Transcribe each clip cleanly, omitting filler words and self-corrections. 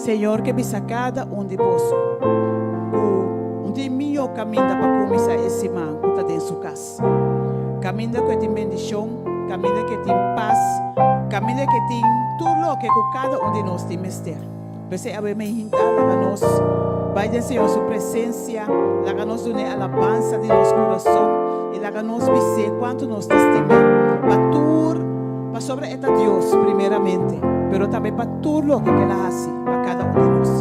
Señor ke bisa kada un di boso ku un tin mihó kaminda pa kuminsá e siman ku ta den su kas. Kaminda ku e tin bendishon, kaminda ku e tin pas, kaminda ku e tin tur loke ku kada un di nos tin mester. P'esei awe mi hinta laga nos bai den Señor su presensia, laga nos dun'é alabansa di nos kurason i laga nos bis'é kuantu nos ta stim'é pa tur, pasobra e ta Dios primeramente, pero tambe pa tur loke ku el a hasi pa kada un di nos.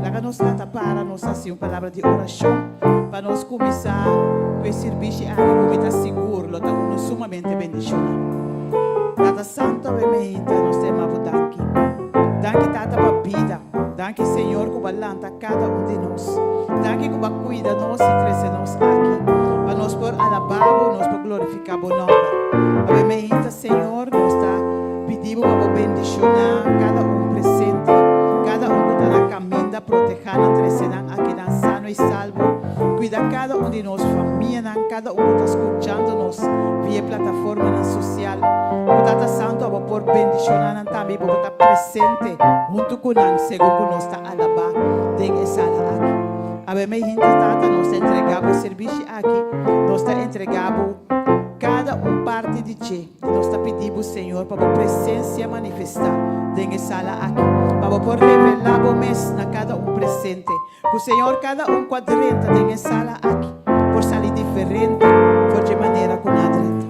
Laga nos lanta para nos hasi un palabra di orashon pa nos kuminsá ku e sirbishi aki ku mi ta sigur lo ta unu sumamente bendishoná. Tata Santu, awe mi hinta nos ta yama bo danki. Danki Tata pa bida. Danki Señor ku bo a lanta kada un di nos. Danki ku bo a kuida nos i trese nos aki pa nos por alabá bo, nos por glorifiká bo nòmber. Awe meinta Señor nos ta pidi bo pa bo bendishoná kada un presente, kada un ku ta na kaminda, protehá nan, trese nan akinan sano i salbo. Kuida kada un di nos famianan, kada un ku ta skuchando nos via e plataformanan sosial. Ku Tata Santu abo por bendishoná nan tambe i bo por ta presente huntu ku nan segun ku nos ta alabá den e sala aki. Awe mi hinta Tata, nos ta entregá bo e sirbishi aki, nos ta entregá bo kada un parti di dje i nos ta pidi bo, Señor, pa bo presensia manifestá den e sala aki, pa bo por revelá bo mes na kada un presente. Ku Señor kada un ku a drenta den e sala aki por sali diferente for dje manera ku nan a drenta.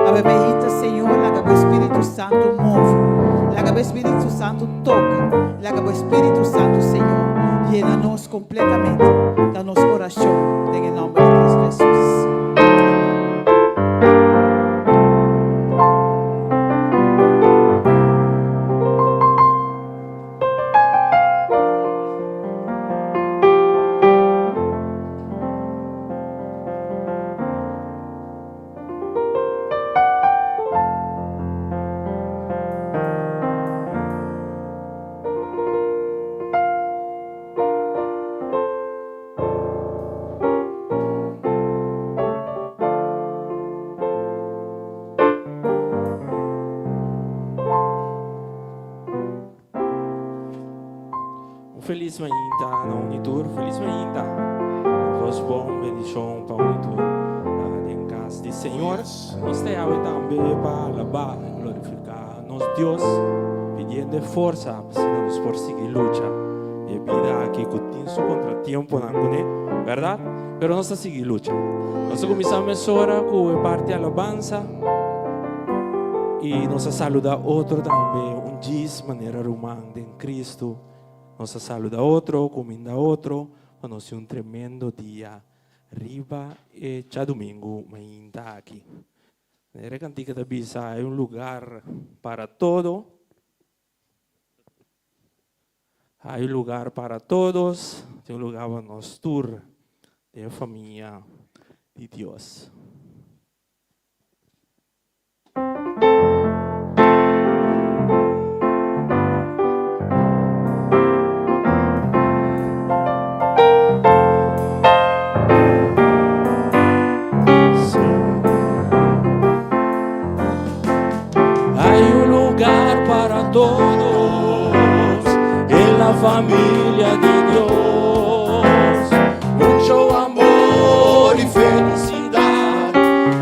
Awe mehita, Señor, laga bo Spiritu Santu move. Laga bo Spiritu Santu toka. Laga bo Spiritu Santu, Señor, yena nos kompletamente. Ta nos orashon den e nòmber di Kristu Hesus. Amen. Un felis mainta na un i tur. Felis mainta. Dios bon bendishon pa un i tur den kas di Señor. Nos ta yawe tambe pa alabá i glorifiká nos Dios, pidiendo e forsa pa asina nos por sigui lucha di e bida aki ku tin su kontratiemponan kuné, bèrdat? Pero nos ta sigui lucha. Nos ta kuminsá mesora ku e parti alabansa i nos a saluda otro tambe un djis manera ruman den Cristo. Nos a saluda otro, cuminda otro, pa nos tin un tremendo dia riba e djadumingu mainta aki. Manera e cantica ta bisa, hay un lugar para todo, hay un lugar para todos, tin un lugar pa nos tur den famia di Dios. Hay un lugar para todos en la familia de Dios. Mucho amor y felicidad.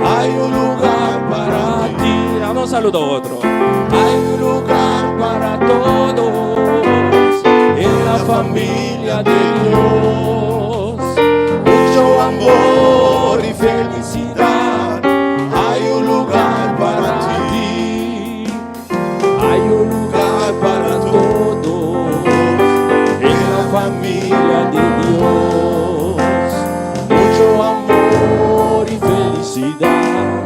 Hay un lugar para ti. Damos un saludo a otro. Hay un lugar para todos en la familia de Dios. Mucho amor y felicidad. Hay un lugar para ti. Hay un lugar para todos en la familia de Dios. Mucho amor y felicidad.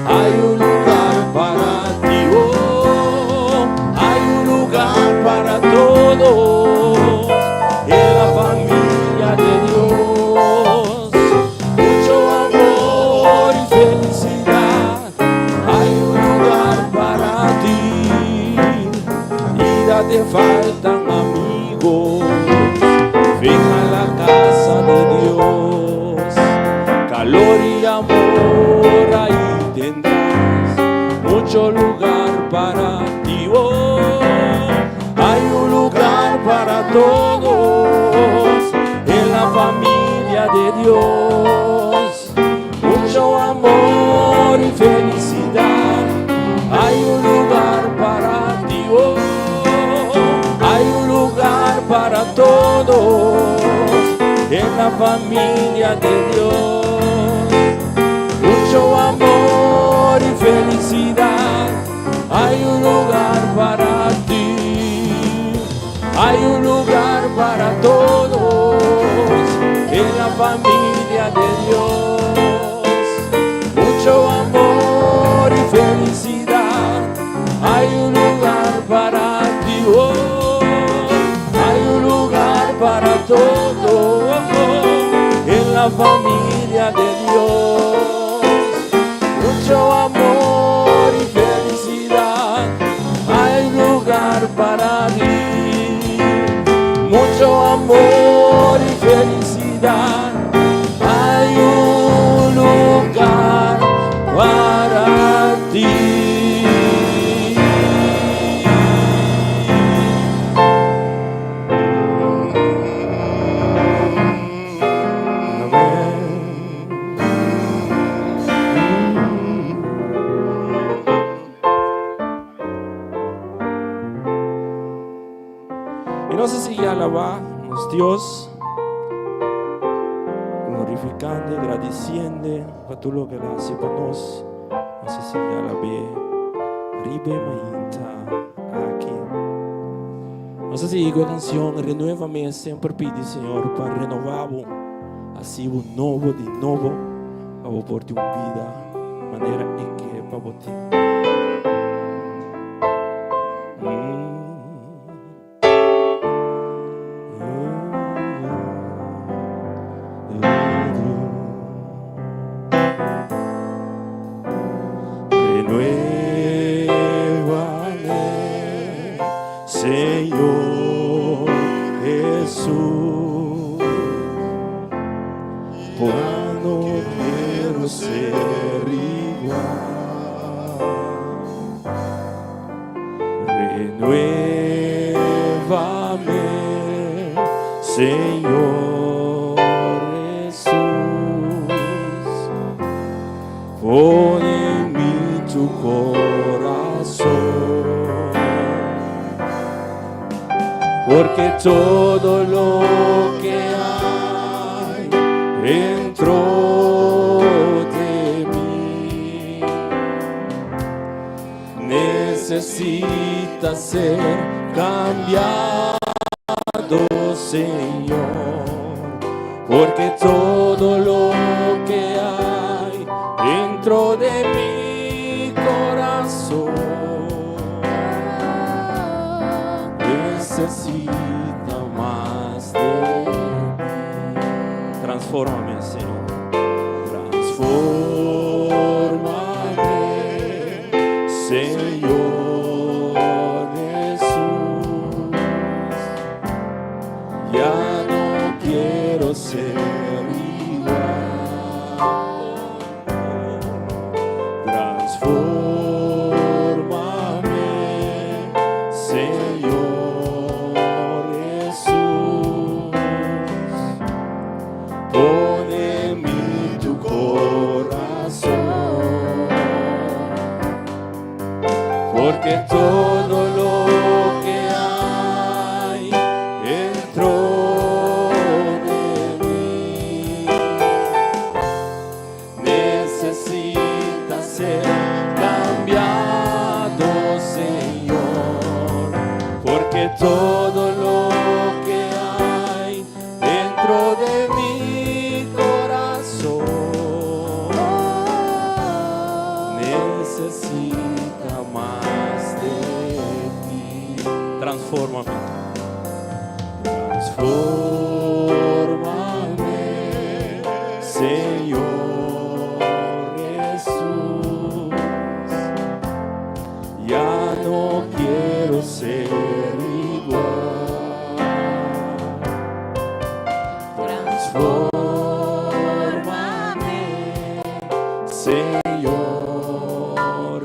Hay un lugar para ti. Oh, hay un lugar para todos en la familia de Dios. Mucho amor y felicidad. Hay un lugar para ti. Vida te faltan amigos. Ven a la casa de Dios. Calor y amor ahí tendrás. Mucho lugar para ti. Oh, hay un lugar para todos. Dios. Mucho amor y felicidad. Hay un lugar para ti, oh. Hay un lugar para todos en la familia de Dios. Mucho amor y felicidad. Hay un lugar para ti. Hay un lugar para todos en la familia de Dios. Mucho amor y felicidad. Hay un lugar para ti. Oh, hay un lugar para todos en la familia de Dios. Mucho amor y felicidad. Hay lugar para ti. Mucho amor y felicidad. Hay un lugar para ti. Amén. I nos ta sigui alabá nos Dios, glorifikando, gradisiendo pa tur loke El a hasi pa nos. Nos ta sigui alab'é riba e mainta aki. Nos ta sigui ku e kanshon Renuévame. Semper pidi Señor pa renová bo, hasi bo nobo di nobo, pa bo por tin un bida manera e ke pa bo tin. Renuévame, Señor Jesús. Ya no quiero ser igual. Renuévame, Señor Jesús. Pon en mí tu corazón. Porque todo lo que hay dentro de mí necesita ser cambiado, Señor. Porque todo lo que hay dentro de mi corazón necesita mas de ti. Transfórmame, Señor. Transfórmame, Señor Jesús. Ya no quiero ser igual. Transfórmame, Señor Jesús. Pon en mí tu corazón, porque todo lo que hay dentro de mí necesita ser cambiado, Señor, porque todo lo que hay dentro de mi corazón necesita mas de ti. Transfórmame. Transfórmame, Señor Jesús. Ya no quiero ser igual. Transfórmame, Señor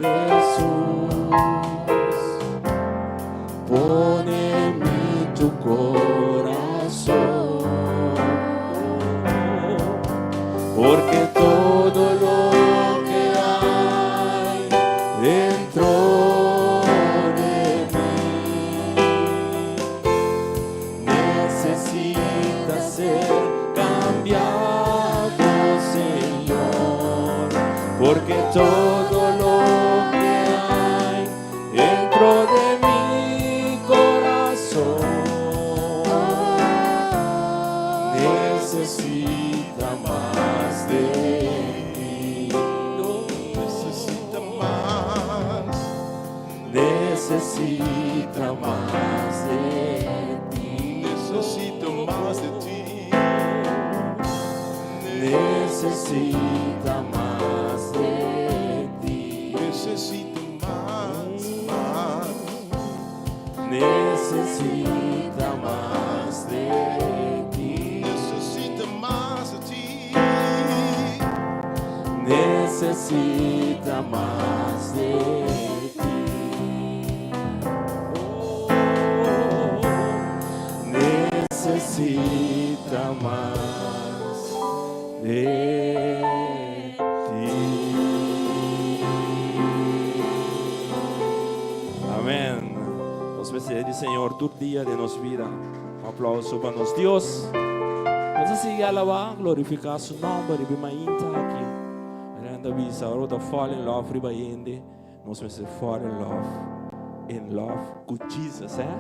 Jesús. Pon en mí tu corazón. Porque todo lo que hay dentro de mi corazón necesita mas de ti. Necesita mas. Necesita mas de ti. Necesito mas de ti. Necesita mas de ti. Necesito mas, mas. Necesita mas de ti. Necesita mas de ti. Necesita mas de ti. Oh, necesita mas de ti. Amèn. Nos mester di Señor tur dia di nos bida. Un aplouso pa nos Dios. Nos sigui alabá, glorifiká su nòmber i mainta aki. Renda bisa, ora fall in love riba hende. Nos mester fall in love ku Jesus, eh?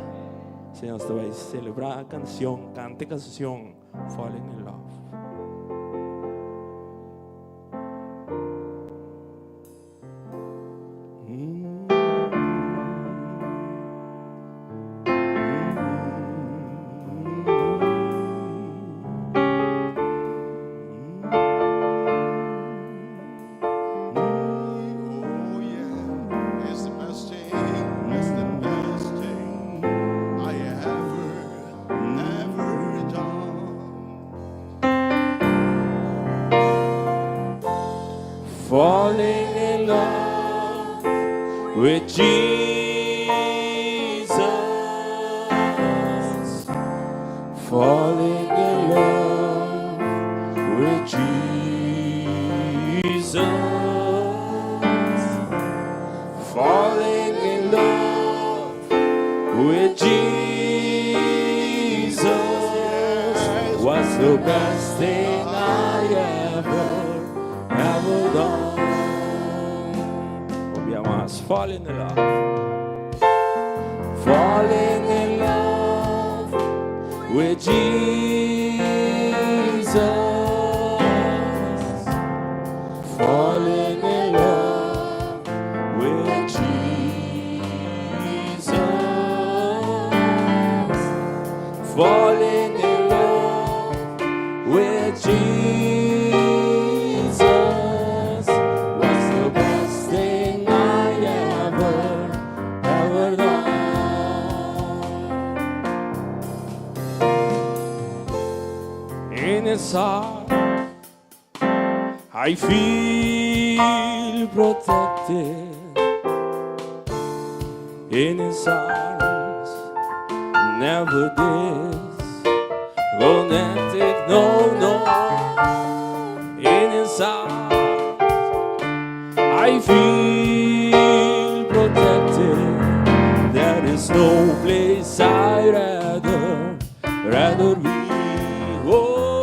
Señor, ta bai selebrá e kansion, kanta e kansion, Falling in Love. Oh yeah, it's the best thing. It's the best thing I ever, ever done. Falling in love with Jesus. Falling in love with Jesus. Falling in love with Jesus was the best thing I ever, ever done. Obviamente, falling in love. Falling in love with Jesus. Falling in love with Jesus. Falling in love with Jesus was the best thing I ever, ever done. In his arms, I feel protected. In his arms, never disconnected. No. In his arms, I feel protected. There is no place I'd rather be. Oh,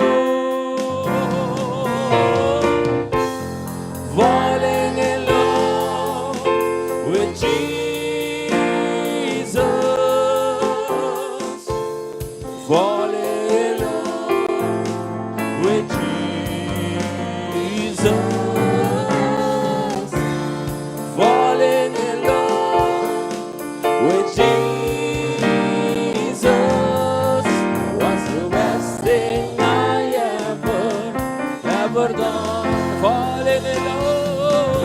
falling in love with Jesus. Falling in love with Jesus. Falling in love with Jesus was the best thing I ever, ever done. Falling in love,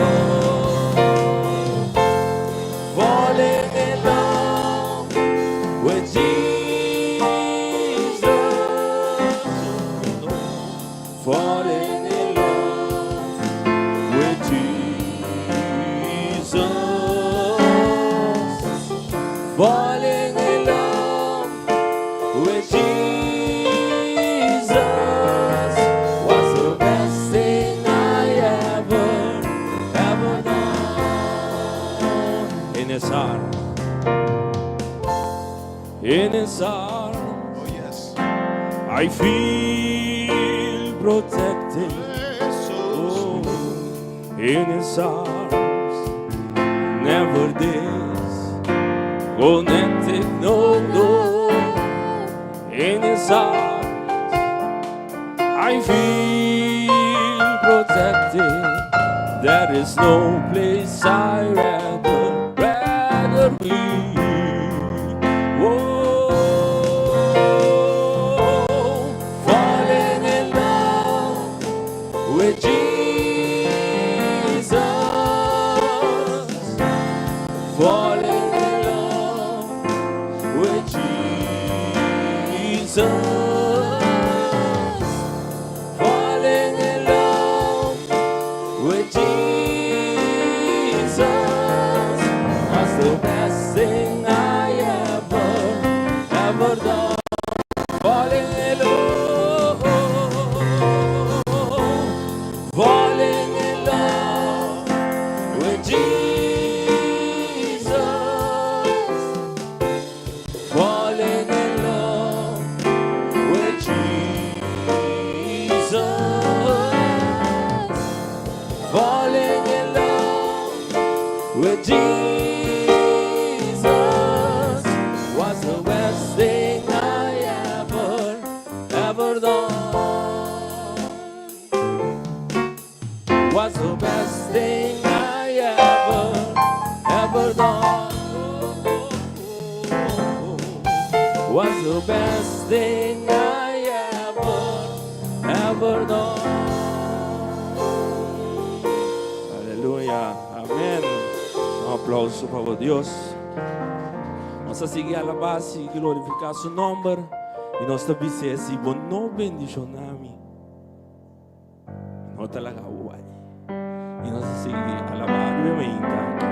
falling in love with Jesus. Falling in love with Jesus. Falling in love with Jesus was the best thing I ever, ever done. In his arms, in his arms, Oh yes. I feel protected. Jesus. Oh, In his arms, never disconnected, no. In his arms, I feel protected. There is no place I rather, rather be. Oh, falling in love with Jesus. Falling in love with Jesus. Falling in love with Jesus was the best thing I ever, ever done. Falling in love, falling in love with Jesus, falling in love with Jesus, falling in love with Jesus was the best thing I ever, ever done. Was the best thing I ever, ever done. Was the best thing I ever, ever done. Aleluya. Amèn. Un aplouso pa Dios. Ban sigui alabá i glorifiká su nòmber. I nos ta bisa si bo no bendishoná mi. No ta laga bai. I nos ta sigui alabá i mainta aki.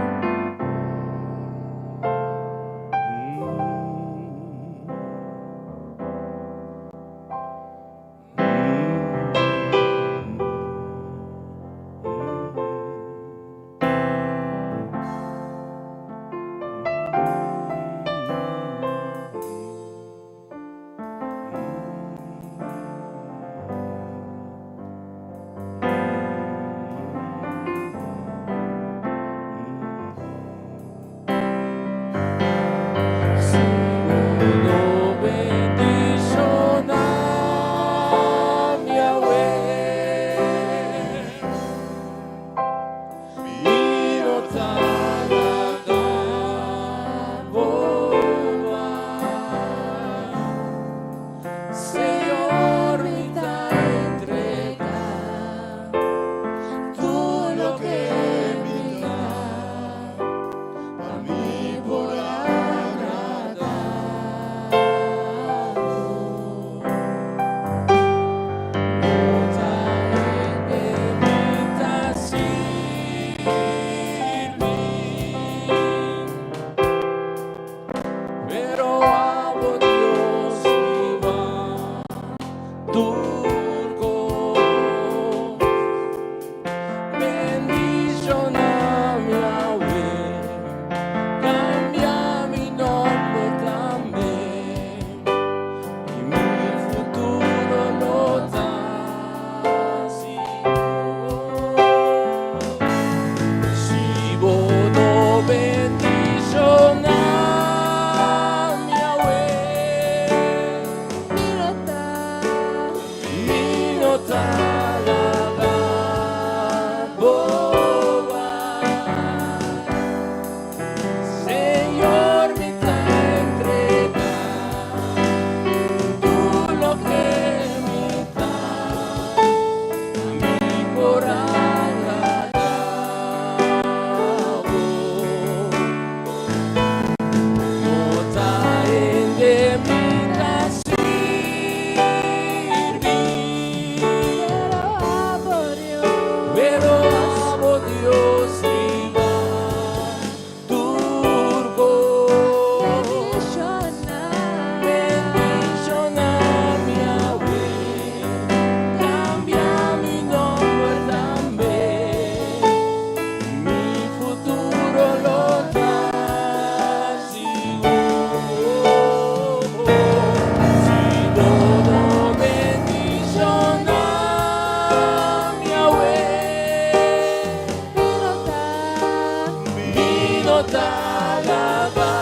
no ta laga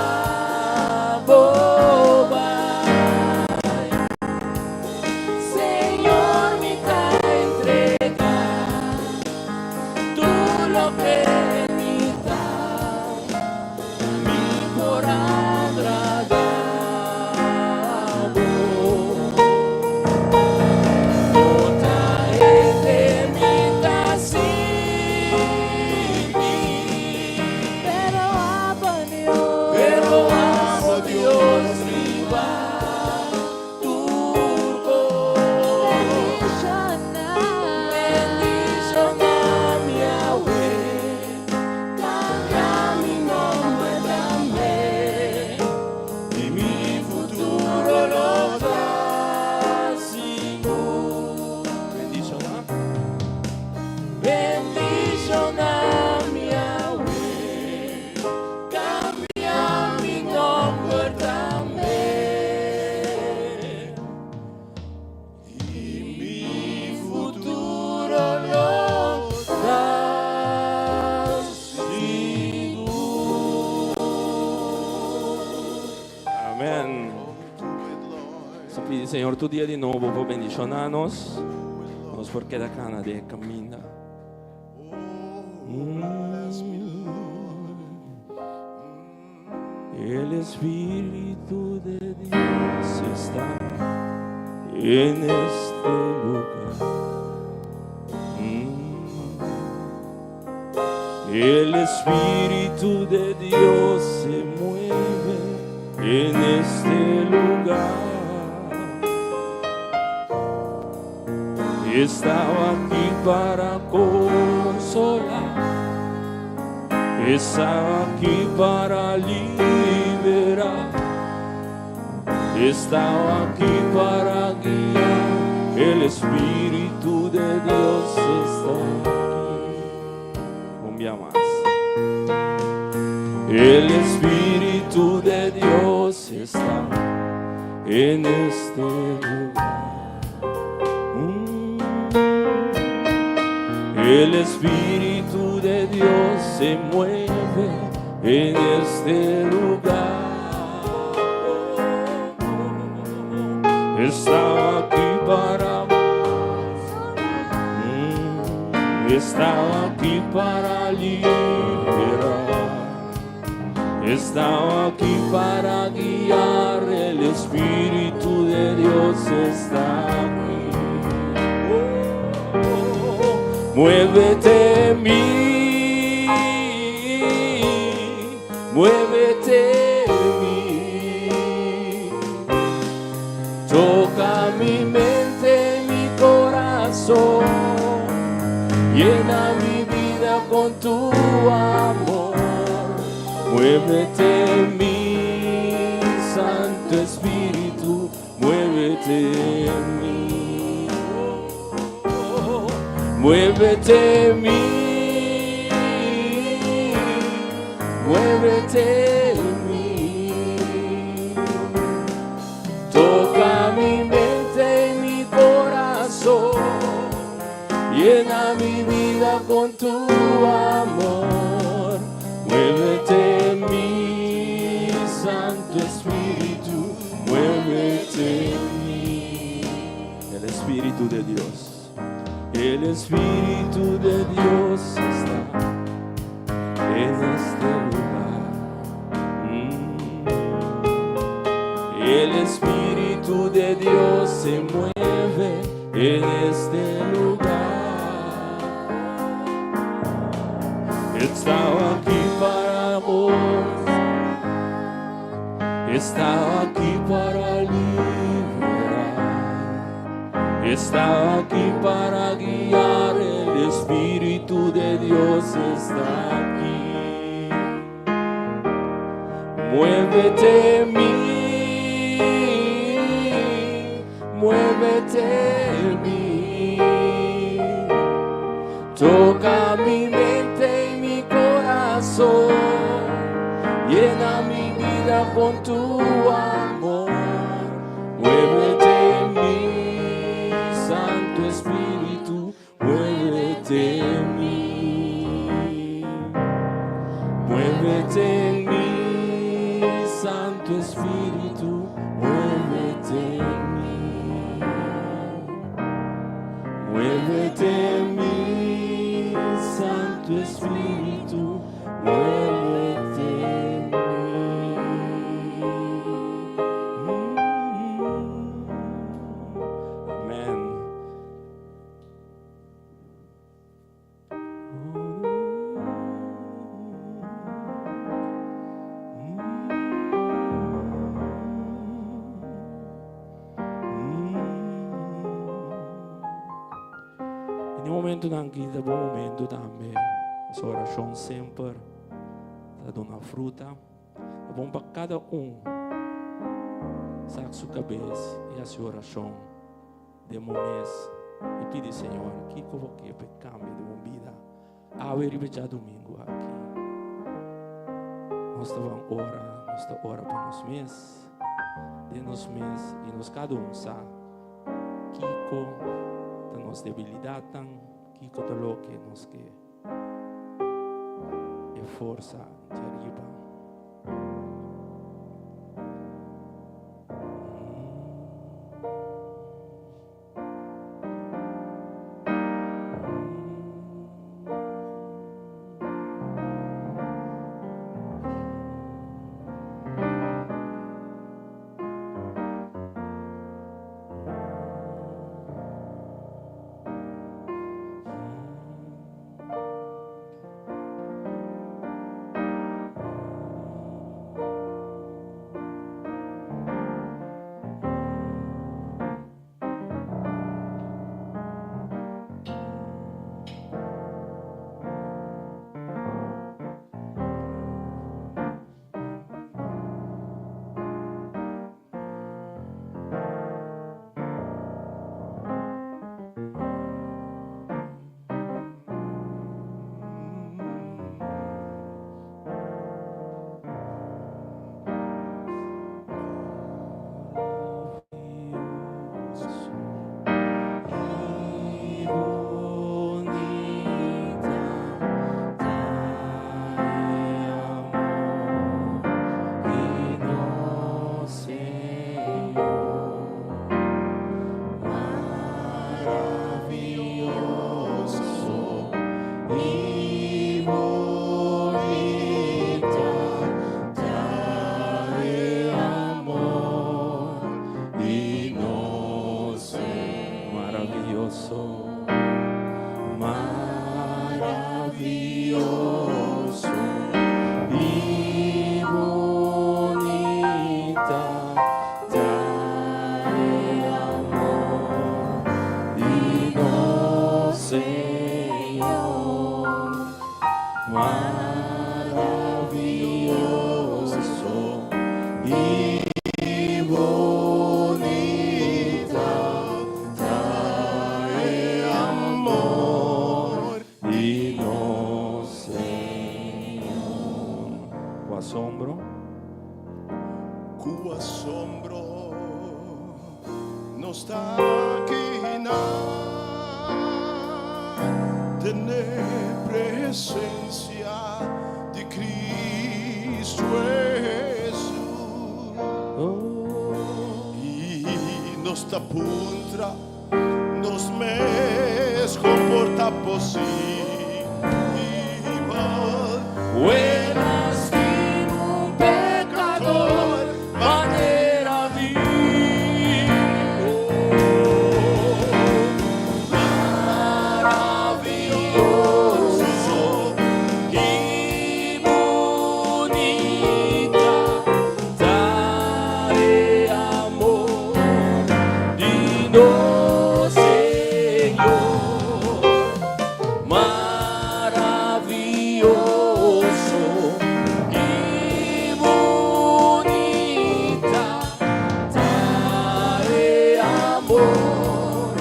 bo bai. Señor, mi ta entregá tur loke mi ta, mi por agradá bo. No ta hende mi ta sirbi, Pero abo Dios, pero abo Dios riba tur kos. Bendishoná, Bendishoná mi awe, kambia mi nòmber tambe, i mi futuro lo ta sigur. Bendishoná, bendishoná mi awe, kambia mi nòmber tambe. I mi futuro lo ta sigur. Amèn. Nos pidi Señor tur dia di nobo pa bendishoná nos. Nos por keda kana den kaminda. Bless me, Lord. El Espíritu de Dios está en este lugar. El Espíritu de Dios se mueve en este lugar. Estaba aquí para consolar. Estaba aquí para liberar. Estaba aquí para guiar. El Espíritu de Dios está aquí. Un día más. El Espíritu de Dios está en este lugar. El Espíritu de Dios se mueve en este lugar. Estaba aquí para estaba aquí para liberar. Estaba aquí para guiar. El Espíritu de Dios está aquí. Oh, muévete en mí, muévete en mí. Toca mi mente, mi corazón. Llena mi vida con tu amor. Muévete en mí, Santo Espíritu, muévete en mí. Muévete en mí, muévete en mí. Toca mi mente y mi corazón. Llena mi vida con tu amor. Muévete en mí, Santo Espíritu, muévete en mí. El Espíritu de Dios, el Espíritu de Dios está en este lugar. El Espíritu de Dios se mueve en este lugar. Estaba aquí para amor, estaba aquí para liberar, estaba aquí para guiar. El Espíritu de Dios está aquí. Muévete en mí, muévete en mí. Toca mi mente y mi corazón. Llena mi vida con tu amor. Muévete en mí, Santo Espíritu, muévete en mí. Muévete en mi, Santo Espíritu, muévete en mi. Muévete en mi, Santo Espíritu, muévete en mi. Amén. E momentonan aki ta bon momento tambe. Nos orashon semper ta duna fruta. Ta bon pa kada un sak su kabes i hasi orashon den bo mes i pidi Señor kiko bo ke pa e kambia den bo bida awe riba e djadumingu aki. Nos ta ban ora, nos ta ora pa nos mes, den nos mes i nos kada un sa kiko ta nos debilidatnan, kiko ta loke nos ke e forsa di ariba. Asombro. Ku asombro nos ta kina tene presencia di Cristo Jesús. I nos ta puntra nos mes kon por ta posibel. Buenas tin un pekador manera mi. Maravioso i bunita ta e amor di nos Señor. Maravioso i bunita ta e amor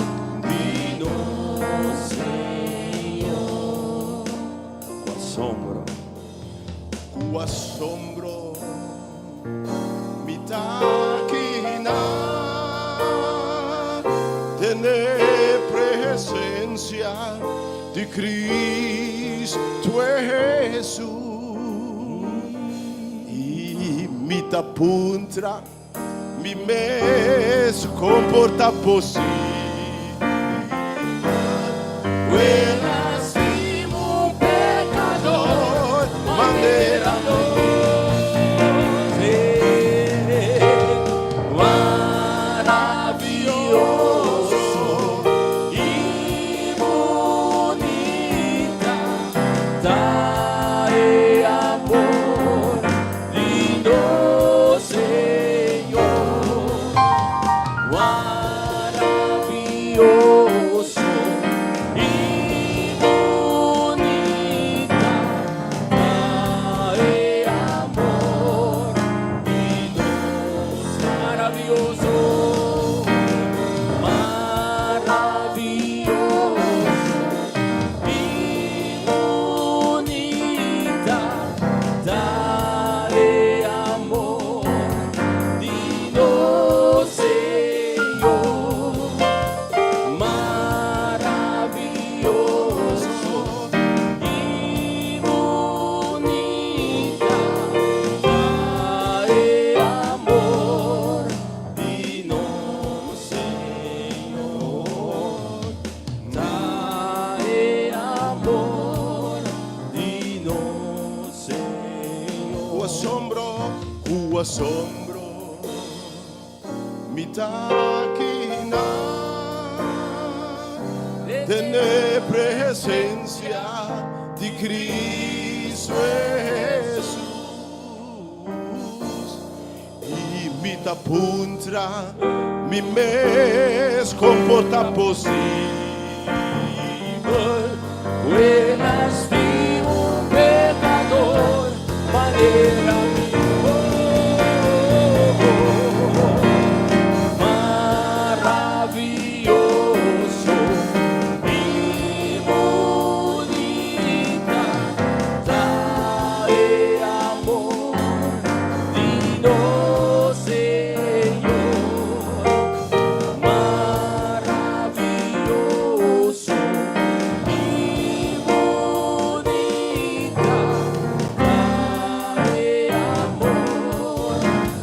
di nos Señor. Ku asombro. Ku asombro mi ta kina tene presencia di Cristo Jesús. Mi ta puntra mi mes kon por ta posibel. Pecador manera nos. Maravilloso y bunita ta e amor di nos Señor. Maravilloso y bunita ta e amor di nos. Maravilloso, maravilloso y bunita ta e amor di nos Señor. Maravilloso y bunita ta e amor di nos Señor. Ta e amor di nos Señor. Ku asombro, ku asombro, mi ta akinan den e presensia di Kristu Hesus. I mi ta puntra mi mes kon por ta posibel. Ku a stima un pekador manera mi. Oh, maravilloso y bunita ta e amor di nos Señor. Maravilloso y bunita ta e amor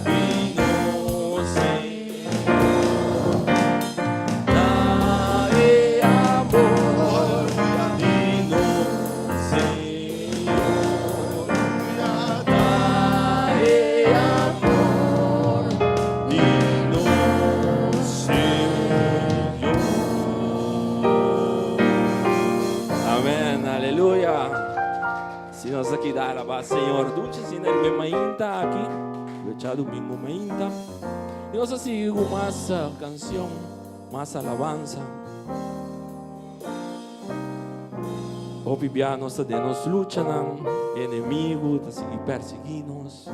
di nos Señor. Ta e amor di nos Señor. Ta e amor di nos Señor. Amèn, aleluya. Si nos aki ta alabá Señor, dushi asina riba e mainta aki, riba djadumingu mainta. I nos a sigui ku mas kanshon, mas alabansa. Hopi bia nos ta den nos luchanan, e enemigu ta sigui persiguí nos,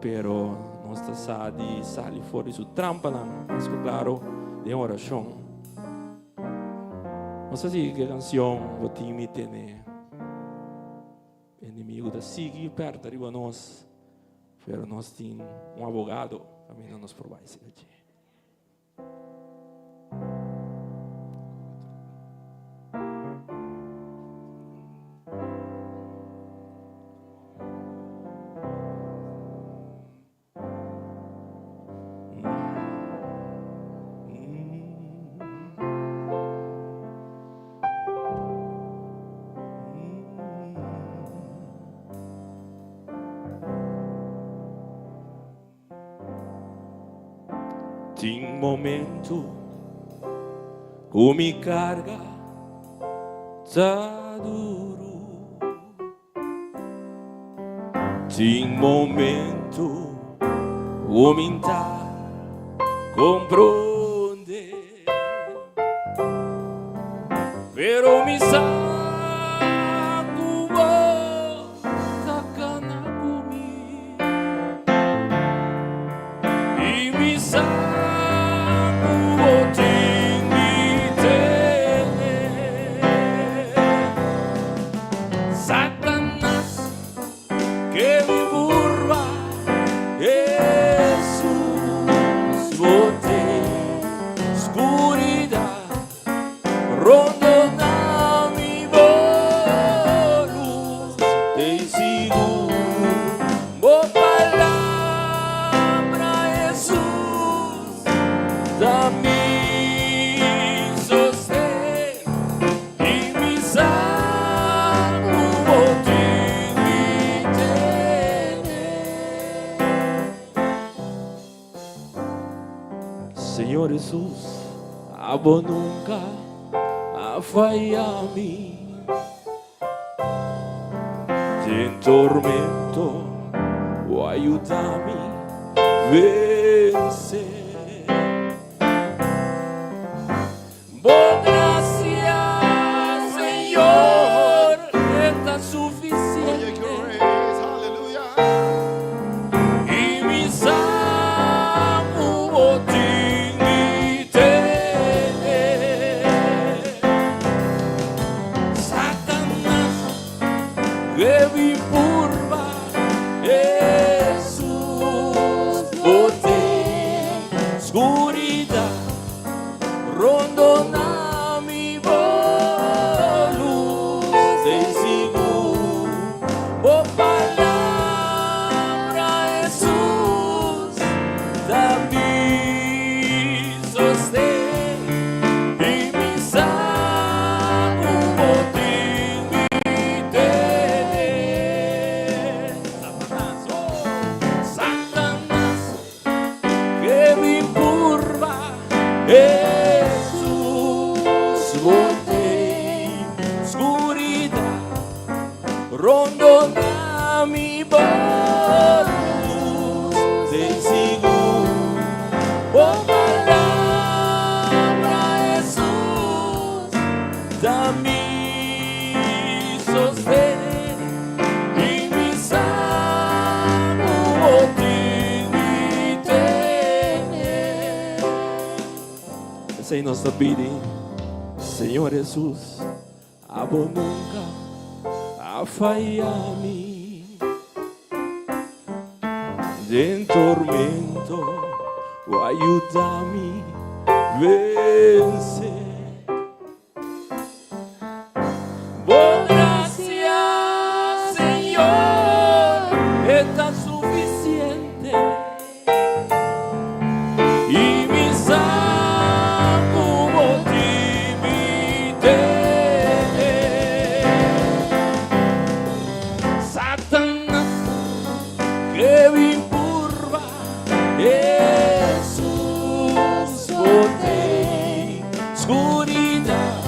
pero nos ta sa di sali for di su trampanan, mas ku klaro den orashon. Nos a sigui ku e kanshon Bo tin mi tene. Enemigu ta sigui pèrta riba nos, pero nos tin un abogado kaminda nos por bai serka dje. Tin momento ku mi karga ta duru. Tin momento ku mi ta komprondé, pero mi sa ku bo ta kana ku mi. I mi sa ku bo tin mi tene. Satanas ke mi burba, Hesus bo tin skuridat Rondona mi bo lus, tei sigur bo palabra. Señor Hesus, abo nunca a faya mi. Den tormento, bo a yuda mi vence. Bo gracia, Señor, ta Oye, suficiente. Grace, aleluya. I mi sa ku bo tin mi tene. Satanas, ke bin purba, Hesus, bo t'ei. Skuridat, rondoná mi, bo lus t'ei sigur. Bo palabra, Hesus, ta mi sosten. I mi sa ku bo tin mi tene. Satanas, oh, Satanas, ke bin purba, Hesus, bo t'ei. Skuridat, rondoná mi, bo lus t'ei sigur. Bo palabra, Hesus, ta mi sosten. I mi sa ku bo tin mi tene. Esei nos ta pidi, Señor Hesus, abo nunca a faya mi. Den tormento, bo a yuda mi vence. Bo gracia, Señor, ta suficiente. I mi sa ku bo tin mi tene. Satanas, ke bin purba, Hesus, bo t'ei. Skuridat,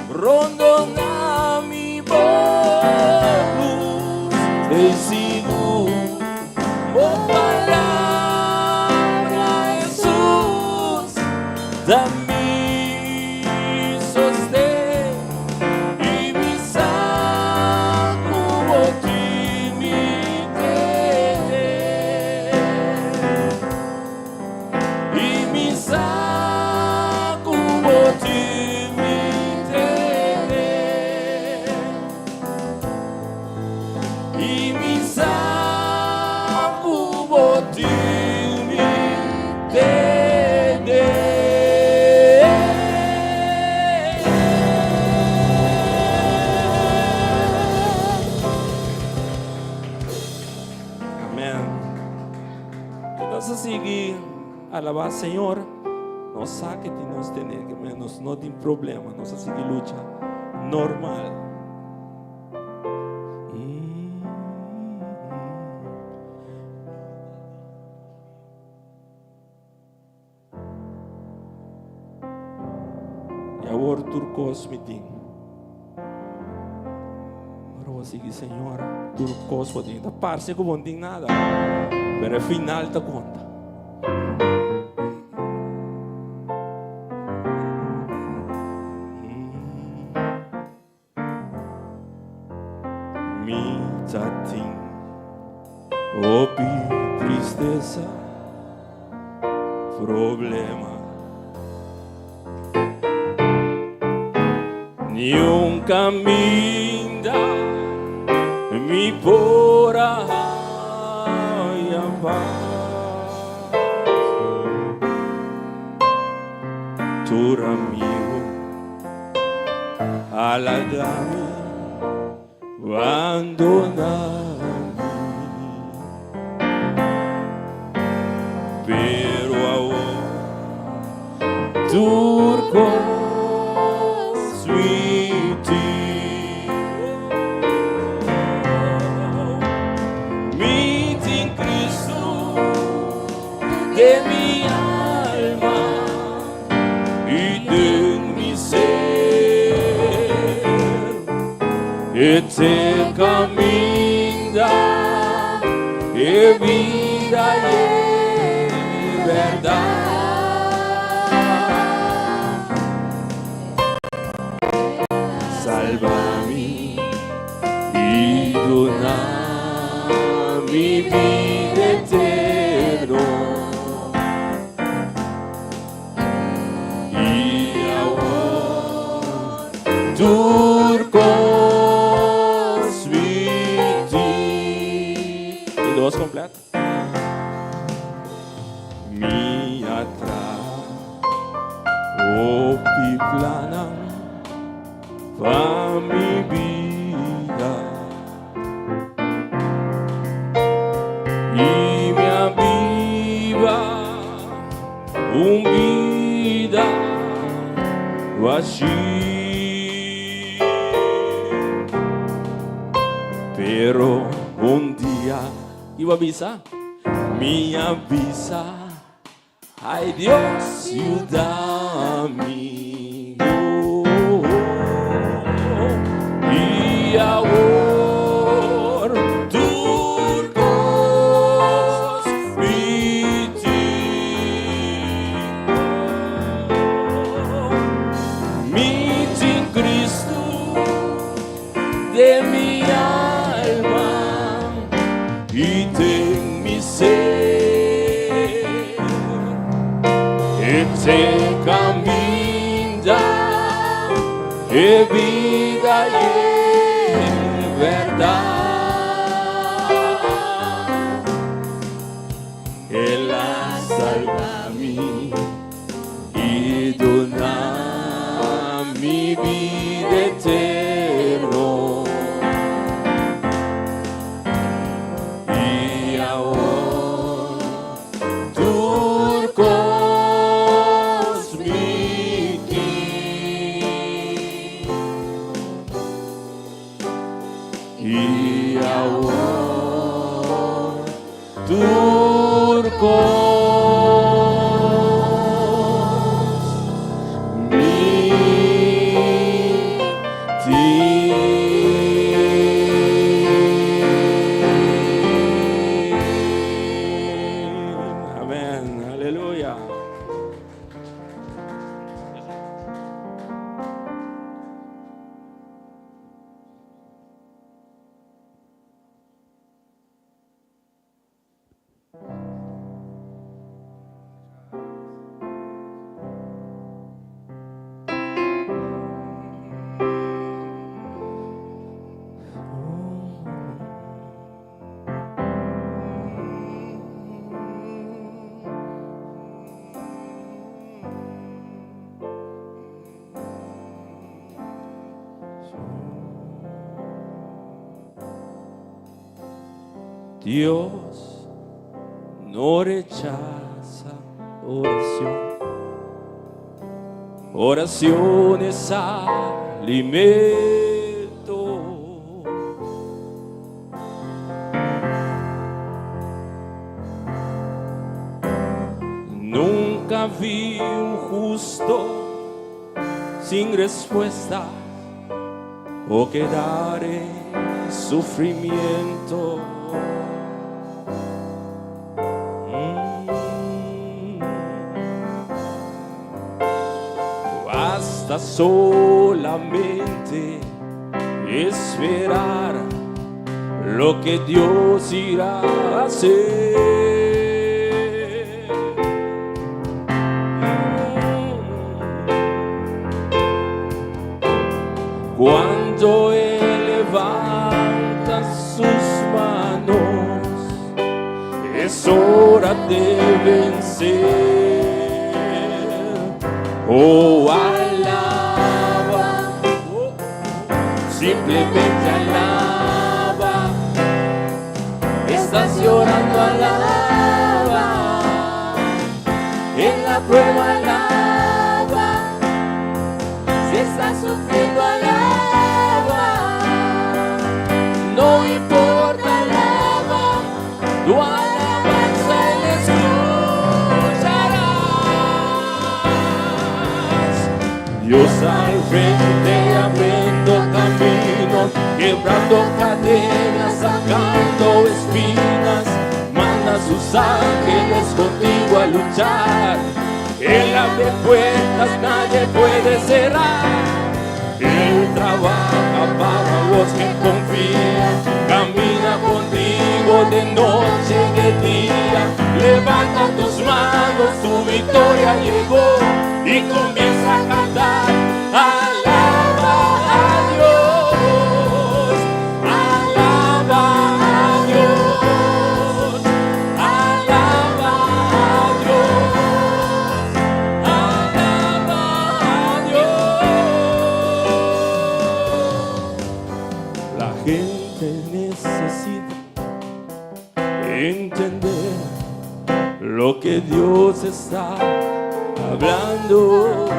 rondoná mi, bo lus t'ei sigur. Bo palabra, Hesus, ta mi sosten. I mi sa ku bo tin mi tene. I mi sa ku bo tin mi tene. I mi sa ku bo tin mi tene. Amèn. I nos ta sigui alabá Señor. Nos sa ku tin nos tene, ku nos no tin problema. Nos ta sigui lucha normal. I awor tur kos mi tin. Ora bo sigui Señor, tur kos bo tin. Ta parse ku bo no tin nada, pero e final ta konta. Mi ta tin hopi tristesa, problema. Ni un kaminda mi por a haña pas. Tur amigu a laga mi, bandoná mi. Pero awor tur kos mi tin. Mi tin Cristo den mi alma. t'e caminda, e bida y e berdad. Salba mi y duna mi bida eterno. Y awor tur cos mi tin. Y dos completo. Mi a traha hopi plannan pa mi bida. Y mi a biba un bida bashí. Pero un dia iba bisa, mi a bisa, ay Dios yuda mi. Oh, oh, y awor tur cos mi tin. Mi tin Cristo den mi alma y den mi ser. E t'e caminda, e bida y e berdad. El a salba mi y duna mi bida eterno. Y awor tur cos mi tin. Y awor tur cos mi tin. Amèn. Aleluya. Dios no rechasa oracion. Oracion es alimento. Nunca vi un husto sin respuesta o quedar en sufrimiento. Basta solamente esperar lo que Dios irá a hacer. Cuando Él levanta sus manos, es hora de vencer. Oh, alaba, oh, simplemente alaba. Estás llorando, alaba. En la prueba, alaba. Si estás sufriendo, alaba. No importa, alaba. Tu alabanza Él escuchará. Dios al frente abriendo camino que Quebrando cadenas, sacando espinas. Manda sus ángeles contigo a luchar. Él abre puertas, nadie puede cerrar. Él trabaja para los que confían. Camina contigo de noche y de día. Levanta tus manos, tu victoria llegó. Y comienza a cantar. Alaba a Dios. Alaba a Dios. Alaba a Dios. Alaba a Dios. La gente necesita entender lo que Dios está hablando.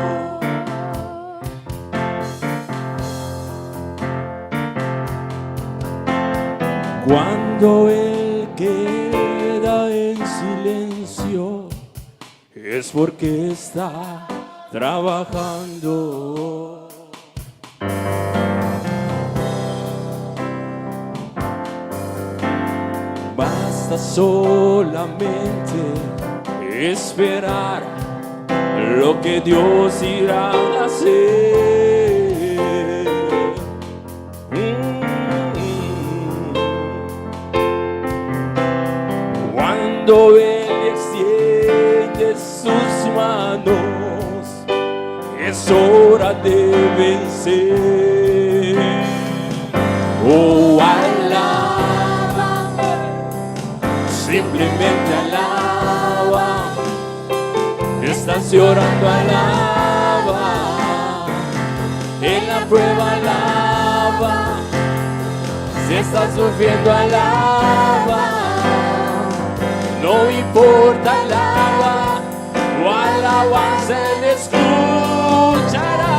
Cuando Él queda en silencio, es porque está trabajando. Basta solamente esperar lo que Dios irá a hacer. Cuando Él extiende sus manos, es hora de vencer. Oh, alaba, simplemente alaba. Estás llorando, alaba. En la prueba, alaba. Si estás sufriendo, alaba. No importa, alaba. Tu alabanza Él escuchará.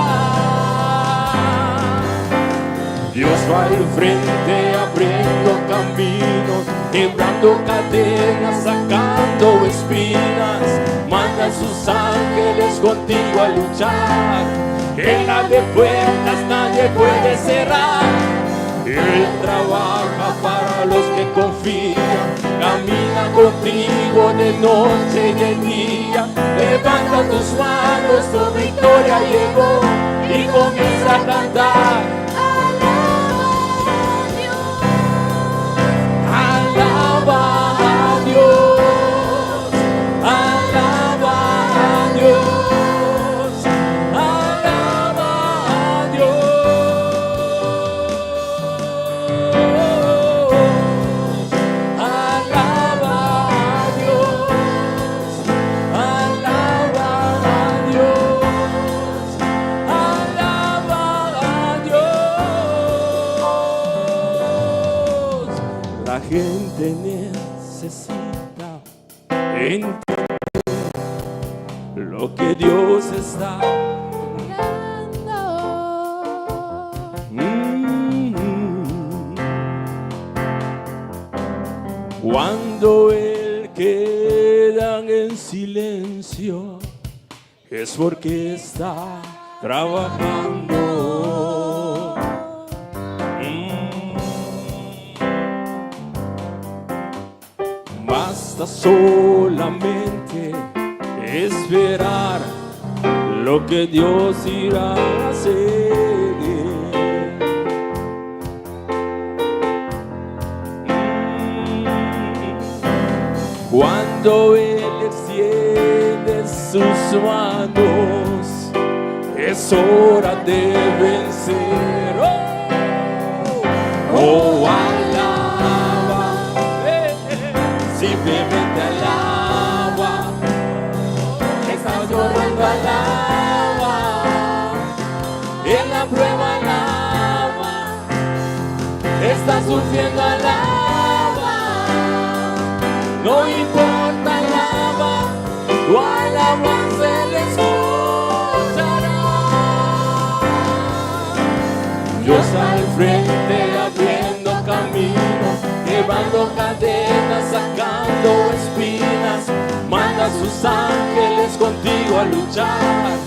Dios va al frente abriendo caminos, quebrando cadenas, sacando espinas. Manda a sus ángeles contigo a luchar. Él abre puertas, nadie puede cerrar. Él trabaja para los que confían. Camina contigo de noche y de día. Levanta tus manos, tu victoria llegó. Y comienza a cantar. Alaba a Dios. Alaba a Dios, alaba a Dios, alaba a Dios, alaba a Dios, alaba a Dios, alaba a Dios. La gente necesita entender lo que Dios está. Hablando. Cuando Él queda en silencio, es porque está trabajando. Basta solamente esperar lo que Dios irá a hacer. Cuando Él extiende sus manos, es hora de vencer. Oh, oh, alaba, simplemente alaba. Estás llorando, alaba. En la prueba, alaba. Estás sufriendo, alaba. No importa, alaba. Tu alabanza Él escuchará. Dios al frente abriendo camino, quebrando cadenas, sacando espinas. Manda a sus ángeles contigo a luchar.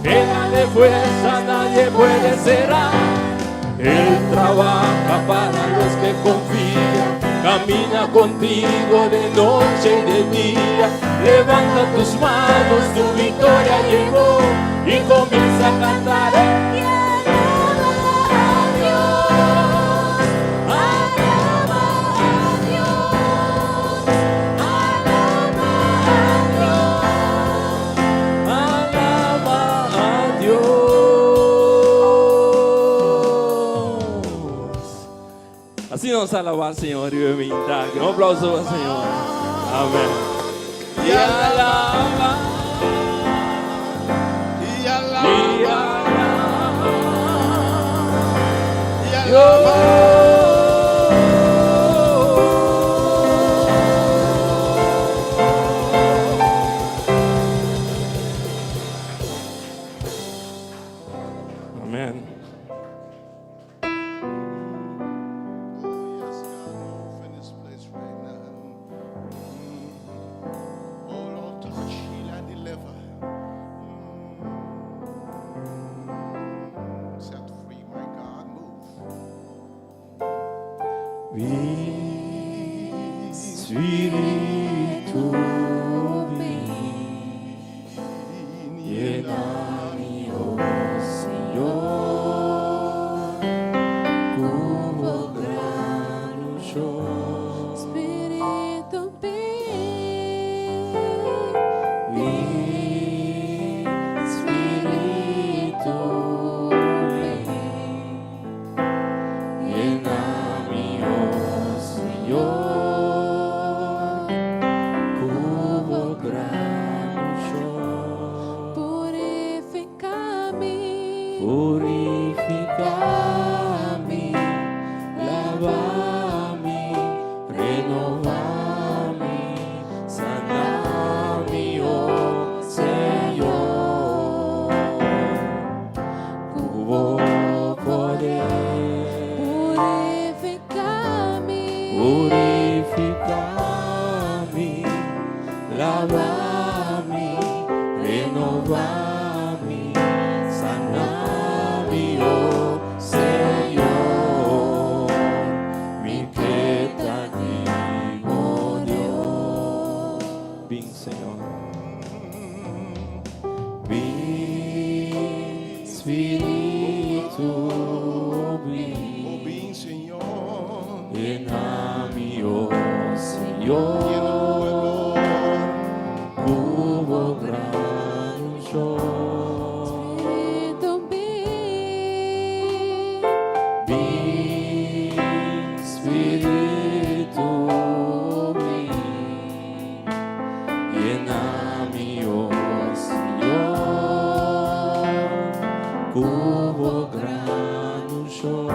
Él de fuerza nadie puede cerrar. Él trabaja para los que confían. Camina contigo de noche y de día. Levanta tus manos, tu victoria llegó. Y comienza a cantar. Y alaba a Dios, alaba a Dios, alaba a Dios. Alaba a Dios. Asina nos ta alabá Señor i mainta. Un aplouso pa Señor. Amèn. I alaba. I I alaba, alaba. I alaba. Amèn. Oh, yes, God, move in this place right now. Oh, Lord, touch, heal, and deliver. Set free, my God, move. Bin, Spiritu bin, Yena mi, oh Señor, Ku bo gran unshon. Spiritu bin, Bin, Spiritu bin, Yena mi, oh Señor, Ku bo gran unshon. Purifiká mi, Purifiká mi, laba mi, renová mi, sana mi, oh Señor. Ku bo poder, Purifiká mi, purifiká mi, laba mi, renová mi, sana mi, oh Señor. Mi ke ta di bo, Dios. Bin, Señor. Bin, Spiritu, bin. Oh, bin, Señor. Yena mi, oh Señor. Llena tu pueblo. Ku bo gran unshon. Spiritu bin, Bin, Spiritu, bin. Yena mi, oh Señor. Ku bo gran unshon.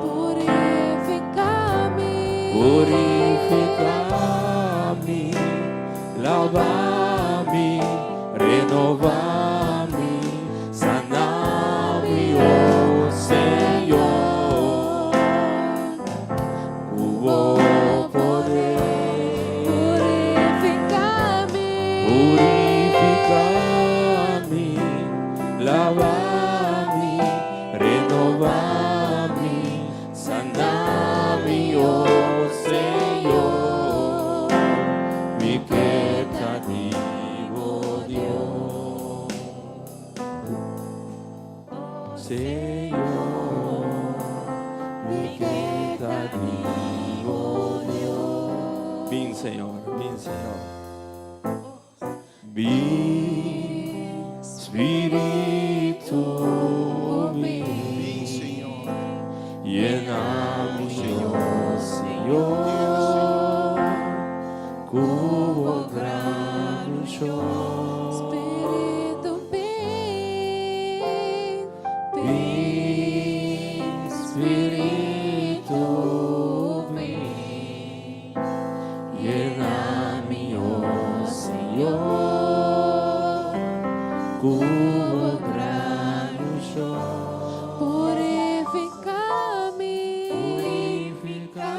Purifiká mi, Purifiká mi, laba mi, renová mi, sana mi, oh Señor. Ku bo poder, Purifiká mi, purifiká mi, laba mi, renová mi, sana mi, oh Señor. Mi ke ta di bo, Dios. Señor, mi ke ta di bo, Dios. Bin, Señor, bin, Señor. Bin, Spiritu, bin. Bin, Señor. Yena mi, oh Señor, Ku bo gran unshon. Spiritu bin, Bin, Spiritu, bin. Yena mi, oh Señor, Ku bo gran unshon. Purifiká mi, Purifiká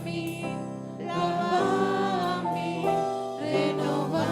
mi, laba mi, renová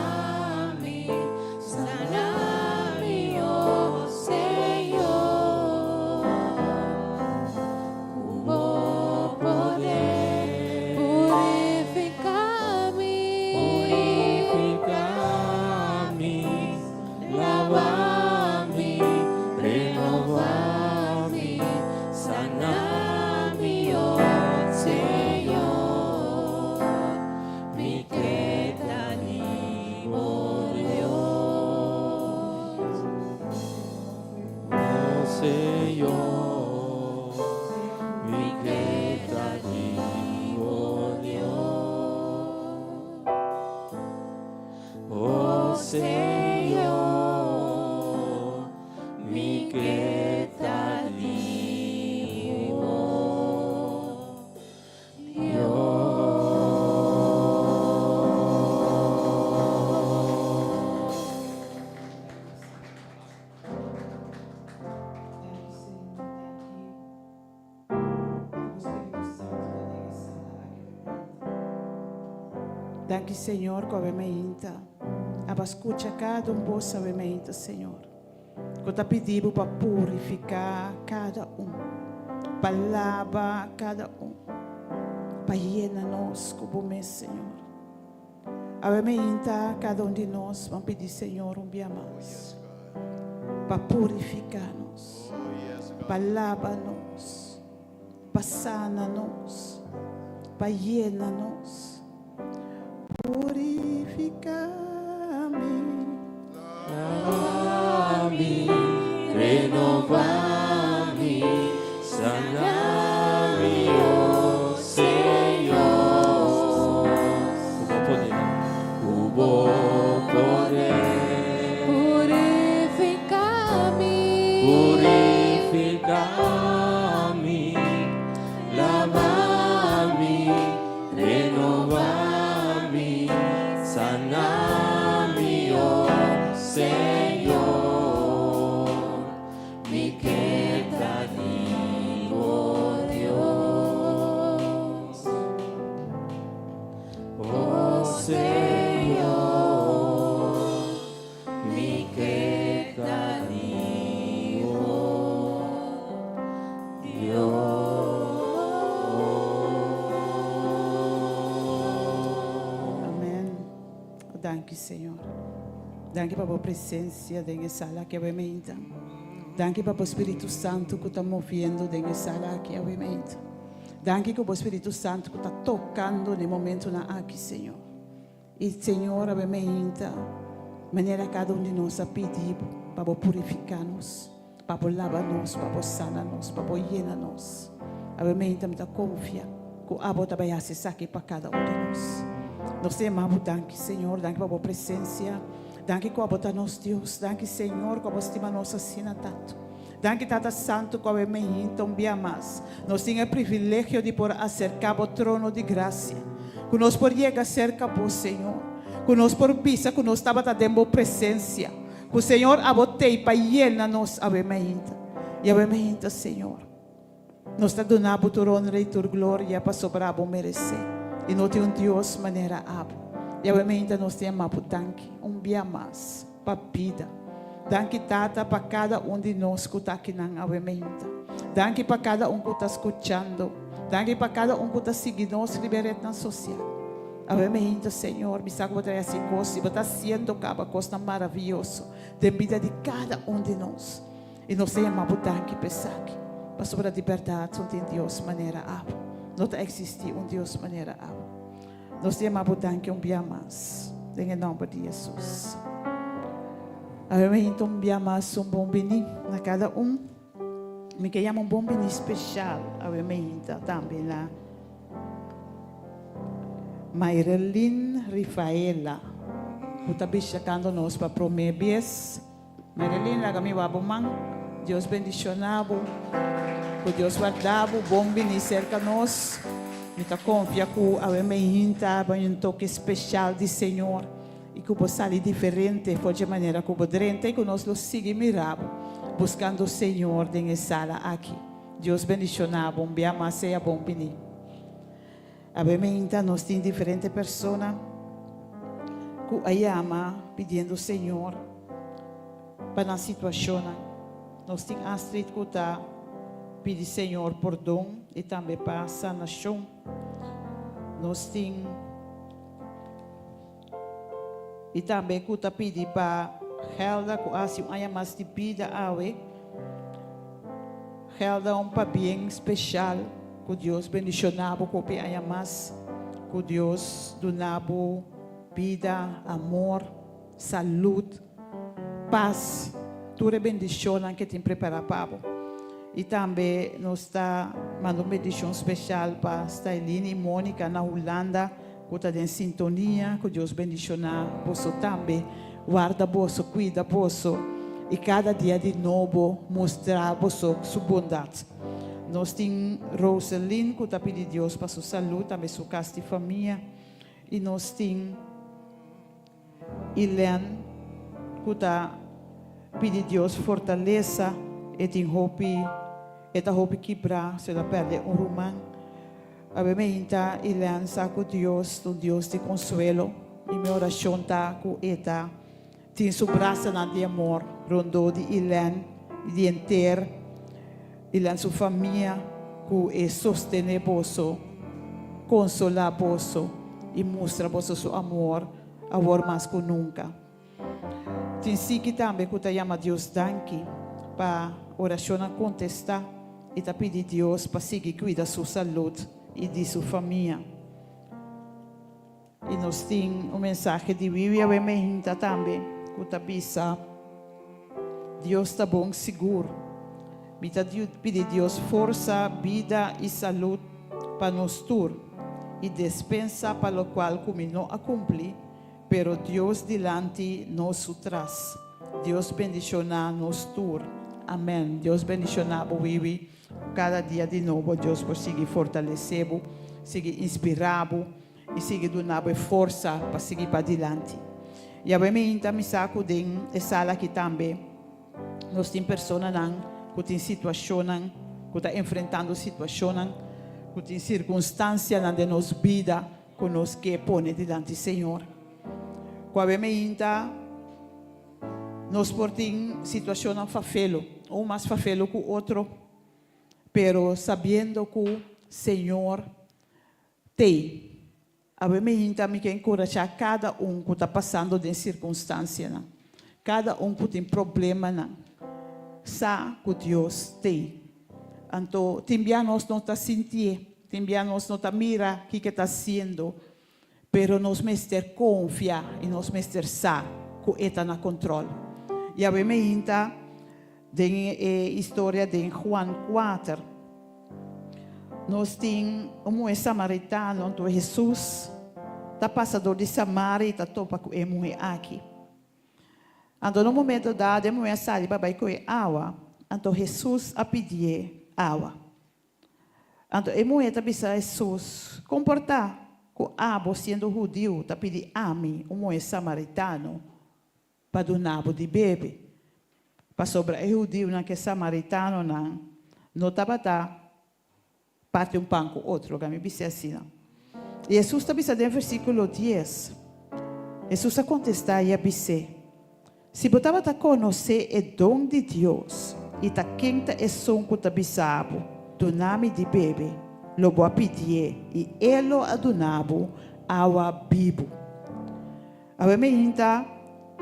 Danki Señor ku awe mainta a ba skucha kada un bos awe mainta Señor ku ta pidi bo pa purifiká kada un, pa laba kada un, pa yena nos ku bo mes Señor. Awe mainta kada un di nos ban pidi Señor un bia mas pa purifiká nos, pa laba nos. Pa sana nos, pa yena nos, purifica mi. Lava mi, renova mi, sana mi, oh Señor. Ku bo poder, ku bo poder. Purifica mi. Purifica mi, lava mi, renova mi, sana mi, oh Señor. Mi ke ta di bo Dios. Oh Señor, mi ke ta di bo Dios. Amen. Danki Señor. Danki pa bo presencia den e sala aki awe mainta. Danki pa bo Spiritu Santo ku ta moviendo den e sala aki awe mainta. Danki ku bo Spiritu Santo ku ta tokando den e momentonan aki Señor. I Señor awe mainta manera kada un di nos a pidi bo pa bo purifiká nos, pa bo laba nos, pa bo sana nos, pa bo yena nos. Awe mainta mi ta konfia ku abo ta bai hasi esaki pa kada un di nos. Nos ta yama bo danki Señor, danki pa bo presensia, danki ku abo ta nos Dios, danki Señor ku abo stima nos asina tantu. Danki Tata Santu ku awe meinta un bia mas nos tin e privilegio di por aserká bo trono di grasia, ku nos por yega serka bo, Señor, ku nos por bisa ku nos tabata den bo presensia, ku Señor abo t'ei pa yena nos awe meinta. I awe meinta, Señor, nos ta duna bo tur honra i tur gloria pasobra abo meresé, i no tin un Dios manera abo. I awe meinta nos ta yama bo danki un bia mas. pa bida. Danki Tata pa kada un di nos ku ta akinan awe meinta. Danki pa kada un ku ta skuchando. Danki pa kada un ku ta sigui nos riba e retnan sosial. Awe meinta, Señor, mi sa ku bo ta hasi kos i bo ta hasiendo kaba kosnan maravioso den bida di kada un di nos. I nos ta yama bo danki pa esaki, pasobra di bèrdat no tin Dios manera abo. No ta eksistí un Dios manera abo. Nos ta yama bo danki un bia mas den e nomber di Jesus. Awe mi hinta un bia mas un bon bini na kada un. Mi ke yama un bon bini special awe mi hinta tambe na Mayrelin Rifaela ku ta bishitando nos pa prome bies. Marilyn laga mi wak bo man. Dios bendiciona bo. Cu Dios warda bo. Bon bini cerca nos. Mi ta confia cu awe meinta bo un toke special di Señor y cu bo sali diferente for dje manera cu bo drenta y cu nos lo sigui mira bo buscando Señor den e sala aki. Dios bendiciona bo. Un bia mas sea bon bini. Awe meinta nos tin diferente persona ku a yama pidiendo Señor pa nan situashonnan. Nos tin Astrid ku ta pidi Señor pordon i tambe pa sanashon. Nos tin i tambe ku ta pidi pa Helda ku hasi un aña mas di bida awe. Helda un pabien special cu Dios bendiciona bo cu hopi aña mas cu Dios duna bo bida amor salud paz tur e bendicionnan ke tin prepara pa bo y tambe nos ta manda un bendicion special pa Stailin y Monica na Hulanda cu ta den sintonia cu Dios bendiciona boso tambe warda boso cuida boso y cada dia di nobo mustra boso su bondad. Nos tin Roselyn cu ta pidi Dios pa su salud tambe su cas di famia y nos tin Ilen cu ta pidi Dios fortaleza e tin hopi e ta hopi kibra su el a perde un ruman. Awe mainta Ilan sa ku Dios ta un Dios di konsuelo i mi orashon ta ku e ta tin su brasanan di amor rondó di Ilan i di henter Ilan su famia ku e sostené boso, konsolá boso i mustra boso su amor awor mas ku nunka. Tin siki tambe ku ta yama Dios danki pa orashonnan kontestá i ta pidi Dios pa sigui kuida su salud i di su famia. I nos tin un mensahe di Wiwi awe meinta tambe ku ta bisa, Dios ta bon sigur. Mi ta pidi Dios forsa, bida i salud pa nos tur i despensa pa lokual ku mi no a kumpli. Pero Dios dilanti nos su tras. Dios bendiciona nos tur. Amen. Dios bendiciona bo Wiwi. Cada dia di nobo Dios por sigui fortalece bo, sigui inspira bo y sigui duna bo e forsa pa sigui padilanti. Yahweh mi inta mi sa cu den e sala aki tambe nos tin personanan cu tin situacionnan, cu ta enfrentando situacionnan, cu tin circunstancianan den nos bida Ku nos ke pone dilanti Señor. Ku awe meinta nos por tin situashonnan fafelo, un mas fafelo ku otro, pero sabiendo ku Señor t'ei. Awe meinta mi ke enkurashá kada un ku ta pasando den sirkunstansianan, kada un ku tin problemanan, sa ku Dios t'ei. Anto tin bia nos no ta sintié, tin bia nos no ta mira kiko e ta hasiendo, pero nos mester konfia i nos mester sa ku e ta na kontròl. Yahweh meinta den e historia den Juan kuater, nos tin un muhé samaritano, anto Hesus ta pasa dor di Samaria i ta topa ku e muhé aki. Anto na un momento dado e muhé a sali pa bai kohe awa, anto Hesus a pidié awa. Anto e muhé ta bisa Hesus, Kon por ta ku abo, siendo hudiu, ta pidi ami, un muhé samaritano, pa duna bo di bebe? Pasobra e hudiunan ku e samaritanonan no tabata parti un pan ku otro, loke mi bis'é asina. I Hesus ta bisa den versíkulo dies, Hesus a kontestá i a bis'é, Si bo tabata konosé e don di Dios i ta ken ta esun ku ta bisa bo, Duna mi di bebe, lo bo a pidié i e lo a duna bo awa bibu. Awe meinta,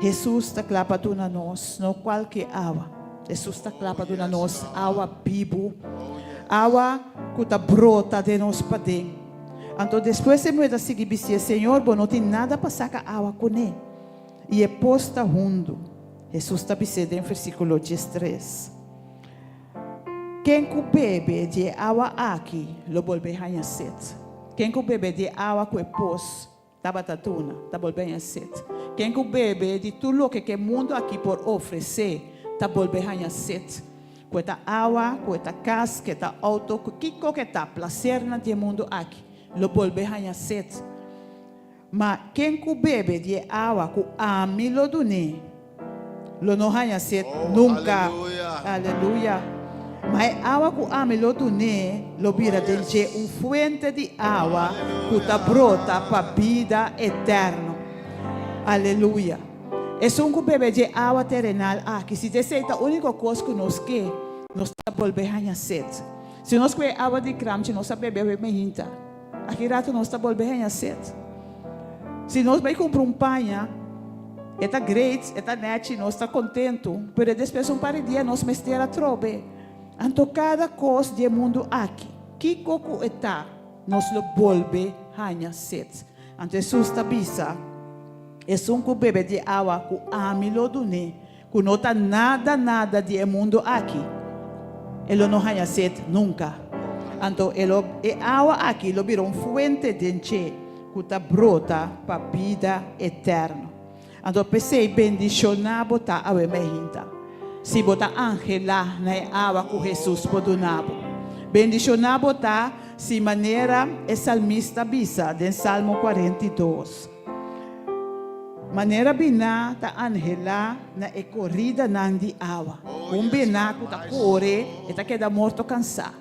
Hesus ta kla pa duna nos no kualke awa. Hesus ta kla pa duna nos awa bibu, awa ku ta brota den nos paden. Anto despues e muhé ta sigui bisié, Señor, bo no tin nada pa saka awa kuné, i e pos ta hundu. Hesus ta bis'é den versíkulo diestres, Ken ku bebe di e awa aki lo bolbe haña set. Ken ku bebe di e awa ku e pos Tabata duna, ta bolbe haña set. Ken ku bebe di tur loke ku e mundu aki por ofresé, ta bolbe haña set. Ku e ta awa, ku e ta kas, ku e ta outo, ku kiko ku e ta, plasernan di e mundu aki, lo bolbe haña set. Ma ken ku bebe di e awa ku ami lo dun'é, Lo no haña set nunka. Aleluya. Ma e awa ku ami lo dun'é lo bira den dje un fuente di awa ku ta brota pa bida eterno. Aleluya. Esun ku bebe dje awa terenal aki, si t'esei ta úniko kos ku nos ke, nos ta bolbe haña set. Si nos ku e awa di kramchi nos a bebe awe meinta, Aki rato nos ta bolbe haña set. Si nos bai kumpra un paña, e ta great, e ta nechi, nos ta kontentu, pero despues un par di dia nos mester atrobe. Anto kada kos di e mundu aki, kiko ku e ta, nos lo bolbe haña set. Anto Hesus ta bisa, Esun ku bebe di e awa ku ami lo dun'é, Ku no ta nada nada di e mundu aki, e lo no haña set nunka. Anto e lo e awa aki lo bira un fuente den dje ku ta brota pa bida eterno. Anto p'esei bendishoná bo ta awe meinta, si bo ta anhelá na e awa ku Hesus por duna bo. Bendishoná bo ta si manera e salmista bisa den Salmo 42. Manera biná ta anhelá na e koridanan di awa. Un biná ku ta kore, e ta keda morto kansá.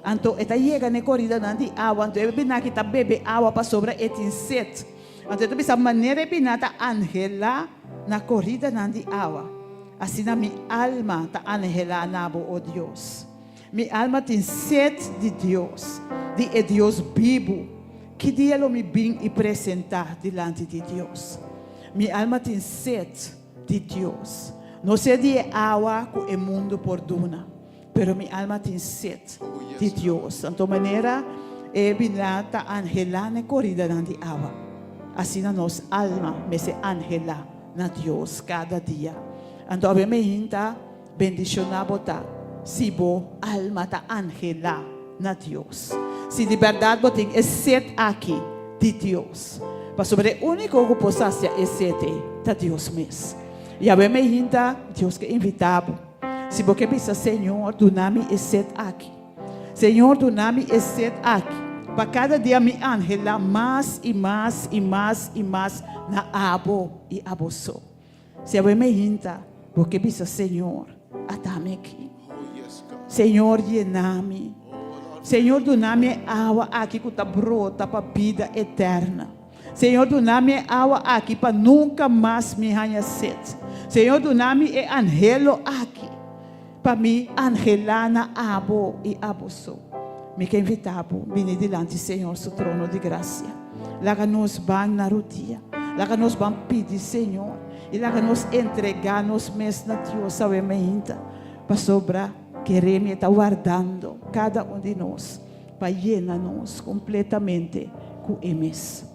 Anto e ta yega na e koridanan di awa, anto e biná ki ta bebe awa pasobra e tin set. Anto e ta bisa, Manera e biná ta anhelá na koridanan di awa, asina mi alma ta anhelá na bo, o Dios. Mi alma tin set di Dios, di e Dios bibu. Ki dia lo mi bin i presentá dilanti di Dios? Mi alma tin set di Dios. No set di e awa ku e mundu por duna, pero mi alma tin set di Dios. Anto manera e biná ta anhelá na e koridanan di awa, asina nos alma mester anhelá na Dios kada dia. Anto awe mi hinta. Bendishoná bo ta si bo alma ta anhelá na Dios, si di bèrdat bo tin e set aki di Dios, pasobra e úniko ku por sasia e set ei ta Dios mes. Yahweh me hinta, Dios ke invitá bo, si bo ke bisa, Señor, duna mi e set aki. Señor, duna mi e set aki, pa kada dia mi anhelá mas i mas i mas i mas na abo i abo so. Si awe me hinta, bo ke bisa, Señor, ata mi aki. Señor, yena mi. Señor, duna mi e awa aki ku ta brota pa bida eterna. Señor, duna mi e awa aki pa nunka mas mi haña set. Señor, duna mi e anhelo aki pa mi anhelá na abo i abo so. Mi ke invitá bo bini dilanti Señor su trono di grasia. Laga nos ban na rudia. Laga nos ban pidi Señor i laga nos entregá nos mes na Dios awe meinta, pasobra kere mi e ta wardando kada un di nos pa yena nos kompletamente ku e mes.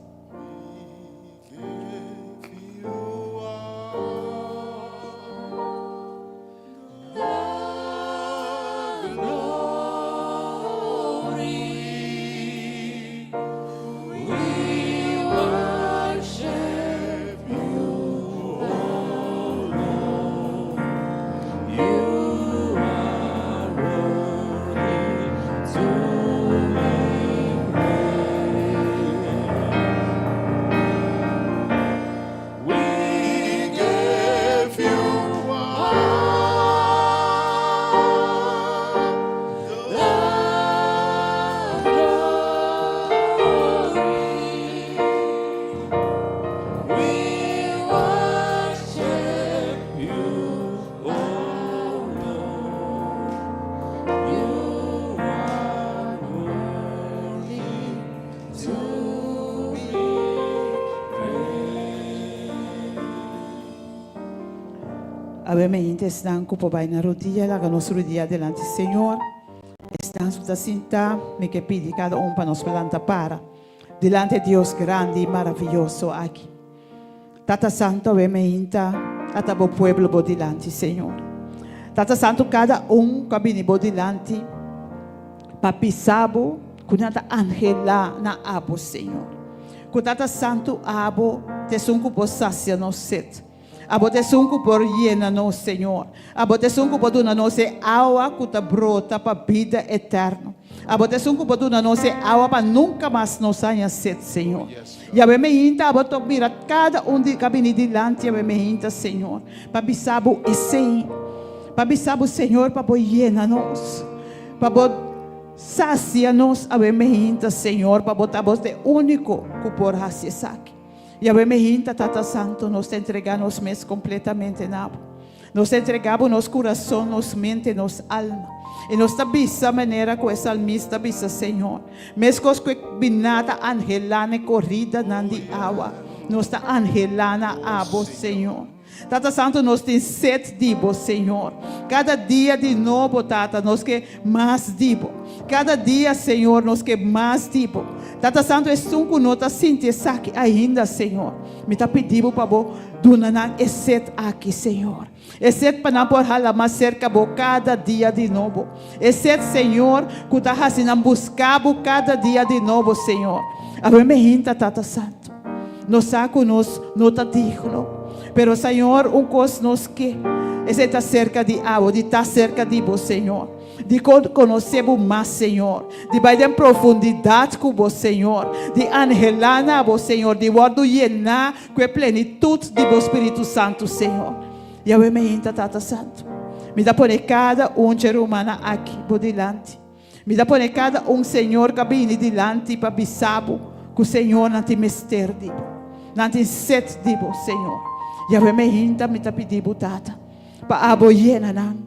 Awe mainta esnan ku por bai na rodia, laga nos rodia dilanti Señor. Esnan ku ta sinta, mi ke pidi kada un pa nos lanta para dilanti e Dios grandi i maraviyoso aki. Tata Santu, awe mainta ata bo pueblo bo dilanti, Señor. Tata Santu, kada un ku a bini bo dilanti pa bisa bo ku nan ta anhelá na abo, Señor. Ku Tata Santu, abo ta esun ku por sasia nos set. Abo ta esun ku por yena nos, Señor. Abo ta esun ku por duna nos e awa ku ta brota pa bida eterno. Abo ta esun ku por duna nos e awa pa nunka mas nos haña set, Señor. Yahweh me hinta abo ta mira kada un di ka bini dilanti Yahweh me hinta, Señor, pa bisa bo esei. Pa bisa bo, Señor, pa bo yena nos, pa bo sasia nos awe me hinta, Señor, pa bo ta bo ta e úniko ku por hasi esaki. Yahweh me hinta, Tata Santo, nos ta entrega nos mes kompletamente na bo. Nos ta entrega bo nos kurason, nos mente, nos alma. I nos ta bisa manera ku e salmista a bisa, Señor, meskos ku e biná ta anhelá na e koridanan di awa, nos ta anhelá na abo, Señor. Tata Santu, nos tin set di bo, Señor. Kada dia di nobo, Tata, nos ke mas di bo. Kada dia, Señor, nos ke mas di bo. Tata Santu, esun ku no ta sinti esaki ainda, Señor, mi ta pidi bo pa bo duna nan e set aki, Señor. E set pa nan por hala mas serka bo kada dia di nobo. E set, Señor, ku ta hasi nan buska bo kada dia di nobo, Señor. Awe mi hinta, Tata Santu. Nos sa ku nos no ta digno, pero Señor, un kos nos ke, esei ta serka di abo, di ta serka di bo, Señor, di konosé bo mas, Señor, di bai den profundidat ku bo, Señor, di anhelá na bo, Señor, di wòrdu yená ku e plenitut di bo Spiritu Santu, Señor. Yahweh mi hinta, Tata Santu, mi ta pone kada un dje rumannan aki bo dilanti. Mi ta pone kada un, Señor, ku a bini dilanti pa bisa Bo ku, Señor, nan tin mester di Bo. Nan tin set di Bo, Señor. Yahweh me hinta mi ta pidi Bo, Tata, pa Abo yena nan,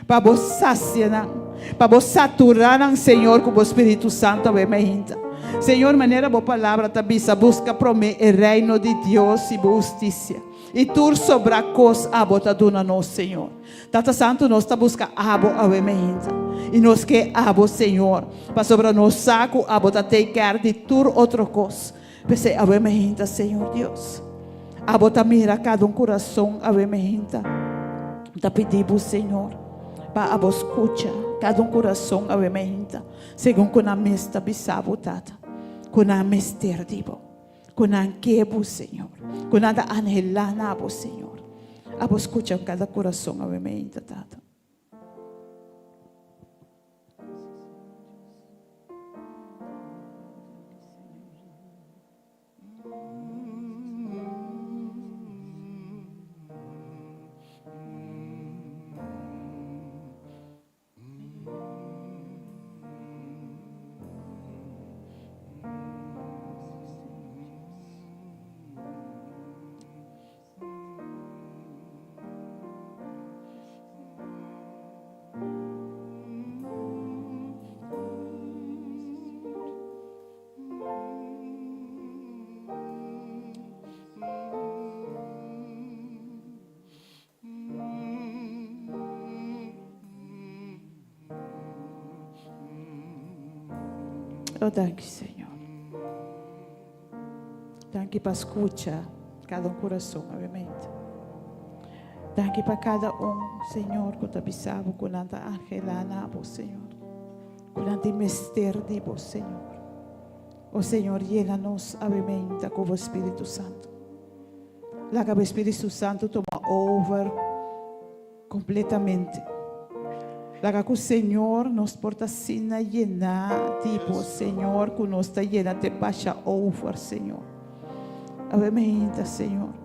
pa Bo sasia nan, pa Bo satura nan, Señor, ku Bo Spiritu Santu awe me hinta. Señor, manera Bo Palabra ta bisa, buska promé e reino di Dios i Bo hustisia, i tur sobrá kos Abo ta duna nos, Señor. Tata Santu, nos ta buska Abo awe meinta, i nos ke Abo, Señor, pasobra nos sa ku Abo ta take care di tur otro kos. P'esei awe meinta, Señor Dios, Abo ta mira kada un kurason awe meinta. Mi ta pidi Bo, Señor, pa Abo skucha kada un kurason awe meinta, segun ku nan mes ta bisa Bo, Tata, ku nan mester di Bo. Ku nan ke bo, Señor. Ku nan ta anhelá na bo, Señor. Abo skucha kada kurason awe meinta, Tata. Oh, danki, Señor. Danki pa skucha kada un kurason, obviamente. Danki pa kada un, Señor, ku ta bisa bo ku nan ta anhelá na bo, Señor. Ku nan tin mester di bo, Señor. O Señor, yena nos obviamente ku bo Spiritu Santu. Laga bo Espíritu Santu tuma over kompletamente. Laga ku Señor nos por ta asina yená di bo, Señor, ku nos ta yena te basha over, Señor. Awe meinta, Señor,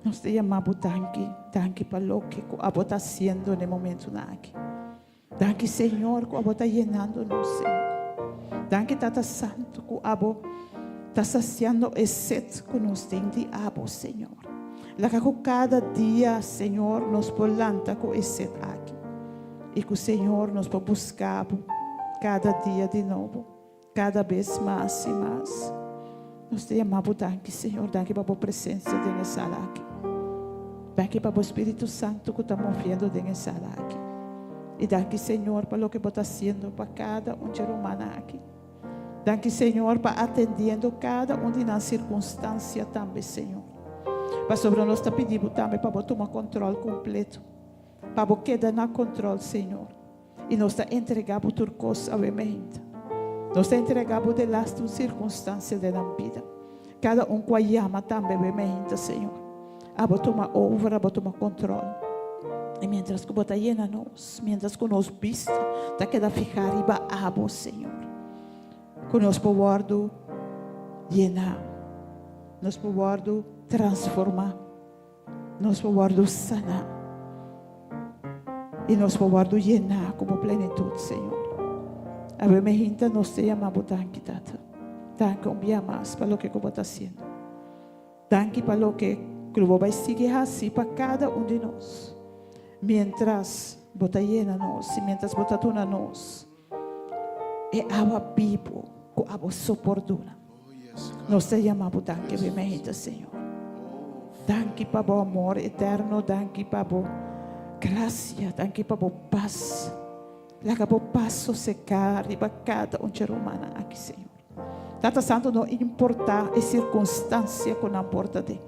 nos ta yama bo danki, danki pa loke ku abo ta hasiendo na e momentunan aki. Danki Señor ku abo ta yenando nos Señor. Danki Tata Santu ku abo ta saciando e set ku nos tin di abo Señor. Laga ku kada dia Señor nos por lanta ku e set aki i ku Señor nos por buska bo kada dia di nobo kada bes mas i mas. Nos ta yama bo danki Señor, danki pa bo presencia den e sala aki. Danki pa bo Spiritu Santu ku ta moviendo den e sala aki. I danki Señor pa loke bo ta hasiendo pa kada un dje rumannan aki. Danki Señor pa atendiendo kada un di nan sirkunstansia tambe Señor. Pasobra nos ta pidi bo tambe pa bo tuma kontrol kompleto. Pa bo keda na kontrol Señor. I nos ta entregá bo tur kos awe meinta. Nos ta entregá bo delaste un sirkunstansia den nan bida. Kada un ku a yama tambe awe meinta, Señor. Abo tuma over, abo tuma kontrol. I miéntras ku bo ta yena nos, miéntras ku nos bista ta keda fihá riba abo, Señor, ku nos por wòrdu yená, nos por wòrdu transformá. Nos por wòrdu saná i nos por wòrdu yená ku bo plenitut, Señor. Awe me hinta nos ta yama bo danki, Tata. Danki un bia mas pa loke ku bo ta hasiendo. Danki pa loke ku bo bai sigui hasi pa kada un di nos. Mientras bo ta yena nos i mientras bo ta duna nos e awa bibu ku abo so por duna. Nos ta yama bo danki awe mainta, Señor. Danki pa bo amor eterno, danki pa bo gracia, danki pa bo pas. Laga bo pas sosegá riba kada un dje rumannan aki, Señor. Tata Santo, no importá e sirkunstansia ku nan por ta den,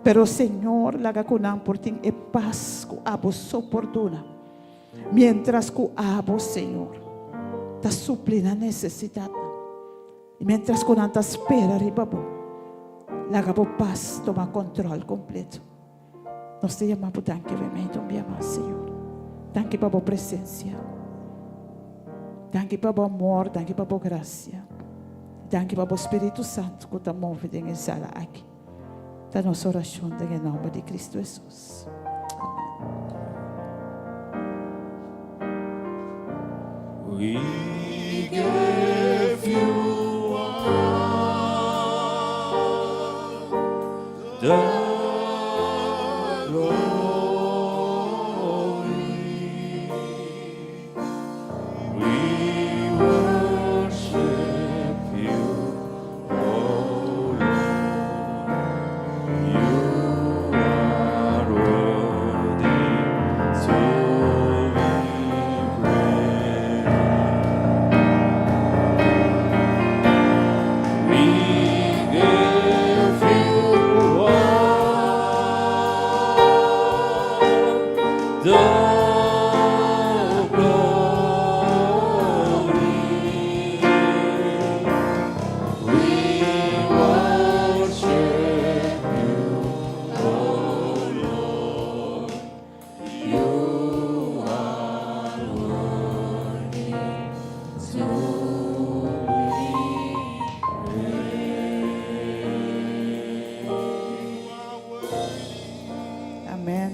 pero Señor, laga ku nan por tin e pas ku abo so por duna, miéntras ku abo, Señor, ta supli nan nesesidatnan. I miéntras ku nan ta spera riba bo, laga bo pas tuma kòntròl kompleto. Nos ta yama bo danki obviamente un bia mas, Señor. Danki pa bo presensia. Danki pa bo amor, danki pa bo grasia. Danki pa bo Spiritu Santu ku ta move den e sala aki. Ta nos orashon den e nòmber di Kristu Hesus. Amen. We. give you all the glory. We worship you, O Lord. You are worthy to be praised. We give you all the glory. We worship you, O Lord. You are worthy to Amen.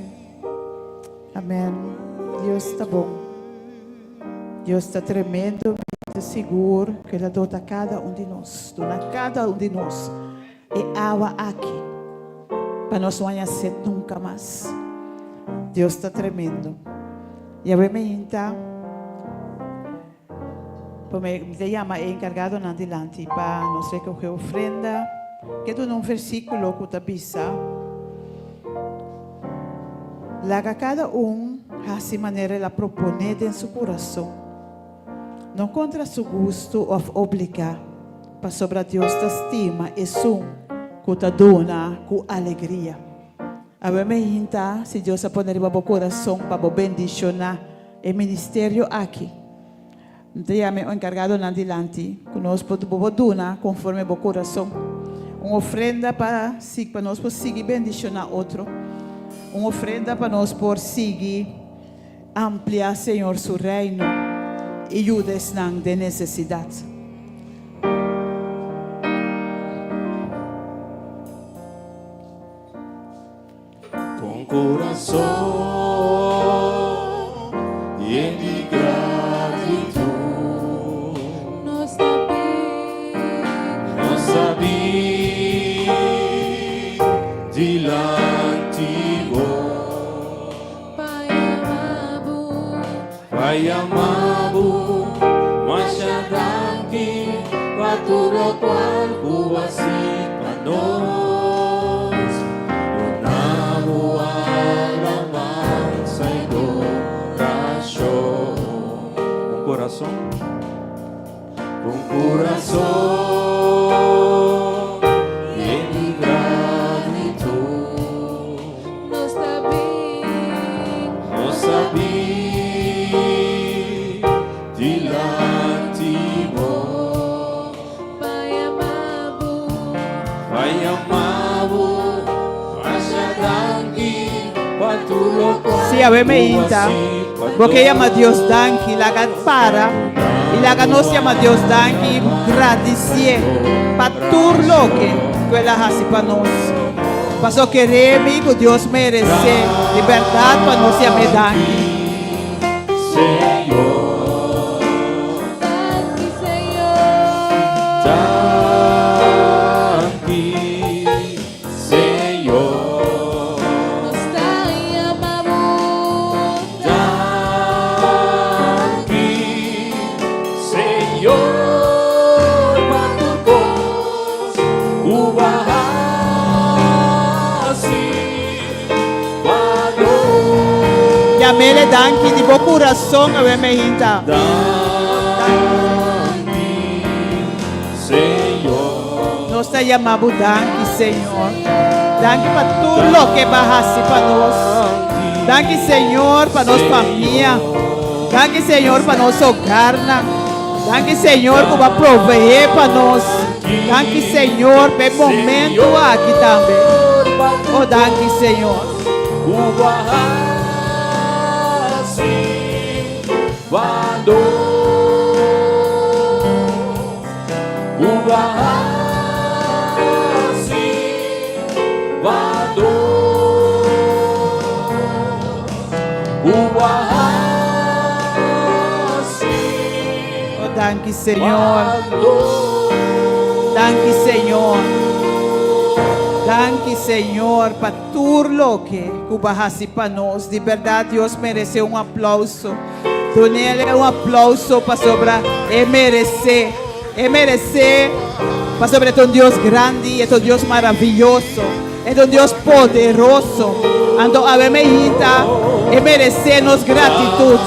Amen. Dios ta bon. Dios ta tremendo. Mi ta sigur ku El a dota kada un di nos, duna kada un di nos e awa aki pa nos no haña set nunka mas. Dios ta tremendo. Yahweh me hinta pa mi ta yama e enkargadonan dilanti pa nos rekohe ofrenda. Ke duna un versíkulo ku ta bisa, Laga kada un hasi manera el a proponé den su kurason, no kontra su gustu òf obligá, pasobra Dios ta stima esun ku ta duna ku alegria. Awe me hinta si Dios a pone riba bo kurason pa bo bendishoná e ministerio aki. Mi ta yama e enkargadonan dilanti ku nos por bo por duna konforme bo kurason. Un ofrenda pa pa nos por sigui bendishoná otro. Un ofrenda pa nos por sigui amplia Señor su reino i yuda esnan den nesesidat. Con corazón yen di gratitud. Nos ta bin. Nos ta bin dilanti bo. Pa yama bo. Pa yama bo masha danki pa tur lokual ku a hasi pa nos. Duna bo alabansa i dorashon. Un kurason, un kurason yen di gratitud. Nos ta bin. Nos ta bin dilanti bo. Pa yama bo. Pa yama bo. Masha danki pa tur lokual Si awe ku meinta, hasi pa bo ke yama Dios nos. danki, laga para i laga nos yama Dios danki i gradisié pa tur loke ku el a hasi pa nos. Paso kere mi ku Dios meresé di bèrdat pa nos yam'é danki. Danki, Señor. Danki, Señor. Nos ta yama bo. Danki, Señor, pa tur kos ku bo a hasi pa nos. Yam'é danki di bo kurason awe meinta. Danki, Señor. Nos ta yama bo danki, Señor. Danki pa tur loke bo a hasi pa nos. Danki, Señor, pa nos famia. Danki, Señor, pa nos hogarnan. Danki, Señor, ku bo a proveé pa nos. Danki, Señor, pa e momento aki tambe. Oh, danki, Señor. Ku bo a hasi pa nos. Ku bo a hasi pa nos. Ku bo a hasi Oh, danki. Danki Señor. Danki Señor. Danki Señor pa tur loke ku bo a hasi pa nos. Di bèrdat Dios meresé un aplouso. Dun'El un aplouso pasobra E meresé. E meresé pasobra E ta un Dios grandi, E ta un Dios maravioso, E ta un Dios poderoso. Anto awe mehita E meresé nos gratitut.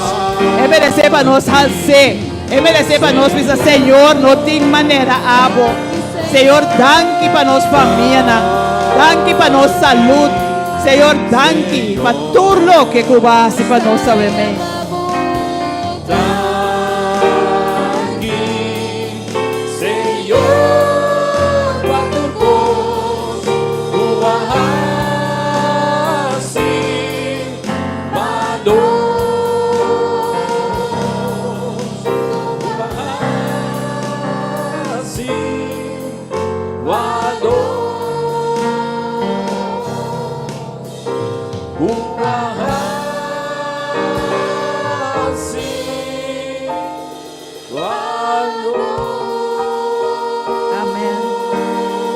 E meresé pa nos hals'É. E meresé pa nos bisa, Señor, no tin manera Abo. Señor, danki pa nos famianan. Danki pa nos salud. Señor, danki pa tur loke ku Bo a hasi pa nos awe mei. Danki, Señor, pa tur kos ku Bo a hasi pa nos. Ku Bo a hasi pa nos. Ku a hasi pa nos. Amen.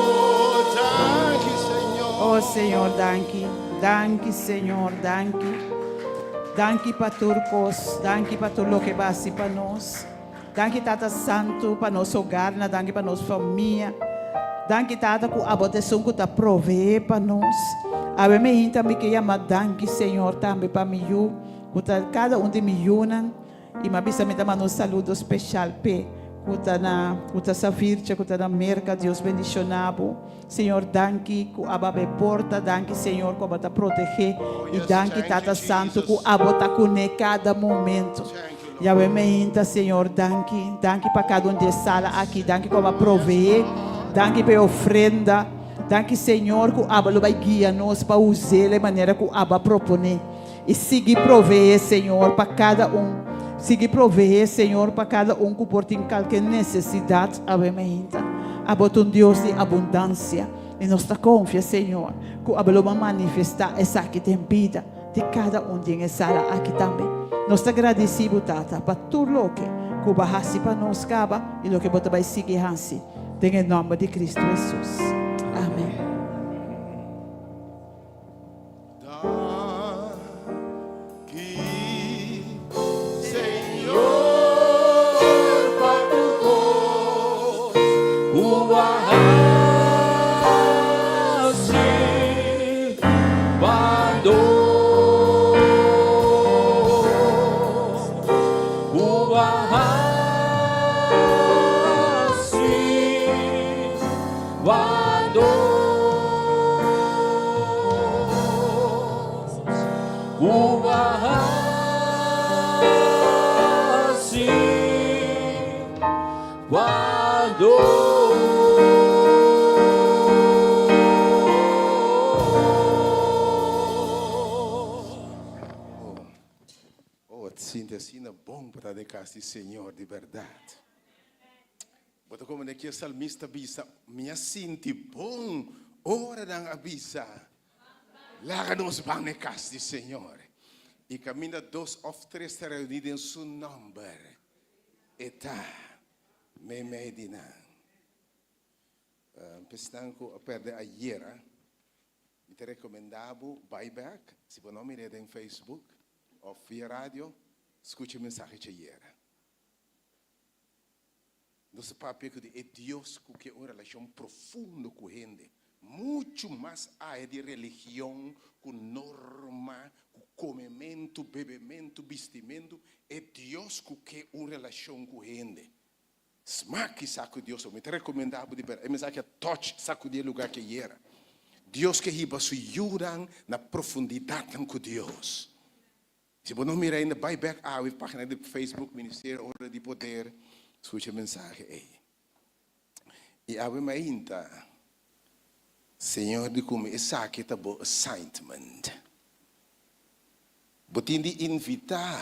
Oh, danki, Señor. Oh Señor, danki. Danki, Señor, danki. Danki pa tur kos. Danki pa tur loke Bo a hasi pa nos. Danki Tata Santu pa nos hogarnan, danki pa nos famia. Danki Tata ku abo ta esun ku ta proveé pa nos. Awe mi hinta mi ke yama danki Señor tambe pa mi yu ku ta kada un di mi yunan i mi a bisa mi ta manda un saludo speshal p'e ku ta na ku ta Savirtje ku ta na Merka Dios bendishona bo Señor danki ku abo a be porta danki Señor ku abo ta protegé i danki Tata Santu ku abo ta kuné kada momento. Yahweh meinta, Señor, danki. Danki pa kada un di e sala aki. Danki ku abo a proveé. Danki pa e ofrenda. Danki, Señor, ku abo lo bai guia nos pa us'é e manera ku abo a proponé. I sigui proveé, Señor, pa kada un. Sigui proveé, Señor, pa kada un ku por tin kalke nesesidat awe meinta. Abo ta un Dios di abundansia. I nos ta konfia, Señor, ku abo lo bai manifestá esaki den bida. Di kada un den e sala aki tambe. Nos ta gradisí bo, Tata, pa tur loke ku bo a hasi pa nos kaba i loke bo ta bai sigui hasi. Den e nòmber di Kristu Hesus. Amèn. Danki, Señor, pa tur kos ku bo a hasi. Pa nos ku a hasi pa nos ku a hasi pa nos. Oh, ta sinti asina bon pa ta den kas di Señor, di bèrdat. Bo ta komprendé ke salmista bisa, Mi a sinti bon ora nan a bisa, Laga nos ban na e kas di Señor. I kaminda dos òf tres ta reuní den su nòmber, E ta meimei di nan. Pesnan ku a pèrdè ayera, mi ta rekomendá bo bai bèk, si bo no mir'é den Facebook òf via radio, skucha e mensahe djayera. Nos ta papia ku di e Dios ku ke un relashon profundo ku hende, muchu mas aya di religion, ku norma, ku komementu, bebementu, bistimentu, e Dios ku ke un relashon ku hende. Smak i sa ku Dios Mi ta rekomendá bo di bèrdat. E mensahe a touch sakudí e lugá ke yera. Dios ke hiba su yunan na profundidatnan ku Dios. Si bo no mira ainda, bai bek awe pagina di Facebook Ministerio Ora di Poder, skucha e mensahe ei. I awe mainta, Señor di ku mi esaki ta bo assignment. Bo tin di invitá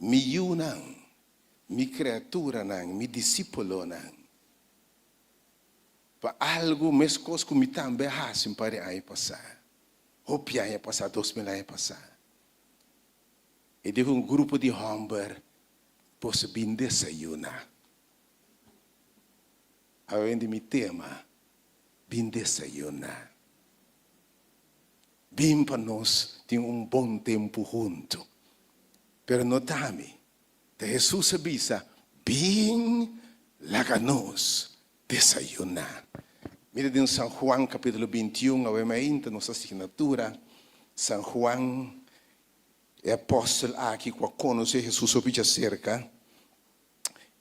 mi yunan, mi kreaturanan, mi disípulonan pa algu meskos ku mi tambe a hasi un par di aña pasá. Hopi aña pasá, 2000 aña pasá. E dijo un grupo di hòmber. Boso bin desayuná. Awe di mi tema, bin desayuná. Bin pa nos tin un bon tempu huntu. Pero no ta mi, ta Hesus a bisa, Bin laga nos desayuná. Mira den San Juan kapítulo 21, awe mainta nos asignatura, San Juan, e apòstel aki ku a konosé Hesus hopi djaserka,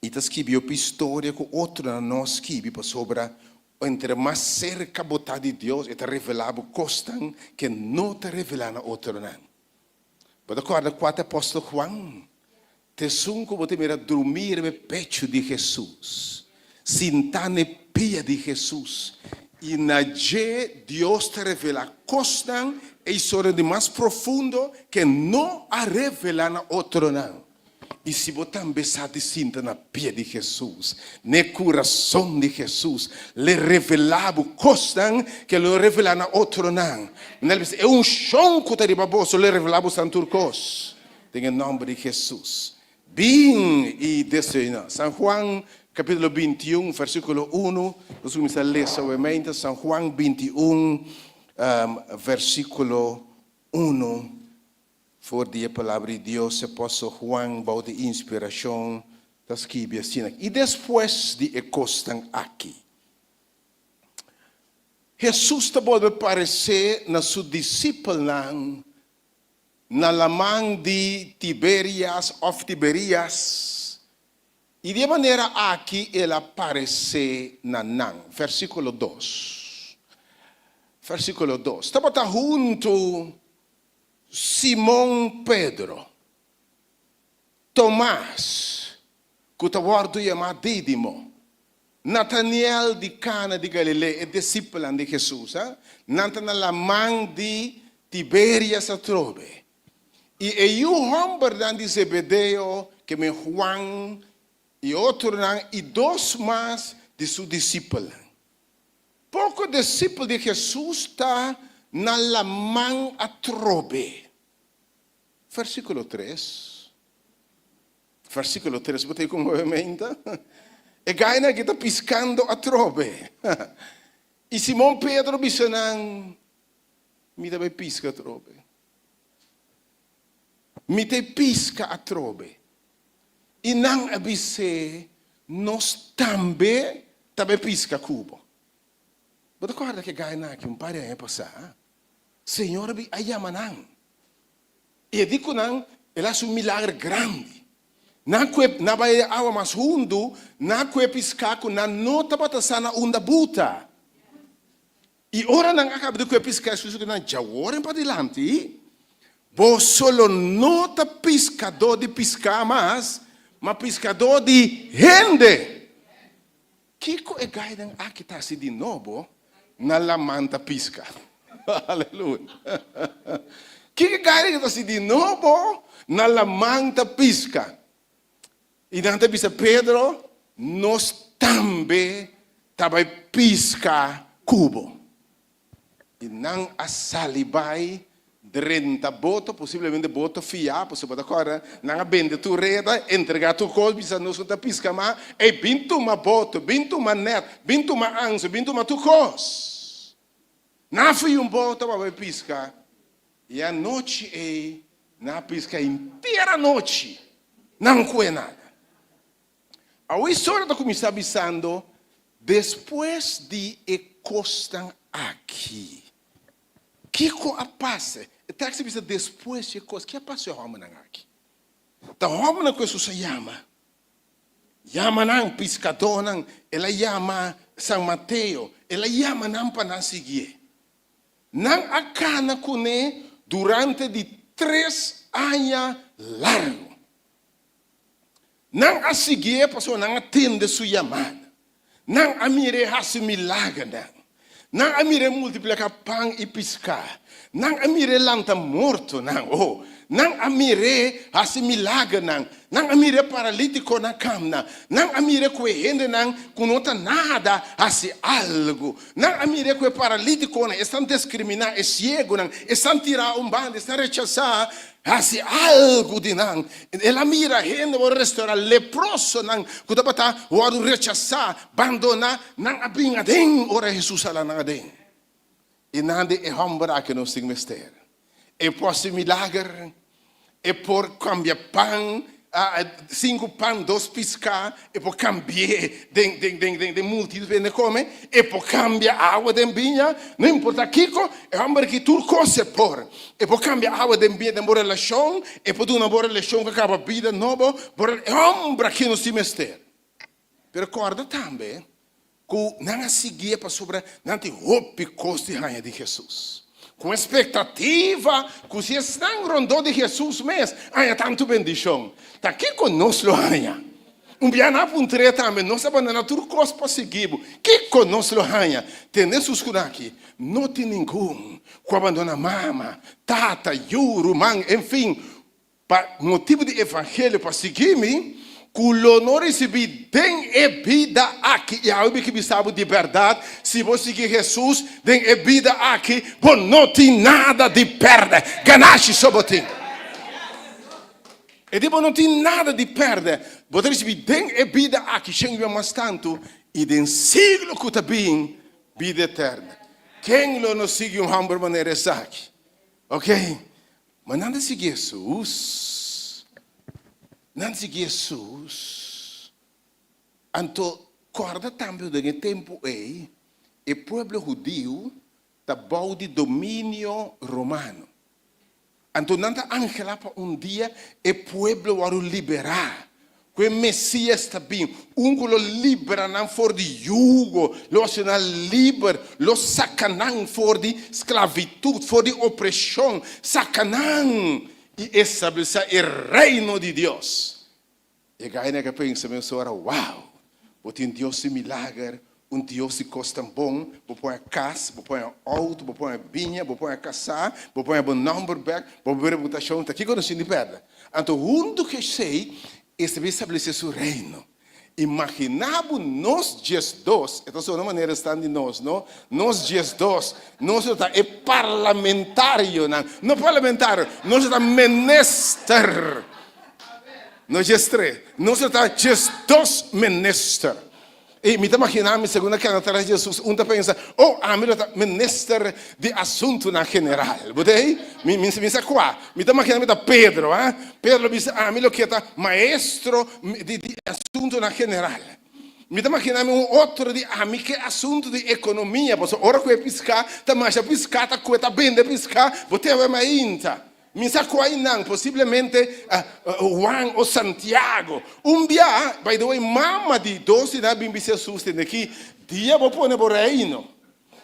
i ta skibi hopi historia ku otronan no a skibi pasobra entre mas serka bo ta di Dios e ta revelá bo kosnan ke no ta revelá na otronan. Bo ta kòrda kua ta apòstel Juan? Ta esun ku bo ta mira drumí riba e pechu di Hesus, sintá na e pia di Hesus, i na dje Dios ta revelá kosnan e historia di mas profundo ke no a revelá na otronan. I si bo tambe sa di sinta na pia di Hesus, n'e kurason di Hesus, l'e revelá bo kosnan ke lo no revelá na otronan. Manera el bisa, E unshon ku ta riba boso lo revelá bosan tur kos. Den e nòmber di Hesus, bin i desayuná. San Juan kapítulo 21, versíkulo unu, nos kuminsá lesa awemente. San Juan 21, versíkulo unu. For di e Palabra di Dios, e apòstel Juan, bou di inspirashon, ta skibi asina, I despues di e kosnan aki, Hesus ta bolbe paresé na su disipelnan na laman di Tiberias òf Tiberias, i di e manera aki el a paresé na nan. Versíkulo dos. Versíkulo dos. Tabata huntu Simon Pedro, Tomas, ku ta wòrdu yamá Dídimo, Nataniel di Kana di Galilea, e disipelnan di Hesus, nan ta na laman di Tiberias atrobe. I e yu hòmbernan di Zebedeo, ke men Huan i otronan, i dos mas di su disipelnan. Poko disipel di Hesus ta na laman atrobe. Versíkulo tres. Versíkulo tres, bo ta ku movimento? E gainan aki ta piskando atrobe. I Simon Pedro bisa nan, Mi ta bai piska atrobe. Mi ta piska atrobe. I nan a bis'é, Nos tambe ta bai piska ku bo. Bo ta kòrda ke gainan aki un par di aña pasá? Señor a a yama nan. I e di ku nan, El a hasi un milager grandi. Nan ku e nan bai e awa mas hundu, nan ku e piská ku nan no tabata sa na unda buta. I ora nan a kaba di kue piská, Hesus di nan, Djaworen padilanti, boso lo no ta piskadó di piská mas, ma piskadó di hende. Kiko e gainan aki ta hasi di nobo na laman ta piska? Aleluya! Kiko e gainan ta hasi di nobo na laman ta piska? I nan ta bisa Pedro, Nos tambe ta bai piska ku bo. I nan a sali bai drenta boto, posiblemente boto fiá, pasobra bo ta kòrda, nan a bende tur reda, entregá tur kos, bisa nos no ta piska mas, ey bin tuma boto, bin tuma nèt, bin tuma anso, bin tuma tur kos. Nan a fia un boto pa bai piska, i e anochi ei nan a piska henter anochi, nan no kohe nada. Awe historia ta kuminsá bisando, Despues di e kosnan aki. Kiko a pasa? E tekst ta bisa despues di e kos. Ke a pasa e hòmbernan aki? Ta hòmbernan ku Hesus a yama. Yama nan piskadónan, el a yama San Mateo, el a yama nan pa nan siguié. Nan a kana kuné durante di tres aña largu. Nan a siguié pasobra nan a tende su yamada. Nan a mir'é hasi milagernan. Nan a mir'é multipliká pan i piská. Nan a mir'é lanta mortonan. Oh! Nan a mir'é hasi milagernan. Nan a mir'é paralítikonan kamna. Nan a mir'é ku e hendenan ku no ta nada hasi algu. Nan a mir'é ku e paralítikonan, esnan deskriminá, e siegunan, esnan tirá un banda, esnan rechasá, hasi algu di nan. El a mira hende wòrdu restorá, leprosonan ku tabata wòrdu rechasá, bandoná, nan a bin aden ora Hesus a la nan aden. I nan di e hòmber aki nos tin mester. E por hasi milager, e por kambia pan, sinku pan, dos piská, e por kambi'é den den den den den multitut pa hende kome, e por kambia awa den biña, no importa kiko, e hòmber aki tur kos e por. E por kambia awa den biña den bo relashon, e por duna bo relashon ku a kaba bida nobo, bo e hòmber aki nos tin mester. Pero kòrda tambe ku nan a siguié pasobra nan tin hopi kos di haña di Hesus. Ku un espektativa ku si esnan rondó di Hesus mes haña tantu bendishon, ta kiko nos lo haña? Un bia nan a puntr'é tambe, Nos a bandoná tur kos pa sigui bo, kiko nos lo haña? Tende Hesus ku nan aki, No tin ningun ku a bandoná mama, tata, yu, ruman, enfin, Pa motibu di evangelio pa sigui mi, ku lo no risibí den e bida aki. I awe mi ke bisa bo di bèrdat, si bo sigui Hesus den e bida aki, bo no tin nada di pèrdè, ganashi so bo tin. E di bo no tin nada di pèrdè, bo ta risibí den e bida aki shen bia mas tantu, i den siglo ku ta bin, bida eterno. Ken lo no sigui un hòmber manera esaki? Oke. Ma nan ta sigui Hesus. Nan ta sigui Hesus. Anto, kòrda tambe ku den e tempu ei, e pueblo hudiu ta bou di dominio romano. Anto nan ta anhelá pa un dia e pueblo wòrdu liberá. Ku e Mesias ta bin, un ku lo libra nan for di yugo, lo hasi nan liber, lo saka nan for di sklavitut, for di opreshon, saka nan i establesá e Reino di Dios. E gainan ke pensa mesora, Wow! Bo tin Dios di milager, un Dios di kos tan bon, bo por haña kas, bo por haña outo, bo por haña biña, bo por haña kasá, bo por haña bo nòmber bèk, bo por reputashon, ta kiko nos tin di pèrdè? Anto huntu ku esei, e ta bin establesé su reino. Imaginá bo nos diesdos, e ta sona manera esnan di nos, no? Nos diesdos, nos lo ta e parlamentarionan, no parlamentario, nos lo ta minister. No diestres, nos lo ta diesdos minister. I mi ta maginá mi segun a keda tras di Jesus, un ta pensa, Oh, ami lo ta minister di asuntunan general. Bo ta ei? Mi, mi, mi sa kua. Mi ta maginá mi ta Pedro, ha? Pedro lo bisa, Ami lo ke ta maestro di, di asuntunan general. Mi ta maginá mi un otro di, Ami ke asuntu di ekonomia, pasobra ora ku e piská ta masha piská ta kue ta bende piská, bo ta wè mainta. Mi sa cu aynan, posiblemente Juan o Santiago. Un bia, by the way, mama di dos di nan a bin bisa Jesus, Tende aki, dia bo pone bo reino,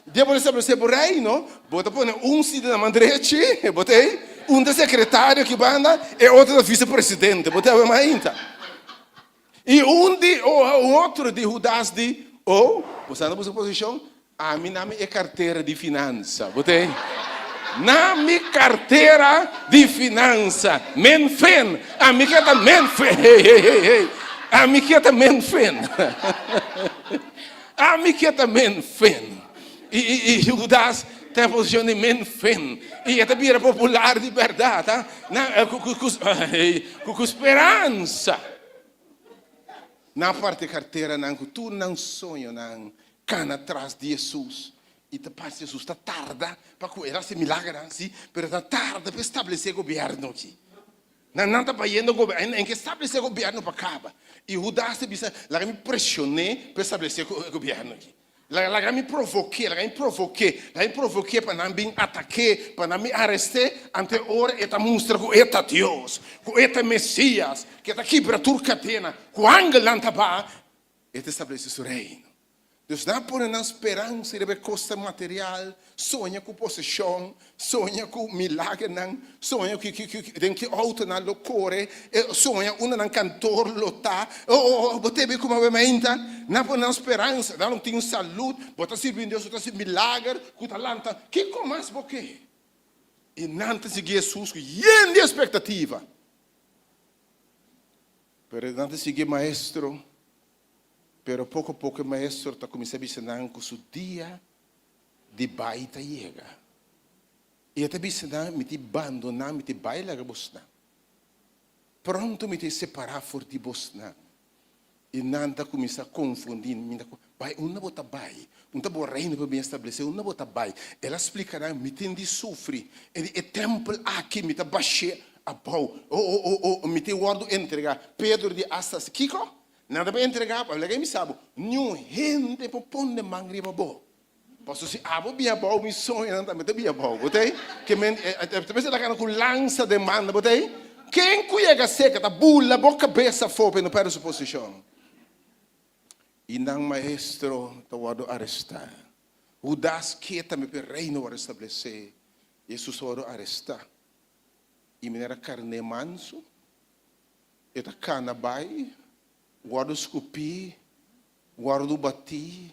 dia bo establece bo reino, bo ta pone un si den man drechi, bo ta ey, un ta secretario aki banda, e otro ta vicepresidente, bo ta awe mainta. I un di, o un otro di Judas di, O, bo sa na boso posicion? Ami na mi e cartera di finansa. Bo ta ei? Na mi cartera di finansa. Menfen. Ami ke ta menfen. Hey, hey, hey, hey. Ami ke ta menfen. Ami ke ta menfen. I, i, i Judas ta e posicion di menfen. I e ta bira popular di berdad, ha? Na, ku, ku, ku, ku, ku speransa. Nan parti karteranan ku tur nan soñonan kana tras di Hesus i ta parse Hesus ta tarda pa ku el hasi milagernan si, pero ta tarda pa establesé gobièrnu aki. Nan nan ta bayendo gobièrnu, en ke establesé gobièrnu pa kaba. I Hudas ta bisa, laga mi preshon'é pa establesé gobièrnu aki. Laga mi provok'é, laga mi provok'é, laga mi provok'é pa nan bin atak'é, pa nan bin arest'é, ante ora e ta mustra ku e ta Dios, ku e ta Mesias, ku e ta kibra tur kadena, ku angelnan ta baha, e ta establesé su reino. Dus nan a pone nan speransa riba e kosnan material, soña ku poseshon, soña ku milagernan, soña ku den ki outo nan lo kore, soña unda nan kantor lo ta. Oh, bo tebe kuma awe mainta? Nan pone nan speransa, nan lo tin salud, bo ta sirbi un Dios ku ta hasi milager, ku ta lanta. Kiko mas bo ke? I nan ta sigui Hesus ku yen di espektativa. Pero nan ta sigui e maestro, pero poko poko e maestro ta kuminsá bisa nan ku su dia di bai ta yega. I e ta bisa nan, Mi tin bandoná, mi tin bai laga bosnan. Pronto mi tin separá for di bosnan. I nan ta kuminsá konfundí, Mi ta bai, unda bo ta bai? Unda bo reino por bin establesé? Unda bo ta bai? El a splika nan, Mi tin di sufri. E di, E tèmpel aki mi ta bash'é abou. O, o, o, o, mi tin wòrdu entregá. Pedro di asta si, Kiko? Nan ta bai entregá bo? Laga mi sa bo, niun hende por pone man riba bo. Pasobra si abo bia abou, mi soñonan tambe ta bia abou. Bo ta ei? Ke men, ta mester laga nan ku lansa den manda, bo ta ei? Ken ku yega seka ta bula bo kabes afó pa e no pèrdè su posishon. I nan maestro ta wòrdu arestá. Hudas ke tambe pa e reino wòrdu establesé. Hesus ta wòrdu arestá. I manera karné mansu, e ta kana bai, wòrdu skupí, wòrdu batí,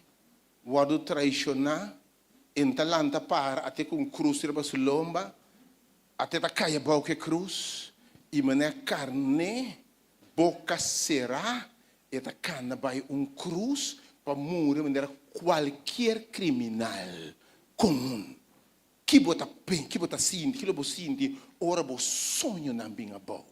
wòrdu traishoná, e ta lanta para ate ku un krus riba su lomba, ate ta kai abou ku e krus, i manera karné boka será e ta kana bai un krus pa muri manera kualkier kriminal komun. Ki bo ta pen, ki bo ta sinti, ki lo bo sinti ora bo soñonan bin abou?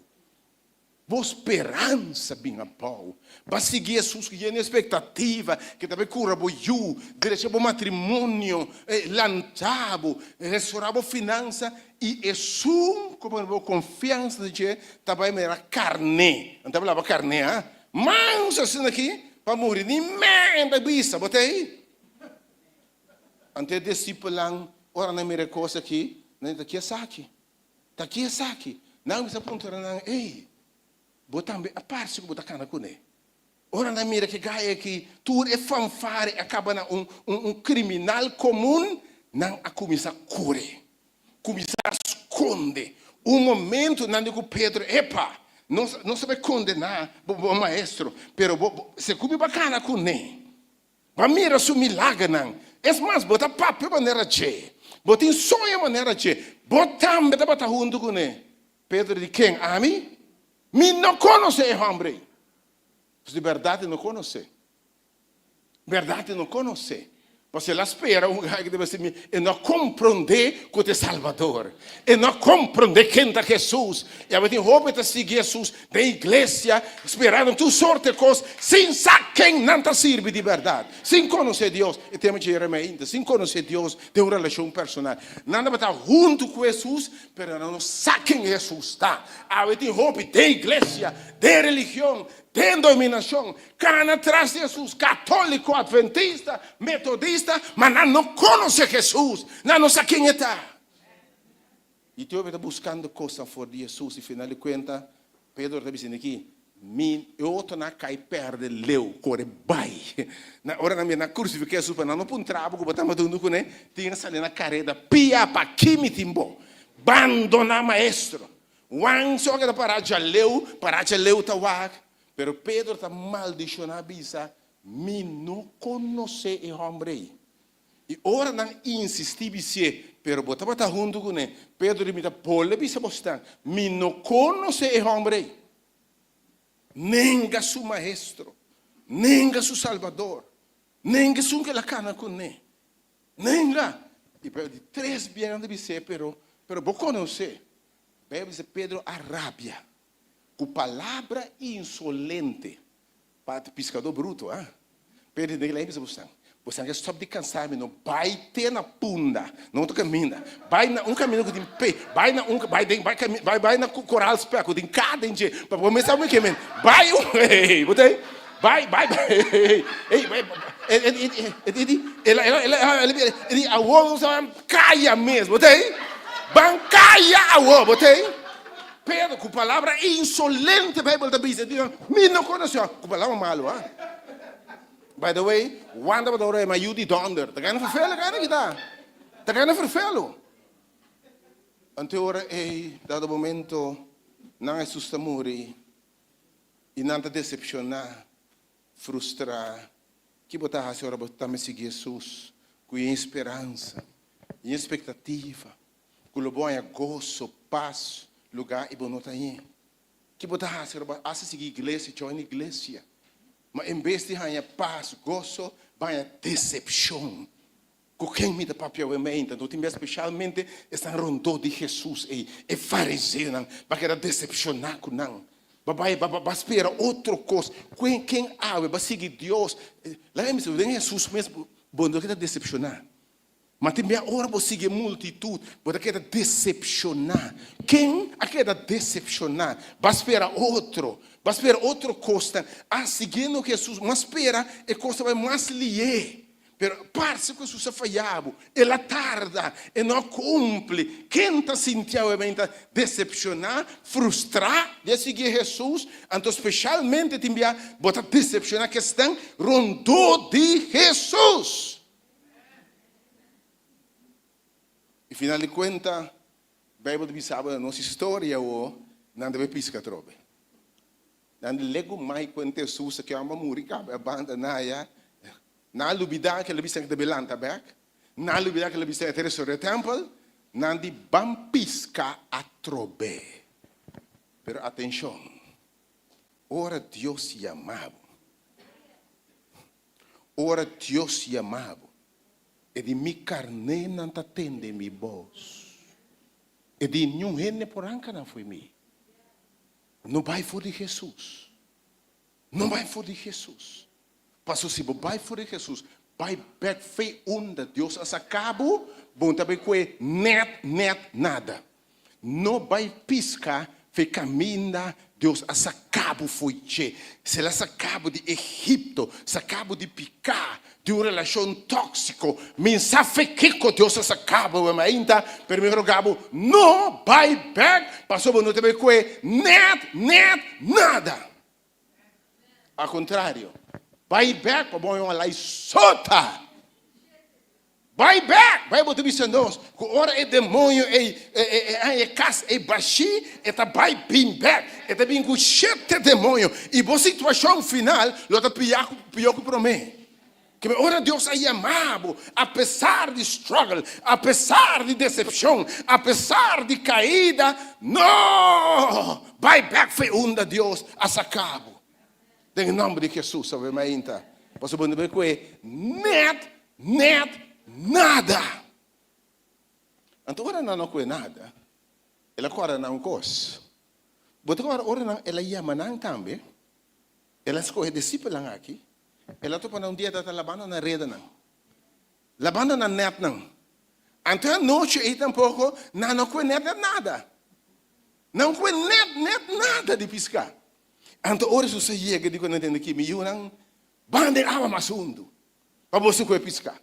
Bo speransa bin abou. Ba sigui Hesus ku yen espektativa ke ta bai kura bo yu, drecha bo matrimonio, lanta bo, restorá bo finansa i esun ku pone bo konfiansa den dje ta bai manera karné. Nan ta laba karné, ha? Manso asina aki pa muri ni mèn ta bisa, bo ta ei? Anto e disipelnan ora nan mira e kos aki, nan di, Ta ki esaki? Ta ki esaki? Nan a bisa puntra nan, Ey, bo tambe a parse ku bo ta kana kuné. Ora nan mira ku e gai aki, tur e fanfare a kaba na un un kriminal komun, nan a kuminsá kore, kuminsá skonde. Un momentu nan di ku Pedro, Epa, nos nos a bai kondená bo bo maestro, pero bo bo segun mi bo a kana kuné. Bo a mira su milagernan. Es mas, bo ta papia manera dje. Bo tin soño manera dje. Bo tambe tabata huntu kuné. Pedro di, Ken? Ami? Mi no konosé e hòmber ei. Pues di bèrdat e no konosé. Bèrdat e no konosé. Pasobra el a spera un gai ku ta bisa mi, e no a komprondé ku ta e Salbador. E no a komprondé ken ta Hesus. I awe tin hopi ta sigui Hesus den iglesia, sperando tur sorte kos, sin sa ken nan ta sirbi di bèrdat, sin konosé Dios. E tema dje Jeremias ainda, sin konosé Dios den un relashon personal. Nan tabata huntu ku Hesus, pero nan no sa ken Hesus ta. Awe tin hopi den iglesia, den religion, den dominashon, Kana tras di Hesus, katóliko, adventista, metodista, ma nan no konosé Hesus, nan no sa ken e ta. I te hopi ta buskando kosnan for di Hesus i final di kuenta Pedro ta bisa aki, Mi e otronan a kai pèrdè leu, kore bai. Na ora nan mira nan krusifiká Hesus, pa nan no puntra bo ku bo tabata huntu kuné, tin a sali na kareda, Pia, paki mi tin bo? Bandoná Maestro! Wan so a keda pará djaleu, pará djaleu ta wak. Pero Pedro ta maldishoná bisa, Mi no konosé e hòmber ei. I ora nan insistí bisié, Pero bo tabata huntu kuné. Pedro di, Mi ta bolbe bisa bosnan, Mi no konosé e hòmber ei. Nenga su Maestro, nenga su Salbador, nenga esun ku el a kana kuné. Nenga! I Pedro di tres biaha nan ta bis'é, Pero, pero bo konosé. Beibel bisa Pedro a rabia. Ku palabra insolente pa piskadó bruto, ah. Pero den lei bisa bosan, bosan ke stòp di kansa mi, no bai te na punda, na otro kaminda, bai na un kaminda ku tin pe, bai na un, bai den, bai kaminda, bai bai na koral spè ku tin ka den dje, pa bo mes sa mi ke men, bai un, hey, bo ta ei? Bai, bai, bai, hey, hey, bai, e, e, e, e di, el a, el a, el a, el a, e di, awor nos a ban kaya mes, bo ta ei? Ban kaya awor, bo ta ei? Pedro, ku palabra insolente Bijbel ta bisa, di nan, Mi no konosé ho. Ku palabra malu, ha? By the way, Juan tabata ora e ma yu di dònder. Ta gana ferfelu gana kita. Ta gana ferfelu. Anto e ora ei, dado momento, nan Hesus ta muri i nan ta desepshoná, frustrá. Ki bo ta hasi ora bo ta tambe sigui Hesus ku e speransa i e spektativa? Ku lo bo haña goso, pas, lugá i bo no ta hañ'é. Ki bo ta hasi ora bo a sigui iglesia, join iglesia? Ma en bes di haña pas, goso, bo haña desepshon. Ku ken mi ta papia awe meinta? No tin bes speshalmente esnan rondó di Hesus ei, e fariseonan, bo a keda desepshoná ku nan. Bo a bai, bo a spera otro kos. Ken awe bo a sigui Dios? Laga mi bisa bo, den Hesus mes bo no keda desepshoná. Ma tin bia ora bo sigui e multitut, bo ta keda desepshoná. Ken a keda desepshoná? Bo a spera otro. Bo a spera otro kosnan. A siguiendo Hesus, bo a spera e kos ta bai mas lié. Pero parse ku Hesus a faya bo. El a tarda, e no a kumpli. Ken ta sinti awe men ta desepshoná, frustrá di a sigui Hesus? Anto speshalmente tin bia bo ta desepshoná kesnan rondó di Hesus. I final di kuenta, Beibel ta bisa bo na nos historia awo, nan debe piska atrobe. Nan di legu mai kuenta Hesus a ke amba muri kaba e banda na aya. Nan a lubida ke el a bisa nan ke debe lanta bek. Nan a lubida ke el a bisa e ta restorá e tèmpel. Nan di ban piska atrobe. Pero atenshon, ora Dios yama bo, Ora Dios yama bo, e di mi karnénan ta tende mi bos. E di niun hende por ranka nan fo'i mi. No bai for di Hesus. No bai for di Hesus. Paso si bo bai for di Hesus, bai bek fei unda Dios a saka bo, bo no ta bai koe nèt nèt nada. No bai pisca fe caminda Dios a saca bo fo'i dje. Si el a saca bo di Egipto, saca bo di pica, di un relacion toxico, mi sa fe kico Dios a saca bo awor mainta, pero mi roga bo, no bai bek, pasobra bo no ta bai coe net, net nada. Al contrario, bai bek pa bo haña un alai sota. Bai bek! Bijbel ta bisa nos ku ora e demoño ei haña e kas ei bashí, e ta bai bin bek. E ta bin ku shete demoño i bo situashon final lo ta pió ku promé. Keme ora Dios a yama bo, apesar di struggle, apesar di desepshon, apesar di kaida, no! Bai bek fe unda Dios a saka bo. Den e nòmber di Hesus awe mainta, pasobra bo no por kohe nèt, nèt nada. Anto ora nan no kohe nada, el a kòrda nan un kos. Bo ta kòrda ora nan el a yama nan tambe, el a skohe disipelnan aki, el a topa nan un dia ta labando nan redanan, labando nan nètnan. Anto e anochi ei tampoko nan no kohe nèt nèt nada. Nan no kohe nèt nèt nada di piská. Anto ora Hesus a yega di ku nan tende ki, Mi yunan, ban den awa mas hundu pa boso kohe piská.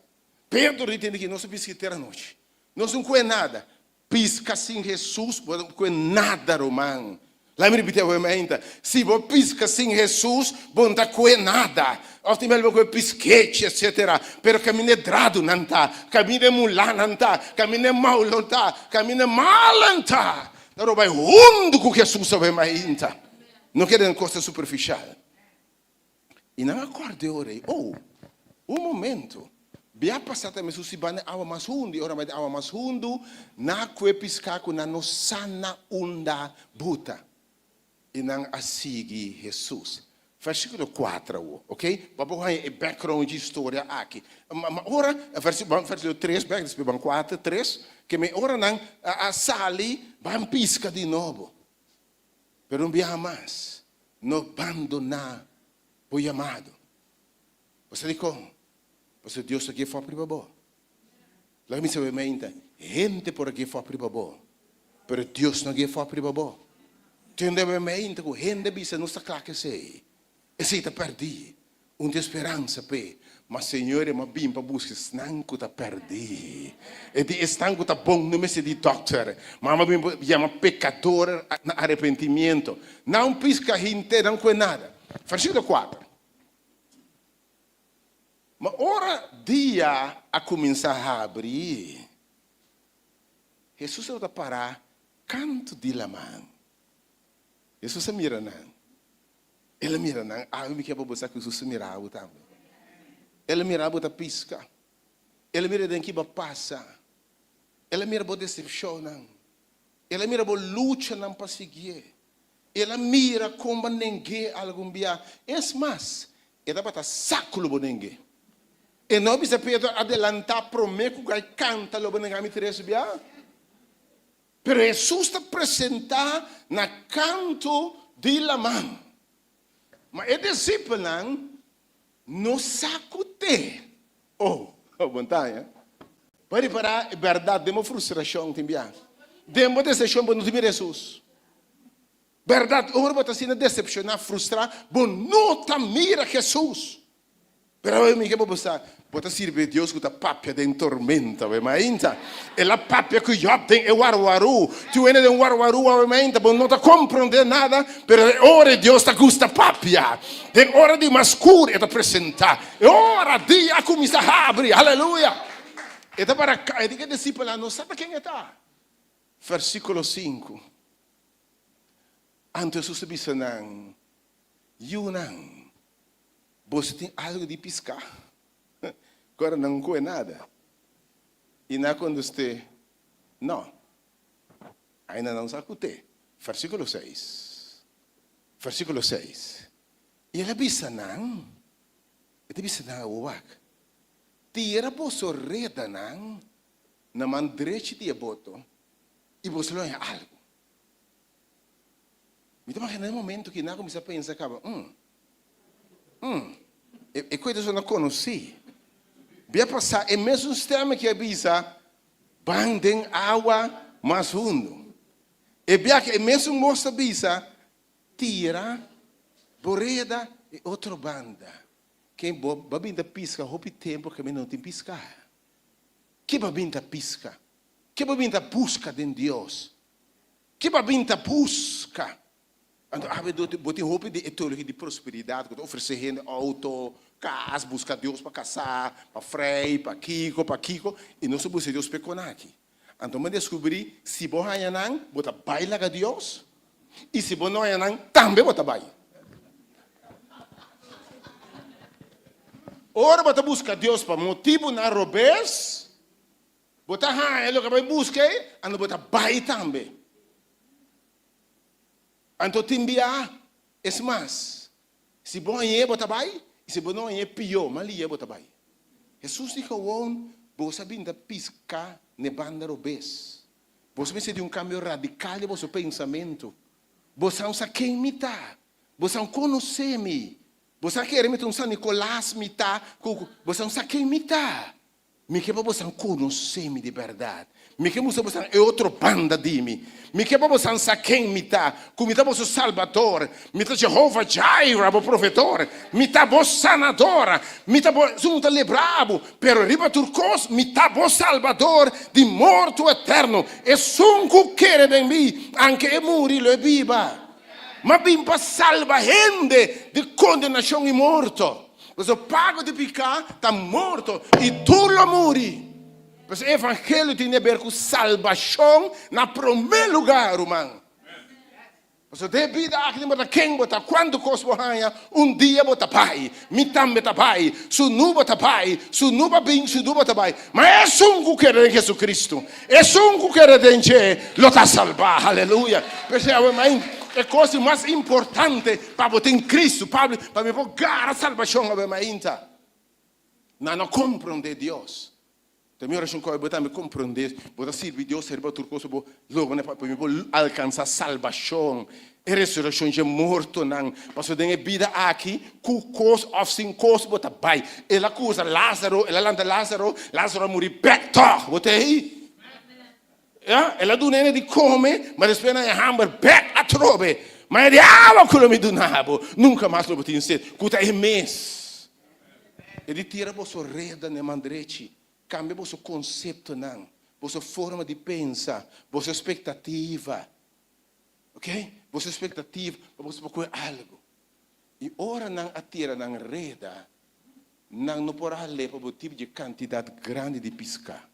Pedro di tende ki, Nos a piska henter anochi, nos no kohe nada. Piska sin Hesus, bo no kohe nada, ruman. Laga mi ripiti awe mainta, si bo piska sin Hesus, bo no ta kohe nada. Òf tin bel bo kohe piskechi, etsetera, pero kaminda e dradunan ta, kaminda e mulanan ta, kaminda e maulon ta, kaminda e malan ta, Ta roba e hundu ku Hesus a bai mainta. No keda den kosnan superfishal. I nan a kòrda e ora ei, Oh, un momento, bia pasá ta Hesus si bai na awa mas hundu, i ora bai den awa mas hundu, nan a kue piská ku nan no sa na unda buta. I nan a sigui Hesus. Versíkulo kuater awor, ok? Bo por haña e background dje historia aki. Ma ora, ban versíkulo tres bek, despues ban kuater, tres, ke mi ora nan a sali ban piska di nobo. Pero un biaha mas, no bandoná bo yamado. Bo sa dikon? Pasobra Dios ta give up riba bo. Laga mi sabe mainta, hende por a give up riba bo, pero Dios no give up riba bo. Tende awe mainta ku hende bisa nos ta kla ku esei, esei ta pèrdí, un tin speransa p'e, ma Señor e bin pa buska esnan ku ta pèrdí. E di esnan ku ta bon no mester di dòkter, ma a bin pa yama pekador na arepentimiento. Nan piska henter, nan kue nada. Versíkulo kuater. Ma ora dia a kuminsá habri, Hesus tabata pará kantu di laman. Hesus a mira nan. El a mira nan. Awe mi ke pa bo sa ku Hesus a mira bo tambe. El a mira bo ta piska. El a mira den ki bo a pasa. El a mira bo desepshonnan. El a mira bo luchanan pa siguié. El a mira kon bo a neng'é algun bia. Es mas, e tabata sa ku lo bo neng'é. E no a bisa Pedro adelantá promé ku gai kanta lo bo nengá mi tres bia. Pero Hesus ta presentá na kantu di laman. Ma e disipelnan no sa ku te. Oh, montaña. Bo a ripará e bèrdat den bo frustrashon tin bia. Den bo desepshon bo no ta mira Hesus. Bèrdat, ora bo ta asina desepshoná, frustrá, bo no ta mira Hesus. Pero awe mi ke pa bo sa, bo ta sirbi e Dios ku ta papia den tormenta awe mainta. El a papia ku Job den e warwarú. Tin wende den warwarú awe mainta, bo no ta komprondé nada, pero e ora e Dios ta gusta papia. Den ora di mas skur e ta presentá. E ora dia a kuminsá habri. Aleluya! E ta para e di ku e disipelnan no sa ta ken e ta. Versíkulo sinku. Anto Hesus a bisa nan, Yunan, boso tin algu di piská? Ku ora nan no kohe nada. I nan a kontest'é, No. Ainda nan sa ku te. Versíkulo seis. Versíkulo seis. I el a bisa nan, E ta bisa nan awor, Wak, tira boso redanan na man drechi di e boto, i boso lo haña algu. Mi ta imagina e momento ki nan a kuminsá pensa kaba, Um, um, e e koe ta sona konosí. Bia pasá e mesun stèm aki a bisa, Ban den awa mas hundu. E biaha e mesun bos ta bisa, Tira bo reda e otro banda. Ken bo ba bin ta piska hopi tempu ke mi no tin piská. Ke bo a bin ta piska? Ke bo a bin ta buska den Dios? Ke bo a bin ta buska? Anto awe bo tin hopi di e teologia di prosperidat ku ta ofresé hende outo, kas, buska Dios pa kasá, pa frei, pa kiko, pa kiko, i nos ta buska Dios p'e konaki. Anto mi a deskubrí si bo haña nan, bo ta bai laga Dios, i si bo no haña nan, tambe bo ta bai. Ora bo ta buska Dios pa motibunan robes, Bo ta haña loke bo a buska ei, anto bo ta bai tambe. Anto tin bia, es mas, si bo hañ'é bo ta bai, i si bo no hañ'é pió, mas lié bo ta bai. Hesus di gewon, Boso a bin ta piska n'e banda robes. Boso mester di un kambio radikal di boso pensamentu. Boso a sa ken mi ta. Boso a konosé mi. Boso a kere mi ta un San Nikolas mi ta, ku boso a sa ken mi ta. Mi ke pa bosan konosé mi di bèrdat. Mi ke mustra bosan e otro banda di mi. Mi ke pa bosan sa ken mi ta, ku mi ta boso Salbador. Mi ta Jehova Jireh, bo Proveedor. Mi ta bo Sanador. Mi ta bo Esun ku ta libra bo. Pero riba tur kos, mi ta bo Salbador di morto eterno. Esun ku kere den mi, anke e muri, lo e biba. M'a bin pa salba hende di kondenashon i morto. Pasobra pago di piká ta morto i tur lo muri. Pues e evangelio tin di aber ku salbashon na promé lugá, ruman. Pasobra den e bida aki no importa ken bo ta, kuantu kos bo haña, un dia bo ta bai. Mi tambe ta bai, sunu bo ta bai, sunu bo a bin, sunu bo ta bai. Ma esun ku kere den Jesucristo, esun ku kere den dje, lo ta salbá. Aleluya! P'esei awe mai e kos di mas importante pa bo tin Cristo, pa pa mi por gara salbashon awe mainta. Nan no komprondé Dios. Ta mi orashon ku awe bo tambe komprondé, bo ta sirbi Dios riba tur kos, bo logra pa mi por alkansá salbashon. E resurekshon dje mortonan. Pasobra den e bida aki, ku kos òf sin kos bo ta bai. El a kusa Lázaro, el a lanta Lázaro, Lázaro a muri bèk tòg. Bo ta ei? Ya, el a duna hende di kome, ma despues nan e hamber bèk atrobe. Ma e di awa ku lo mi duna bo, nunka mas lo bo tin set, ku ta e mes. E di tira boso reda n'e man drechi, kambia boso konseptonan, boso forma di pensa, boso espektativa. Ok, boso expectativa pa boso por coge algo. Y ora nan a tira nan reda, nan no por a hal'é pa bo tipo dje cantidad grandi di pisca.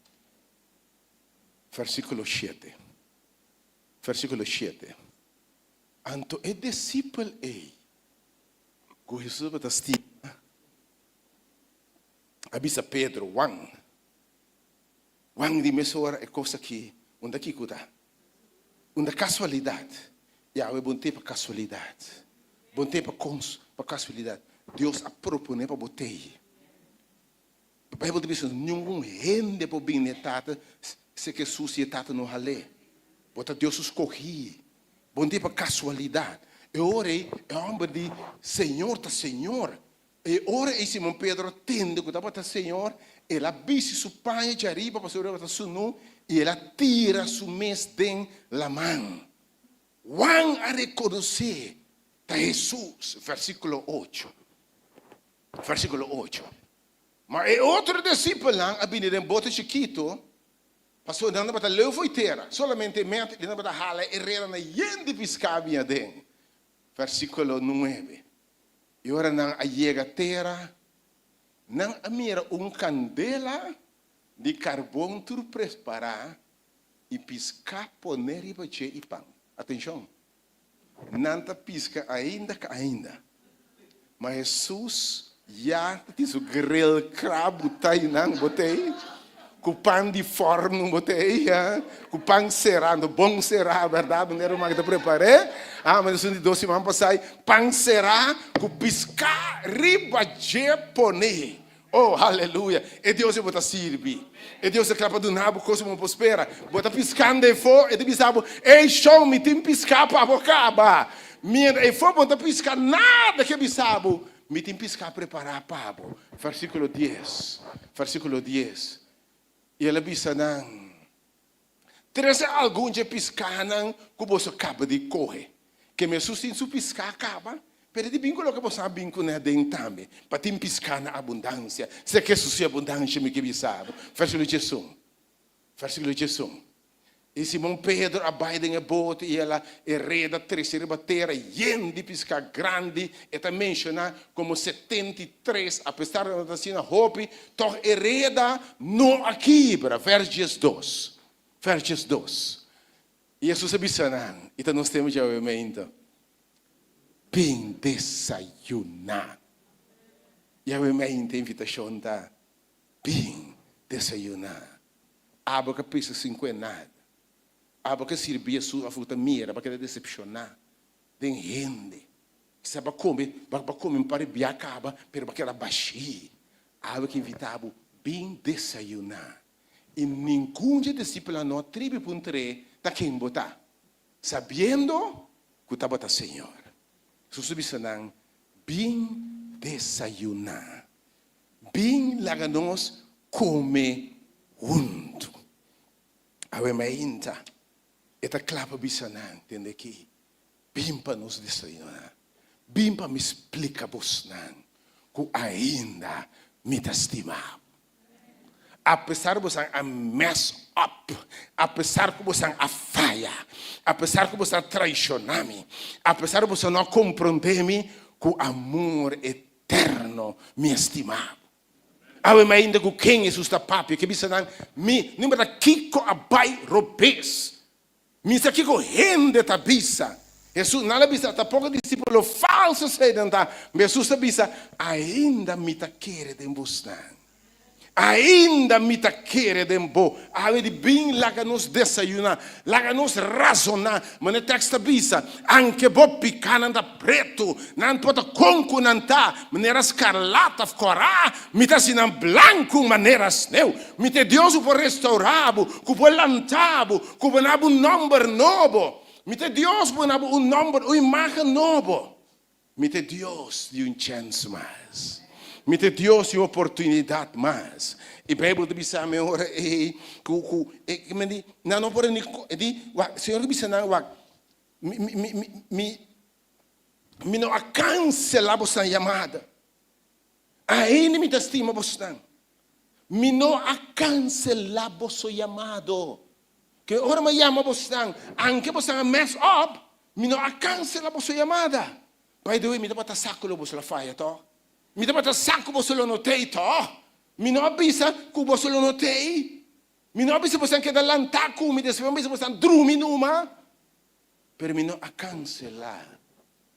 Versiculo shete. Versiculo shete. Anto e discipel ey, cu Jesus tabata stima, a bisa Pedro, Juan. Juan di mesora e kos aki, unda kiko ta? Unda kasualidat. Yahweh bon te pa kasualidat. Bon te pa kons, pa kasualidat. Dios a proponé pa bo tei. Bijbel ta bisa ningun hende por bin na e Tata si Jesus i e Tata no hal'é. Bo ta Dios su skohí. Bo no tin pa kasualidat. E ora ei e hòmber di, Señor ta Señor. E ora ei Simon Pedro a tende ku tabata Señor, el a bisti su paña djariba pasobra e tabata sunú, i el a tira su mes den laman. Juan a rekonosé ta Hesus, versíkulo ocho. Versíkulo ocho. Ma e otro disipelnan a bini den bote chikitu, pasobra nan tabata leu fo'i tera, solamente met i nan tabata hala e redanan yen di piská bini aden. Versíkulo nuebe. I ora nan a yega tera, nan a mira un kandela di karbon tur prepará i piská poné riba dje i pan. Atenshon! Nan ta piska ainda ka ainda. Ma Hesus ya ta tin su grill kla butá einan botei, ku pan di fòrnu botei, ku pan será, anto bon será, bèrdat, manera ruman ta prepar'é, ah, manera esun di dos siman pasá, pan será ku piská riba dje poné. Oh, aleluya! E Dios ei bo ta sirbi. E Dios ta kla pa duna bo kos ku bo no por spera. Bo ta piskando efo, e ta bisa bo, Ey, shon, mi tin piská pa bo kaba. Mientras efo bo no ta piska nada ke bisa bo, Mi tin piská prepará pa bo. Versíkulo dies, versíkulo dies. I el a bisa nan, Trese algun dje piskánan ku boso kaba di kohe. Ke Hesus tin su piská kaba, pero e di bin ku loke boso a bin kuné aden tambe, pa tin piská na abundansia. Sea ku Hesus si abundansia mi ke bisa bo. Versíkulo diesun, versíkulo diesun. I Simon Pedro a bai den e bote i el a e reda trese riba tera yen di piská grandi. E ta menshoná komo 73, apesar di no ta asina hopi, tòg e reda no a kibra. Vers diesdos, vers diesdos. I Hesus a bisa nan, i ta nos tempu djawe meinta, Bin desayuná. Djawe meinta e invitashon ta, Bin desayuná. Abo ka pisa sin kue nada. Abo ka sirbi Hesus òf bo ta mira, bo a keda desepshoná den hende. Kisa bo a kome, bo a kome un par di bia kaba, pero bo a keda bashí. Abo ke invitá bo, bin desayuná. I ningun dje disipelnan no a tribi puntr'é ta ken bo ta, sabiendo ku tabata Señor. Hesus a bisa nan, Bin desayuná. Bin laga nos kome huntu. Awe mainta e ta kla pa bisa nan, Tende aki, bin pa nos desayuná. Bin pa mi splika bosnan ku ainda mi ta stima bo. Apesar bosan a mess up, apesar ku bosan a faya, apesar ku bosan a traishoná mi, apesar ku bosan no a komprondé mi, ku amor eterno mi a stima bo. Awe mi ainda ku ken Hesus ta papia, ke bisa nan, Mi no importa kiko a bai robes, mi sa kiko hende ta bisa. Hesus nan a bisa, Tampoko disípulo falso esei nan ta. Ma Hesus a bisa, Ainda mi ta kere den bosnan. Ainda mi ta kere den bo. Awe di bin laga nos desayuná, laga nos razoná. Manera e tekst ta bisa, Anke bo pikánan ta pretu, nan por ta kon ku nan ta, manera skarlata òf kòrá, mi ta hasi nan blanku manera sneu. Mi ta e Dios ku por restourá bo, ku por lantá bo, ku por na bo un nòmber nobo. Mi ta e Dios ku por na bo un nòmber, un imágen nobo. Mi ta e Dios di un chèns mas. Mi ta e Dios di un oportunidat mas. E Beibel ta bisa mi ora ei ku ku e men di nan no por ni e di wak Señor ta bisa nan wak mi mi mi mi mi mi no a kanselá boso yamada. Ainda mi ta stima bosnan. Mi no a kanselá boso yamado. Ke ora mi a yama bosnan, anke bosnan a mess up, mi no a kanselá boso yamada. By the way, mi tabata sa ku lo boso lo faya tòg. Mi tabata sa ku boso lo no tei tòg. Mi no a bisa ku boso lo no tei. Mi no a bisa bosnan keda lantá ku mi, despues mi a bisa bosnan drumi numa. Pero mi no a kanselá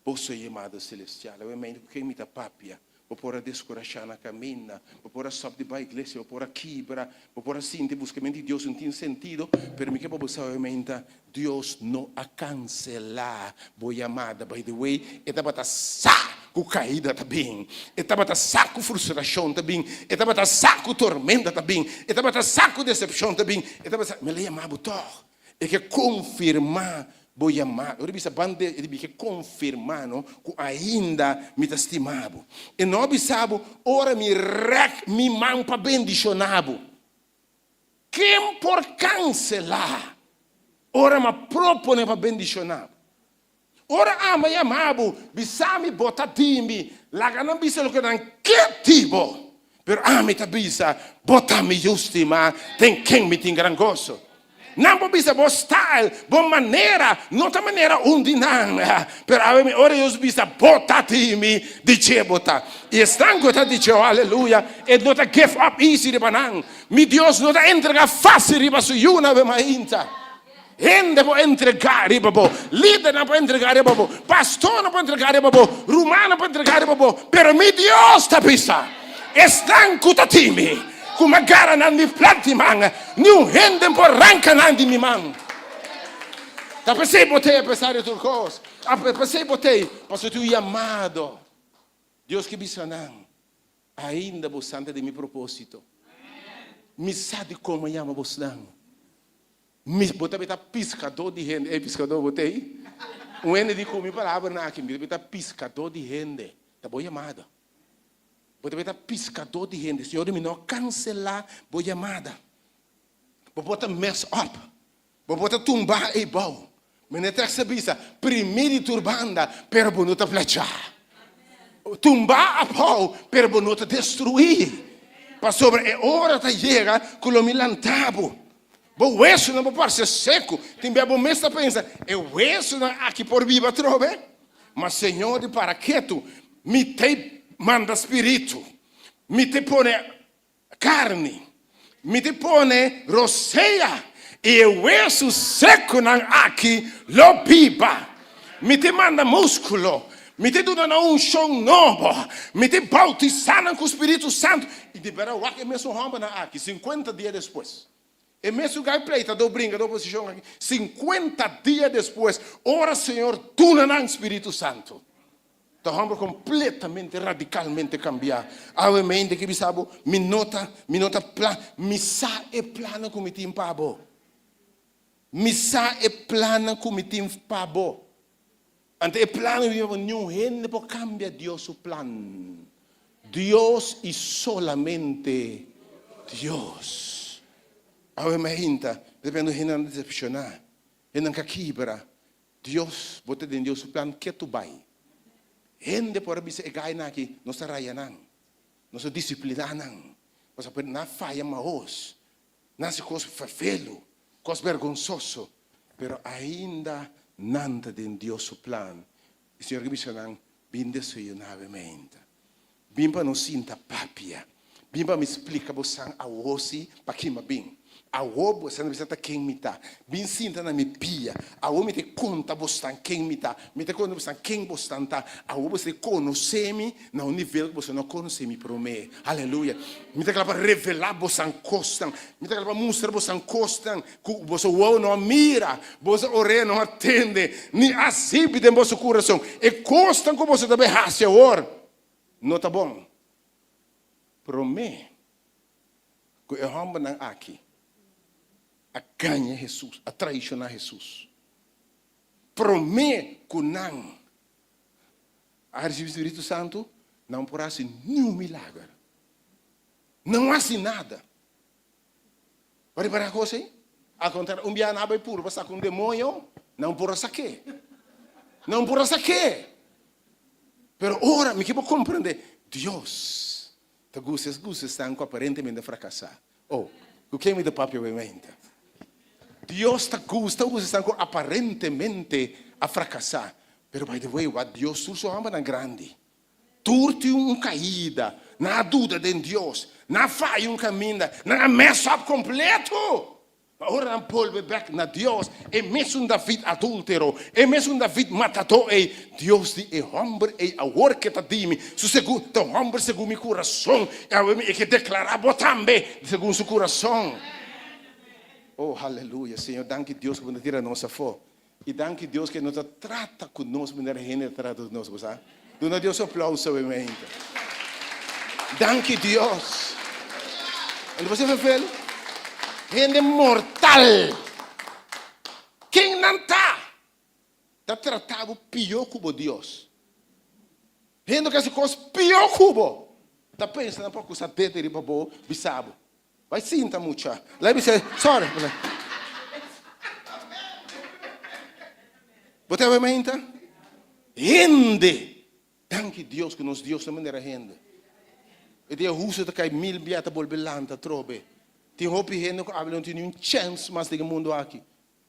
boso yamada selestial. Awor mi ku ken mi ta papia? Bo por a deskurashá na kaminda, bo por a stòp di bai iglesia, bo por a kibra, bo por a sinti buskamentu di Dios no tin sentido, pero mi ke pa bo sa obviamente Dios no a kanselá bo yamada. By the way, e tabata sa ku kaida ta bin, e tabata sa ku frustrashon ta bin, e tabata sa ku tormenta ta bin, e tabata sa ku desepshon ta bin, e tabata sa, mi a yama bo tòg. E ke konfirmá bo yamada. Ora bisa ban de, e di ke konfirmá no ku ainda mi ta stima bo. E no a bisa bo, ora mi rèk mi man pa bendishoná bo. Ken por kanselá ora mi a proponé pa bendishoná bo? Ora ama yama bo, bisa mi bo ta di mi, laga nan bisa loke nan ke di bo. Pero ami ta bisa, bo ta mi yu stimá, den ken mi tin gran goso. Nan por bisa bo style, bo manera, no ta manera un di nan. Pero awe mi ora Dios bisa, bo ta di mi, di dje bo ta. I esnan ku ta di dje, oh aleluya, e no ta give up easy riba nan. Mi Dios no ta entrega fácil riba su yunan awe mainta. Hende por entregá riba bo, lidernan por entregá riba bo, pastornan por entregá riba bo, rumannan por entregá riba bo, pero mi Dios ta bisa, Esnan ku ta tin mi, ku mi a gara nan di plat di man, niun hende por ranka nan di mi man. Ta p'esei bo t'ei apesar di tur kos, ta p'esei bo t'ei, pasobra tin un yamado. Dios ke bisa nan, Ainda bo santa den mi propósito. Mi sa dikon mi a yama bosnan. Mi, bo ta bita piskadó di hende. Ey, piskadó bo t'ey? Un hende di ku mi palabranan aki, mi ta bita piskadó di hende. Ta bo yamada. Bo ta bita piskadó di hende. Señor di mi no kanselá bo yamada. Bo por ta mess up. Bo por ta tumbá ey bou. Meneer Tex ta bisa, primí di tur banda, pero bo no ta plechá. Tumbá abou, pero bo no ta destruí. Pasobra e ora ta yega ku lo mi lantá bo. Bo wesunan por parse seku. Tin bia bo mes ta pensa, E wesunan aki por biba atrobe? Ma Señor di para ketu, Mi ta manda spiritu, mi ta pone karni, mi ta pone rosea, i e wesu sekunan aki lo biba. Mi ta manda muskulo, mi ta duna nan unshon nobo, mi ta boutisá nan ku spiritu santu. I di bera wak e mesun hòmbernan aki sinkuenta dia despues. E mesun gai pleitadó bringadó oposishon aki sinkuenta dia despues ora Señor duna nan spiritu santu. Ta hòmber kompletamente radikalmente kambiá. Awe mente ke bisa bo, mi no ta, mi no ta plan, mi sa e plannan ku mi tin pa bo. Mi sa e plannan ku mi tin pa bo. Anto e plannan ku mi tin pa bo, niun hende por kambia Dios su plan. Dios i solamente Dios. Awe mainta, mi ta pensando hendenan desepshoná, hendenan ka kibra. Dios, bo ta den Dios su plan ketu bai. Hende por a bisa e gainan aki, nos ta raya nan, nos ta disipliná nan, pasobra nan a faya mahos, nan hasi kos ferfelu, kos bergonsoso, pero ainda nan ta den Dios su plan. E Señor ke bisa nan, Bin desayuná awe meinta. Bin pa nos sinta papia. Bin pa mi splika bosan awo si pa kin m'a bin. Awo bosan ta bisa ta ken mi ta. Bin sinta na mi pia. Awo mi ta konta bosnan ken mi ta. Mi ta konta bosnan ken bosnan ta. Awo boso ta konosé mi na un nivel ku boso no konosé mi promé. Aleluya. Mi ta kla pa revelá bosan kosnan. Mi ta kla pa mustra bosan kosnan ku boso wowo no a mira, boso orea no a tende, ni a sibi den boso kurason. E kosnan ku boso ta bai hasi awor no ta bon. Promé ku e hòmbernan aki a gaña Hesus, a traishoná Hesus, promé ku nan a risibí spiritu santu, nan por hasi niun milager. Nan no hasi nada. Bo a ripará kos ei? Al kontrario, un biaha nan a bai puru pa saka un demoño, nan por a sak'é. Nan por a sak'é. Pero ora, mi ke bo komprendé, Dios ta gusta es gusta esnan ku aparentemente a frakasá. Oh, ku ken mi ta papia obviamente? Dios ta gusta gusta esnan ku aparentemente a frakasá. Pero by the way, wak Dios tur su hòmbernan grandi. Tur tin un kaida, nan a duda den Dios, nan a faya un kaminda, nan a mess up kompleto. Ma ora nan bolbe bek na Dios, e mesun David adúltero, e mesun David matadó ei, Dios di e hòmber ei awor ke ta di mi, su segun, ta un hòmber segun mi kurason, i awe mi e ke deklará bo tambe segun su kurason. Oh, haleluya! Señor, danki Dios ku bo no tira nos afó. I danki Dios ku e no ta trata ku nos manera hende ta trata ku nos, bo sa? Duna Dios un aplauso awe mainta. Danki Dios. Anto bo sa vervel? Hende mortal. Ken nan ta? Ta trata bo pió ku bo Dios. Hende ku hasi kos pió ku bo. Ta pensa nan por kusa dede riba bo, bisa bo. Bai sinta mucha. Lei bisa, sorry. Bo ta mainta? Hende. Danki Dios ku nos Dios no manera hende. E dia hustu ta kai mil bia ta bolbe lanta atrobe. Tin hopi hende ku abla no tin niun chèns mas den e mundu aki.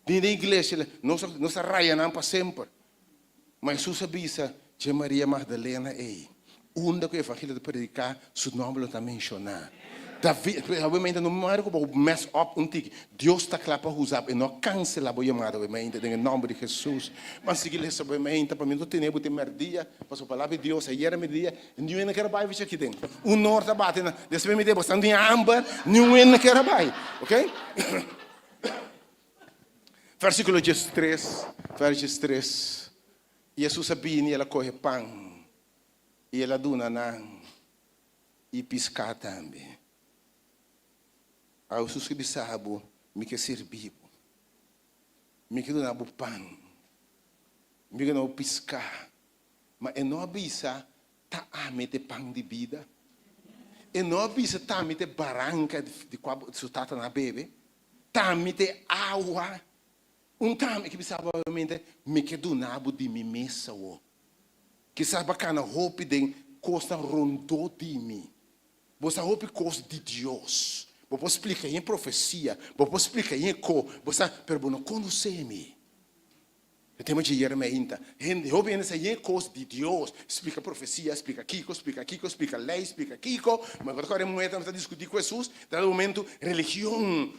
Ni den iglesia nos nos a raya nan pa semper. Ma Hesus a bisa dje Maria Magdalena ei, unda ku evangelio ta prediká, su nòmber lo ta menshoná. David, obviamente no mari ku bo mess up un tiki. Dios ta kla pa usa bo, e no a kanselá bo yamada obviamente den e nòmber di Hesus. Ban sigui lesa obviamente pa mi no tene bo te mèrdia, pasobra palabra di Dios ayera mèrdia niun hende no ker a bai bichi aki den. Un or ta bati na despues mi di bo esnan tin hamber, niun hende no ker a bai, ok. Versíkulo diestres, vers diestres, I Hesus a bini i el a kohe pan, i el a duna nan, i piská tambe. Awe Hesus ke bisa bo, Mi ke sirbi bo. Mi ke duna bo pan. Mi ke duna bo piská. Ma e no a bisa, Ta ami t'e pan di bida? E no a bisa, Ta ami t'e baranka di kua su tatanan a bebe? Ta ami t'e awa? Un ta ami ki bisa bo obviamente, Mi ke duna bo di mi mes awo. Kisas bo a kana hopi den kosnan rondó di mi. Bo sa hopi kos di Dios. Bo por splika yen profesia, bo por splika yen ko, bo sa, pero bo no konosé mi. E tema dje yera meinta. Hende, hopi hende sa yen kos di Dios, splika profesia, splika kiko, splika kiko, splika lei, splika kiko, ma bo ta kòrda e muhé ta diskutí ku Hesus, dado momento, religion,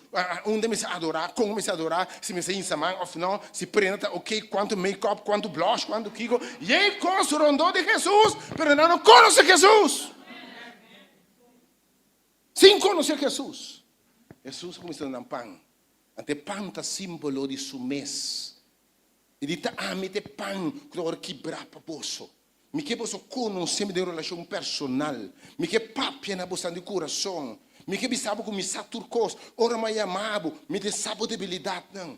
unda mester adorá, kon mester adorá, si mester hinsa man òf nò, si prenda ta oke, kuantu make-up, kuantu blush, kuantu kiko, yen kos rondó di Hesus, pero nan no konosé Hesus. Sin konosé Hesus, Hesus a kuminsá duna nan pan. Anto e pan ta símbolo di su mes. E di, Ta ami ta e pan ku ta wòrdu kibrá pa boso. Mi ke boso konosé mi den un relashon personal. Mi ke papia na bosan di kurason. Mi ke bisa bo ku mi sa tur kos. Ora mi a yama bo, mi ta sa bo debilidatnan.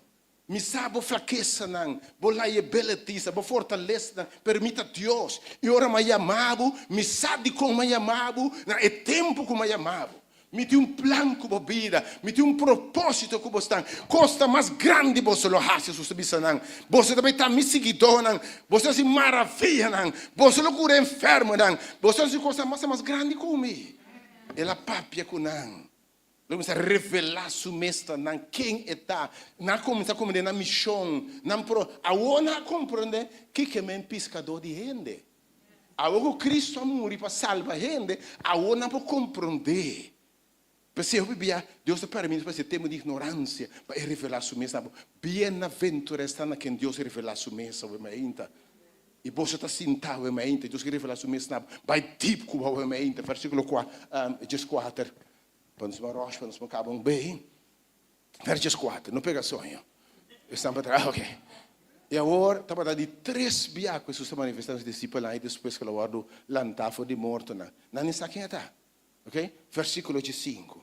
Mi sa bo flakesanan, bo liabilitiesnan, bo fortalesnan, pero mi ta Dios. I ora mi a yama bo, mi sa dikon mi a yama bo na e tempu ku mi a yama bo. Mi tin un plan ku bo bida, mi tin un propósito ku bosnan. Kos ta mas grandi boso lo hasi, Hesus ta bisa nan. Boso ta bai ta mi siguidónan, boso ta hasi maravianan, boso lo kura enfermonan, boso ta hasi kosnan mas mas grandi ku mi. El a papia ku nan. El a kuminsá revelá su mes na nan ken e ta. Nan a kuminsá komprendé nan mishon, nan pro. Awor nan a komprendé kiko e men piskadó di hende. Awor ku Kristu a muri pa salba hende, awor nan por komprondé. P'esei hopi bia Dios ta permití pa ese tempu di ignoransia pa e revelá su mes na bo. Bienaventurá esnan na ken Dios revelá su mes awe mainta. I boso ta sintá awe mainta, Dios ke revelá su mes na bo. Bai dip ku bo awe mainta. Versíkulo dieskuater. Pa nos rush, pa nos kaba un bei. Vers dieskuater, no pega soño. Esnan pa tras, ok. I awor tabata di tres bia ku Hesus a manifestá na su disipelnan i despues ku el a wòrdu lantá for di mortonan. Nan ni sa ken e ta. Ok, versíkulo diesinku.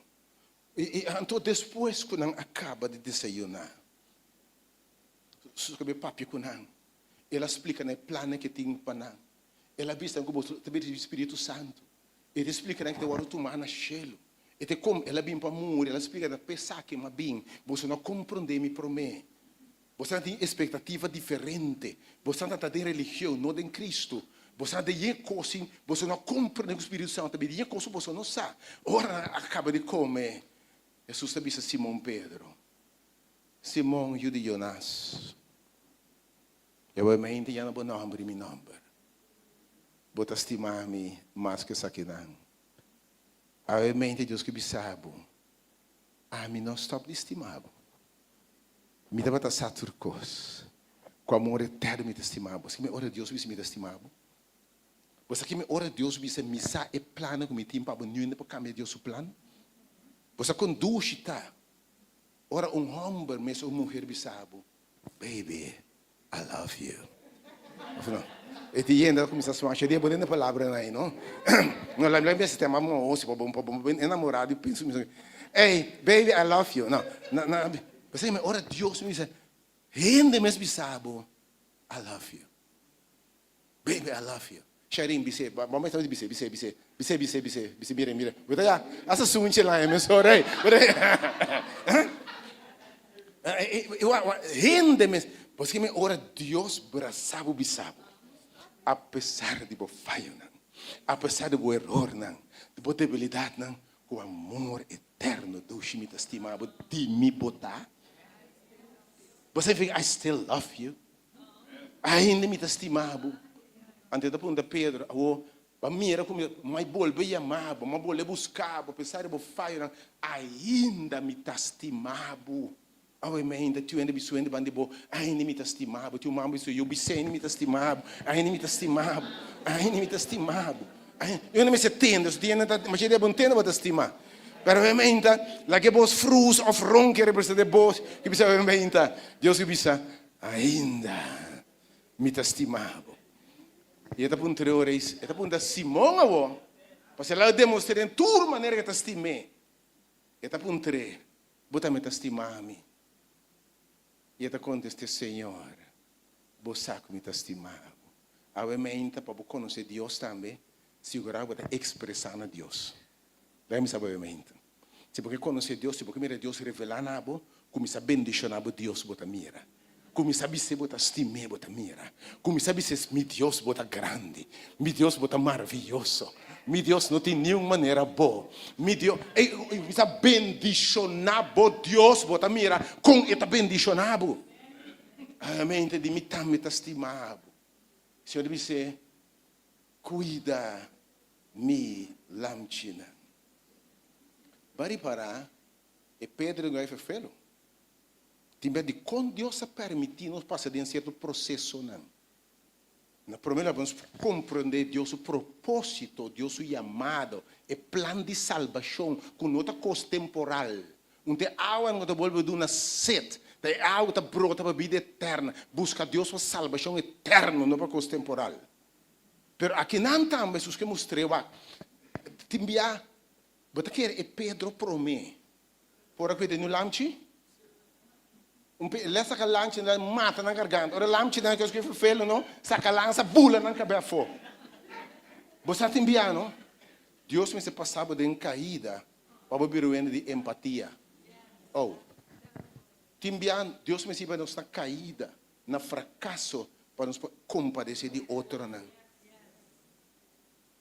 I anto despues ku nan a kaba di desayuná, Hesus a kaba papia ku nan. El a splika nan e plannan ku e tin pa nan. El a bisa nan ku boso ta bini risibí Spiritu Santu. E ta splika nan ku ta wòrdu tumá na shelu. E ta kom, el a bin pa muri, el a splika nan, P'esaki mi a bin, boso no a komprondé mi promé. Boso nan tin espektativa diferente. Boso nan ta den religion, no den Kristu. Boso nan den yen kos sin boso no a komprondé ku Spiritu Santu ta bini. Yen kos ku boso no sa. Ora nan a kaba di kome, Hesus ta bisa Simon Pedro, Simon, yu di Jonas, e bo mente yama bo nòmber i mi nòmber. Bo ta stima mi mas ku esakinan. Awe mente Dios ke bisa bo, Ami no stòp di stima bo. Mi tabata sa tur kos. Ku amor eterno mi ta stima bo. Esaki mi ora Dios bisa mi ta stima bo. Bo sa ki mi ora Dios bisa mi sa e plannan ku mi tin pa bo niun hende por kambia Dios su plan. Bo sa kon dushi ta ora un hòmber mes un muher bisa bo, Baby, I love you. Of no? E tin hende ta kuminsá smasha di e bo den e palabranan ei, no? No, la mi mester tema moho si pa bo pa bo enamorá di pensa mi Ey, baby, I love you. No, no, no. Bo sa ki mi ora Dios bisa hende mes bisa bo, I love you. Baby I love you. Sharin bis'é, bo mester tabata bis'é, bis'é, bis'é, bis'é, bis'é, bis'é, bis'é, mira, mira. Bo ta ya, hasta sunchi lan e mesora ei. Bo ta ya. Hende mes, paske mi ora Dios brasa bo bisa bo, apesar di bo fayonan, apesar di bo erornan, di bo debilidatnan, ku amor eterno dushi mi ta stima bo, di mi bo ta. Bo sa I still love you. Ainda mi ta stima bo. Anto e ta puntra Pedro, Awor, bo a mira ku mi a bolbe yama bo, mi a bolbe buska bo, apesar di bo fayonan, ainda mi ta stima bo. Awe mi ainda tiu hende bisu hende banda di bo, ainda mi ta stima bo. Tiu mama bisu yu bis'é, ainda mi ta stima bo, ainda mi ta stima bo, ainda mi ta stima bo. Yo no mester tende, su tiende ta, masha dia bo ntende bo ta stima. Pero awe mi ainda, laga e bos frus òf ronke representa e bos ki bisa awe mi ainda, Dios ki bisa, Ainda mi ta stima bo. I e ta puntra e ora ei, e ta puntra Simon awor, pasobra el a demostr'é den tur manera ku e ta stim'é. E ta puntr'é, Bo tambe ta stima mi? I e ta kontest'é, Señor, bo sa ku mi ta stima bo. Awe meinta pa bo konosé Dios tambe, sigurá bo ta ekspresá na Dios. Laga mi sa bo awe meinta. Si bo ke konosé Dios, si bo ke mira Dios revelá na bo, kuminsá bendishoná bo Dios bo ta mira. Kuminsá bis'é bo ta stim'é bo ta mira. Kuminsá bis'é, Mi Dios bo ta grandi. Mi Dios bo ta maravioso. Mi Dios no tin niun manera bo. Mi Dios, ey, kuminsá bendishoná bo Dios bo ta mira kon e ta bendishoná bo. Amén, di mi tambe ta stima bo. Señor ta bis'é, Kuida mi lamchinan. Bo a ripará e Pedro den e felo? Tin bes dikon Dios a permití nos pasa den sierto prosesonan? Na promé lugar pa nos komprondé Dios su propósito, Dios su yamado, e plan di salbashon ku no ta kos temporal. Un ta e awa ku ta bolbe duna set, ta e awa ku ta brota pa bida eterna. Buska Dios pa salbashon eterno, no pa kos temporal. Pero akinan tambe Hesus ke mustr'é wak, tin bia bo ta kere e Pedro promé por a kuida di un lamchi? Un pe lè saka lamchi nan mata nan garganta. Ora lamchi nan ke ferfelu no, saka lansa bula nan kabes afó. Bo sa tin bia no? Dios mester pasa bo den kaida pa bo bira un hende di empatia. Oh. Tin bia Dios mester hiba nos na kaida. Na frakaso pa nos por kompadesé di otronan.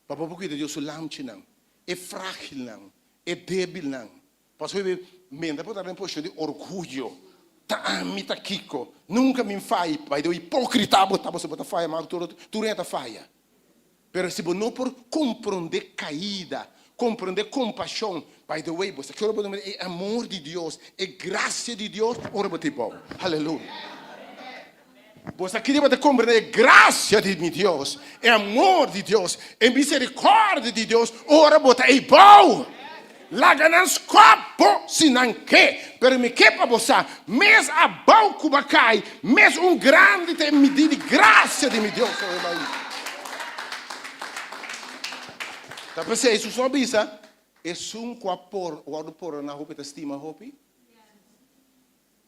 Pa bo por kuida Dios su lamchinan, e frágilnan, e débilnan. Pasobra e menda por ta den posishon di orguyo, Ta ami ta kiko? Nunka mi faya. By the way, hipókrita bo ta pasobra bo ta faya mas ku tur otro. Tur hende ta faya. Pero si bo no por komprondé kaida, komprondé kompashon, by the way, bo sa ki ora bo ta mira e amor di Dios, e grasia di Dios, ora bo ta bou. Haleluya! Bo sa ki dia bo ta komprondé e grasia di mi Dios, e amor di Dios, e miserikòrdia di Dios, ora bo ta ei bou. Laga nan skòp bo si nan ke, pero mi ke pa bo sa, mes abou ku bo a kai, mes un grandi ta e midí di grasia di mi Dios riba mi. Ta p'esei Hesus no a bisa, Esun ku a por wòrdu pordoná hopi ta stima hopi?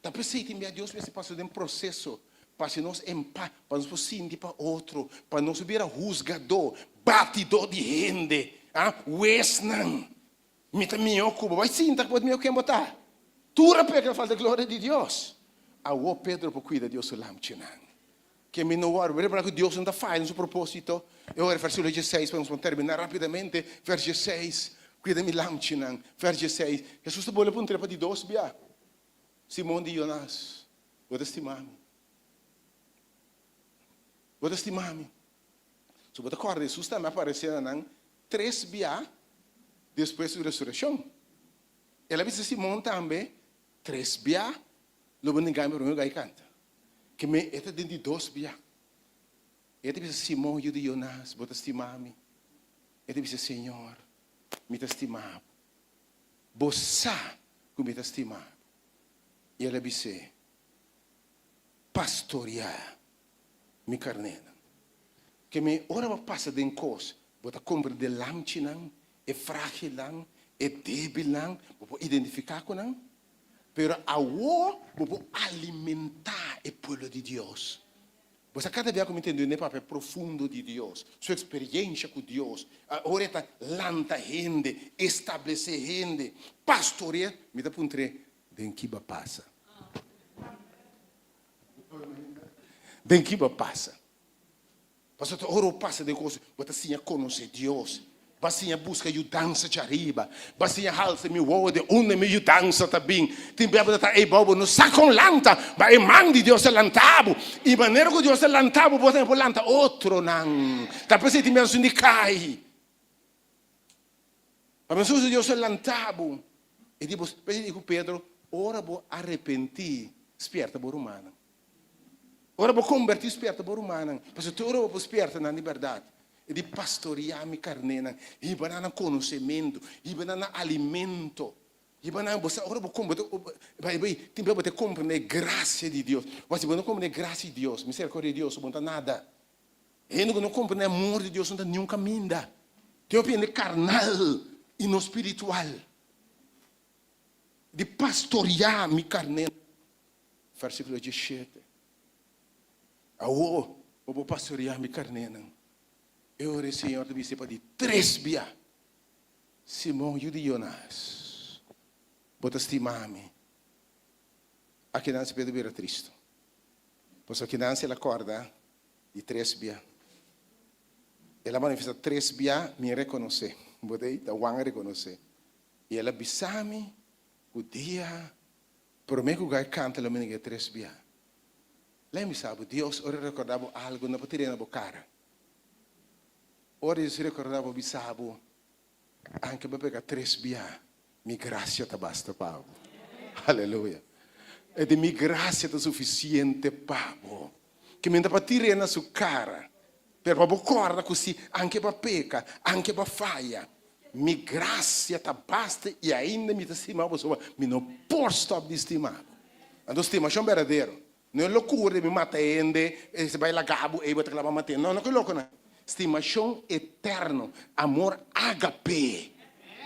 Ta p'esei tin bia Dios mester pasa den proseso pa hasi nos en pas, pa nos por sinti pa otro, pa nos no bira husgadó, batidó di hende, ah, huesnan. Mi ta mihó ku bo. Bai sinta ku bo ta mihó ken bo ta. Tur a peka na falta gloria di Dios. Awor Pedro por kuida Dios su lamchinan. Ke mi no wòrdu. Bo repara ku Dios no ta faya den su propósito. E ora versíkulo dieseis, pa nos por terminá rápidamente. Vers dieseis, Kuida mi lamchinan. Vers dieseis, Hesus ta bolbe puntra pa di dos bia. Simon di Jonas, bo ta stima mi? Bo ta stima mi? So bo ta kòrda Hesus tambe a aparesé na nan tres bia despues di su resurekshon. El a bisa Simon tambe tres bia. Lo bo nenga mi promé ku gai kanta. Ke me e ta den di dos bia. E ta bisa, Simon, yu di Jonas, bo ta stima mi? E ta bisa, Señor, mi ta stima bo. Bo sa ku mi ta stima bo. I el a bis'é, Pastoriá mi karnénan. Ke me ora bo pasa den kos, bo ta komprendé lamchinan, e frágilnan, e débilnan, bo por identifiká ku nan. Pero awor bo por alimentá e pueblo di Dios. Bo sa kada bia ku mi tende un e papia profundo di Dios, su eksperiencia ku Dios, ora e ta lanta hende, establesé hende, pastorea, mi ta puntr'é, Den ki bo a pasa? Den ki bo a pasa? Pasobra ta ora bo pasa den kos, bo ta siña konosé Dios, bo a siña buska yudansa djariba, bo a siña halsa mi wowo di unda mi yudansa ta bin. Tin bia bo ta ta eibou, bo no sa kon lanta, ma e man di Dios ta lanta bo. I manera ku Dios ta lanta bo, bo tambe por lanta otronan. Ta p'esei tin bia nos tin di kai. Pasobra su Dios a lanta bo, e di bo, p'esei di ku Pedro, Ora bo arepentí, spierta bo rumannan. Ora bo kombertí, spierta bo rumannan. Pasobra tur ora bo por spierta nan di bèrdat. E di pastoriá mi karnénan, hiba nan na konosementu, hiba nan na alimento, hiba nan, bo sa ora bo kombertí, bai bai, tin bia bo ta komprendé e grasia di Dios. Wak si bo no komprendé e grasia di Dios, miserikordia di Dios, bo no ta nada. Hende ku no komprendé amor di Dios no ta niun kaminda. Tin hopi hende karnal i no spiritual. Di pastoriá mi karnénan. Versíkulo diesshete. Awor bo por pastoriá mi karnénan. E ora e Señor ta bis'é pa di tres bia, Simon, yu di Jonas, bo ta stima mi? Akinan si Pedro bira tristu. Pasobra akinan si el a kòrda di tres bia. El a manifestá tres bia, Mi rekonosé. Bo ta ei? Ta Juan a rekonosé. I el a bisa mi ku dia promé ku gai kanta lo mi nega tres bia. Lei mi sa bo, Dios ora rekordá bo algu no por tir'é na bo kara. Ora Dios rekordá bo bisa bo, Anke bo peka tres bia, mi grasia ta basta pa bo. Aleluya. E di mi grasia ta sufisiente pa bo. Ke mi no ta pa tir'é na su kara, pero pa bo kòrda ku si anke bo a peka, anke bo a faya, mi grasia ta basta i ainda mi ta stima bo pasobra mi no por stòp di stima bo. Anto stimashon berdadero No e lokura di mi mata hende, e si bai laga bo ei bo ta kla pa mat'é. No, no ke loko nan. Stimashon eterno, amor ágape.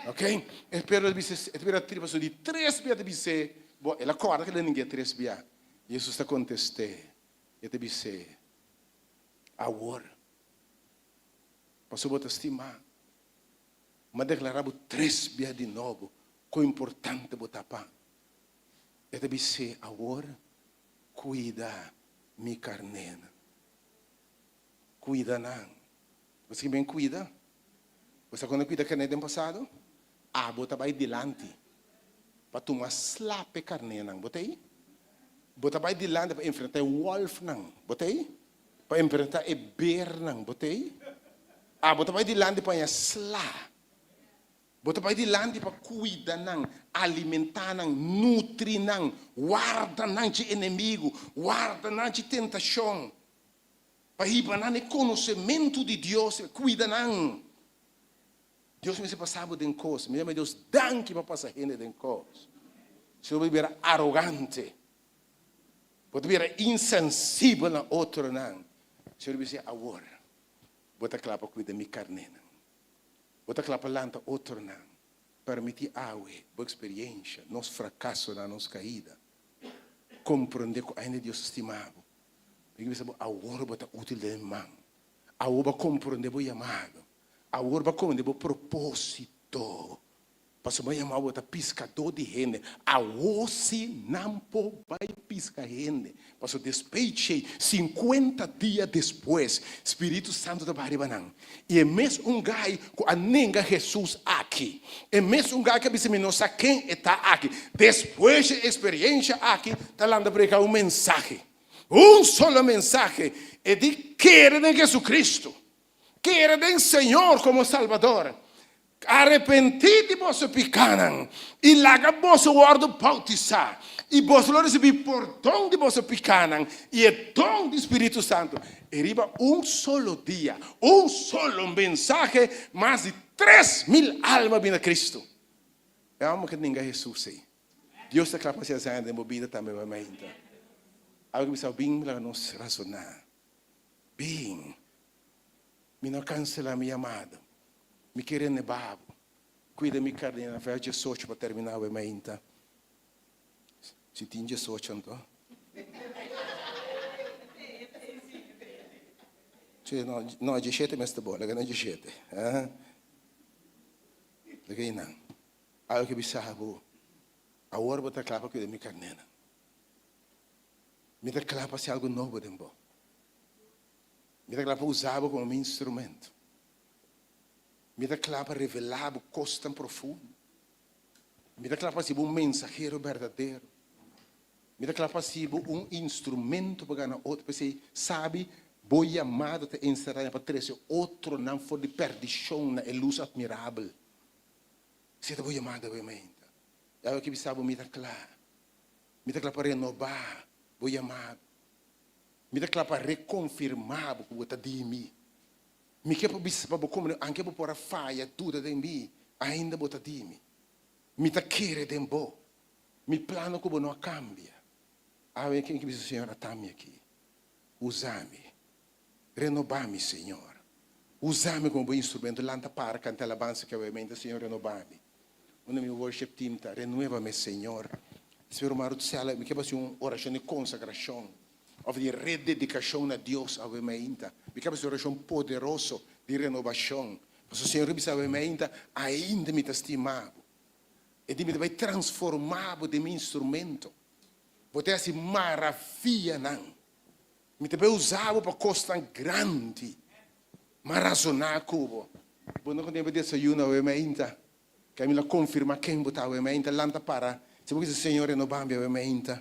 Ok? E Pedro ta bisa, e ta bira tripa su di tres bia ta bis'é, bo, el a kòrda ke el a ning'é tres bia. Jesus ta kontest'é, e ta bis'é, Awor, pasobra bo ta stimá, mi a deklará bo tres bia di nobo kon importante bo ta pa. E ta bis'é, Awor kuida mi karnénan. Kuida nan. Bo sa kiben kuida? Bo sa kon a kuida karné den pasado? Abo ta bai dilanti pa tuma sla p'e karnénan. Bo ta ei? Bo ta bai dilanti pa enfrentá e wòlfnan. Bo ta ei? Pa enfrentá e bernan. Bo ta ei? Abo ta bai dilanti pa haña sla. Bo ta bai dilanti pa kuida nan, alimentá nan, nutri nan, warda nan dje enemigu, warda nan dje tentashon, pa hiba nan e konosementu di Dios, kuida nan. Dios mester pasa bo den kos. Mi yama Dios danki pa pasa hende den kos. Si no bo ta bira arogante, bo ta bira insensibel na otronan. Señor bisa awor bo ta kla pa kuida mi karnénan. Bo ta kla pa lanta otronan. Permití awe bo eksperiencia, nos frakasonan, nos kaida, komprondé ku ainda Dios ta stima bo. Mi ke bisa bo, awor bo ta útil den e man. Awor bo a komprondé bo yamado. Awor bo a komprondé bo propósito. Pasobra bo yama bo ta piskadó di hende. Awor si nan por bai piska hende. Pasobra despues djei, sinkuenta dia despues, Spiritu Santu ta baha riba nan. I e mes un gai ku a nenga Hesus aki, e mes un gai ku a bisa mi no sa ken e ta aki, despues dje eksperiensha aki ta lanta prediká un mensahe. Un solo mensahe, e di kere den Jesucristo. Kere den Señor komo Salbador. Arepentí di boso pikánan i laga boso wòrdu boutisá, i boso lo risibí pordon di boso pikánan i e don di Spiritu Santu. I riba un solo dia, un solo mensahe, mas di 3000 alma a bini na Kristu. E hòmber ku a ninga Hesus ei, Dios ta kla pa hasi hazaña den bo bida tambe bai mainta. Awe ku bisa bin laga nos rasoná. Bin. Mi no a kanselá mi yamada. Mi ke renebá bo. Kuida mi karnera. Vers diesocho pa terminá awe mainta. Si tin diesocho anto. Si, no, no, dieshete mester bo. Laga na dieshete. Laga einan. Awe ke bisa bo, awor bo ta kla pa kuida mi karnénan. Mi ta kla pa hasi algu nobo den bo. Mi ta kla pa usa bo komo mi instrumento. Mi ta kla pa revelá bo kosnan profundo. Mi ta kla pa hasi bo un mensahero berdadero. Mi ta kla pa hasi bo un instrumento pa gana otro. P'esei, sabi, bo yamado ta enserá pa trese otronan for di perdishon na e lus atmirabel. Esei ta bo yamada awe mainta. I awe ke bisa bo, mi ta kla. Mi ta kla pa renobá bo yamado. Mi ta kla pa rekonfirmá bo ku bo ta di mi. Mi ke pa bisa pa bo komo anke bo por a faya, duda den mi, ainda bo ta di mi. Mi ta kere den bo. Mi plano ku bo no a kambia. Awe ken ki bisa, Señor, ata mi aki. Usa mi. Renobá mi, Señor. Usa mi komo bo instrumento. Lanta para, kanta alabansa ki awe mente, Señor, renobá mi. Unda mi worship team ta? Renuévame, Señor. Spero ma Rutsela, mi ke pa hasi un orashon di konsagrashon òf di rededikashon na Dios awe mainta. Mi ke pa hasi un orashon poderoso di renobashon. Pasobra Señor a bisa awe mainta, Ainda mi ta stima bo. E di mi ta bai transformá bo den mi instrumento. Bo ta hasi maravianan. Mi ta bai usa bo pa kosnan grandi. M'a razoná ku bo. Bo no kont'é bo desayuno awe mainta. Ke mi la konfirmá ken bo ta awe mainta. Lanta para. Si bo kisa Señor renobá mi awe mainta,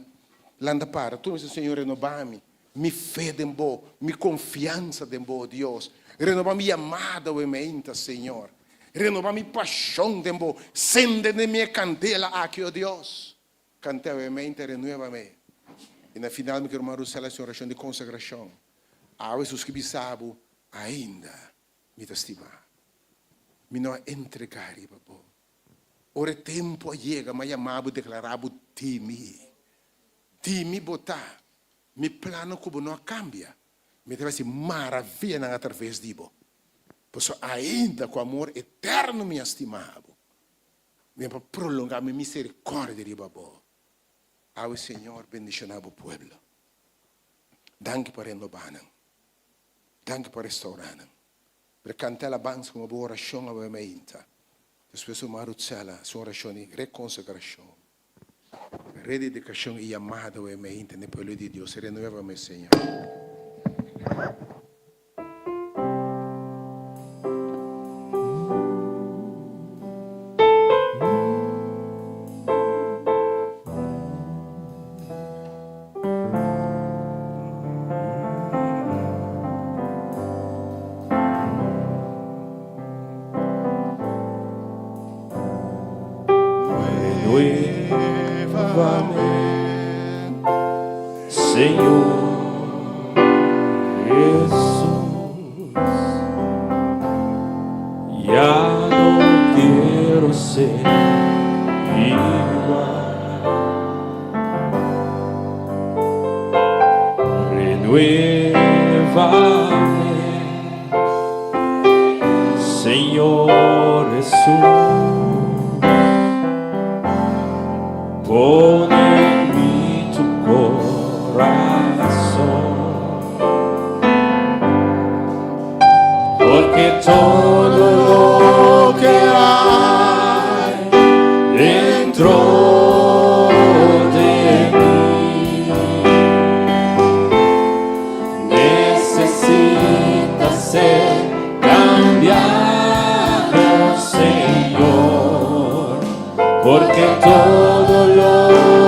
lanta para. Tur mi bisa Señor renobá mi. Mi fe den bo, mi konfiansa den bo, o Dios. Renobá mi yamada awe mainta, Señor. Renobá mi pashon den bo. Sende den mi e kandela aki, o Dios. Kant'é awe mainta, renuébame. I na final mi ke ruman Russell hasi un orashon di konsagrashon. Awe sus ki bisa bo, ainda mi ta stima bo. Mi no a entregá riba bo. Ora e tempu a yega, mi a yama bo, deklará bo di mi. Di mi bo ta. Mi plano ku bo no a kambia. Mi ta hasi maravianan atraves di bo. Pasobra ainda ku amor eterno mi a stima bo. Mi a prolongá mi miserikòrdia riba bo. Awe, Señor, bendishoná bo pueblo. Danki pa renobá nan. Danki pa restourá nan. Pero kanta alabansa komo bo orashon awe mainta. Despues bo Marutzela su orashon di rekonsagrashon, rededikashon i yamada awe mainta na e pueblo di Dios. Renuévame, Señor. Porque todo lo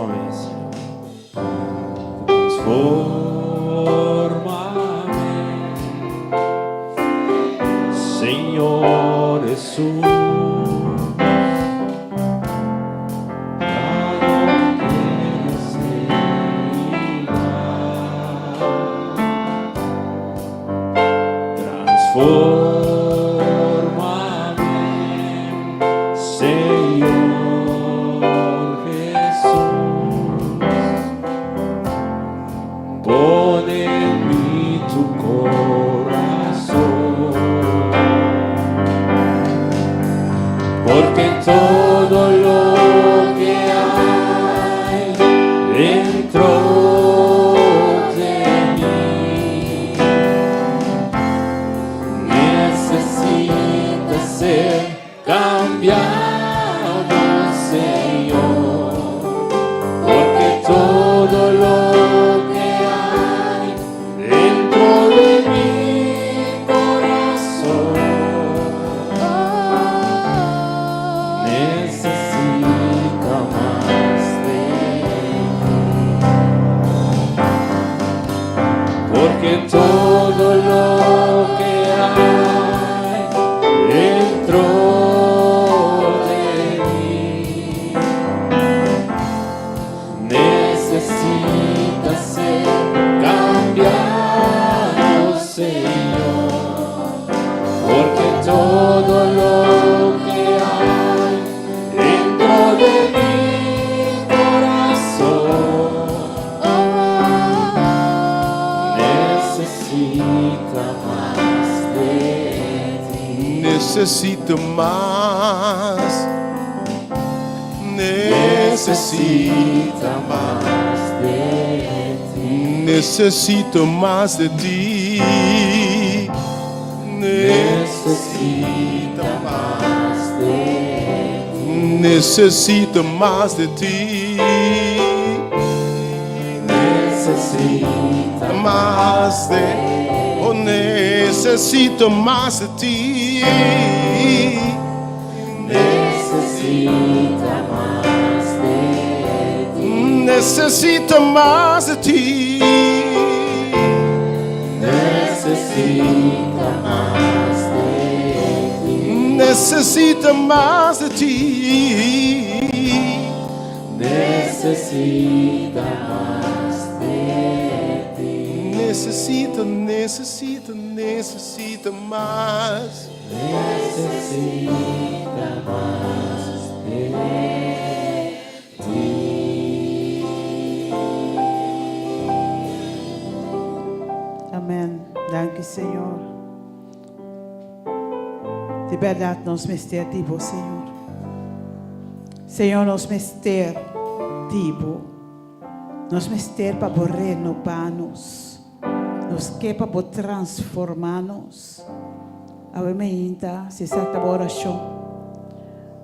Transformame, Señor. Transformame, Señor Jesús. Ya no quiero ser igual. Transformame, Señor Jesús. Pon en mí tu corazón. Porque todo lo que hay dentro de mí necesita ser cambiado, Señor. Porque todo lo que hay dentro de mi corazón necesita más de ti. Porque todo lo que hay dentro de mí necesita ser cambiado, Señor. Porque todo lo que hay dentro de mi corazón necesita más de ti. Necesito mas. Necesita mas. Más de ti. Necesito mas di ti. Necesita mas de ti. Necesito mas di ti. Necesita Mas di. Oh, necesito mas di ti. Necesita mas de ti. Necesito mas di ti. Necesita mas de ti. Necesito mas di ti. Necesita mas de ti. Necesito, necesito, necesito mas. Necesita mas de ti. Amèn. Danki, Señor. Di berdat, nos mester di Bo, Señor. Señor, nos mester di Bo. Nos mester pa Bo renobá nos. Nos ke pa Bo transformá nos. Awe mainta, si esaki ta bo orashon.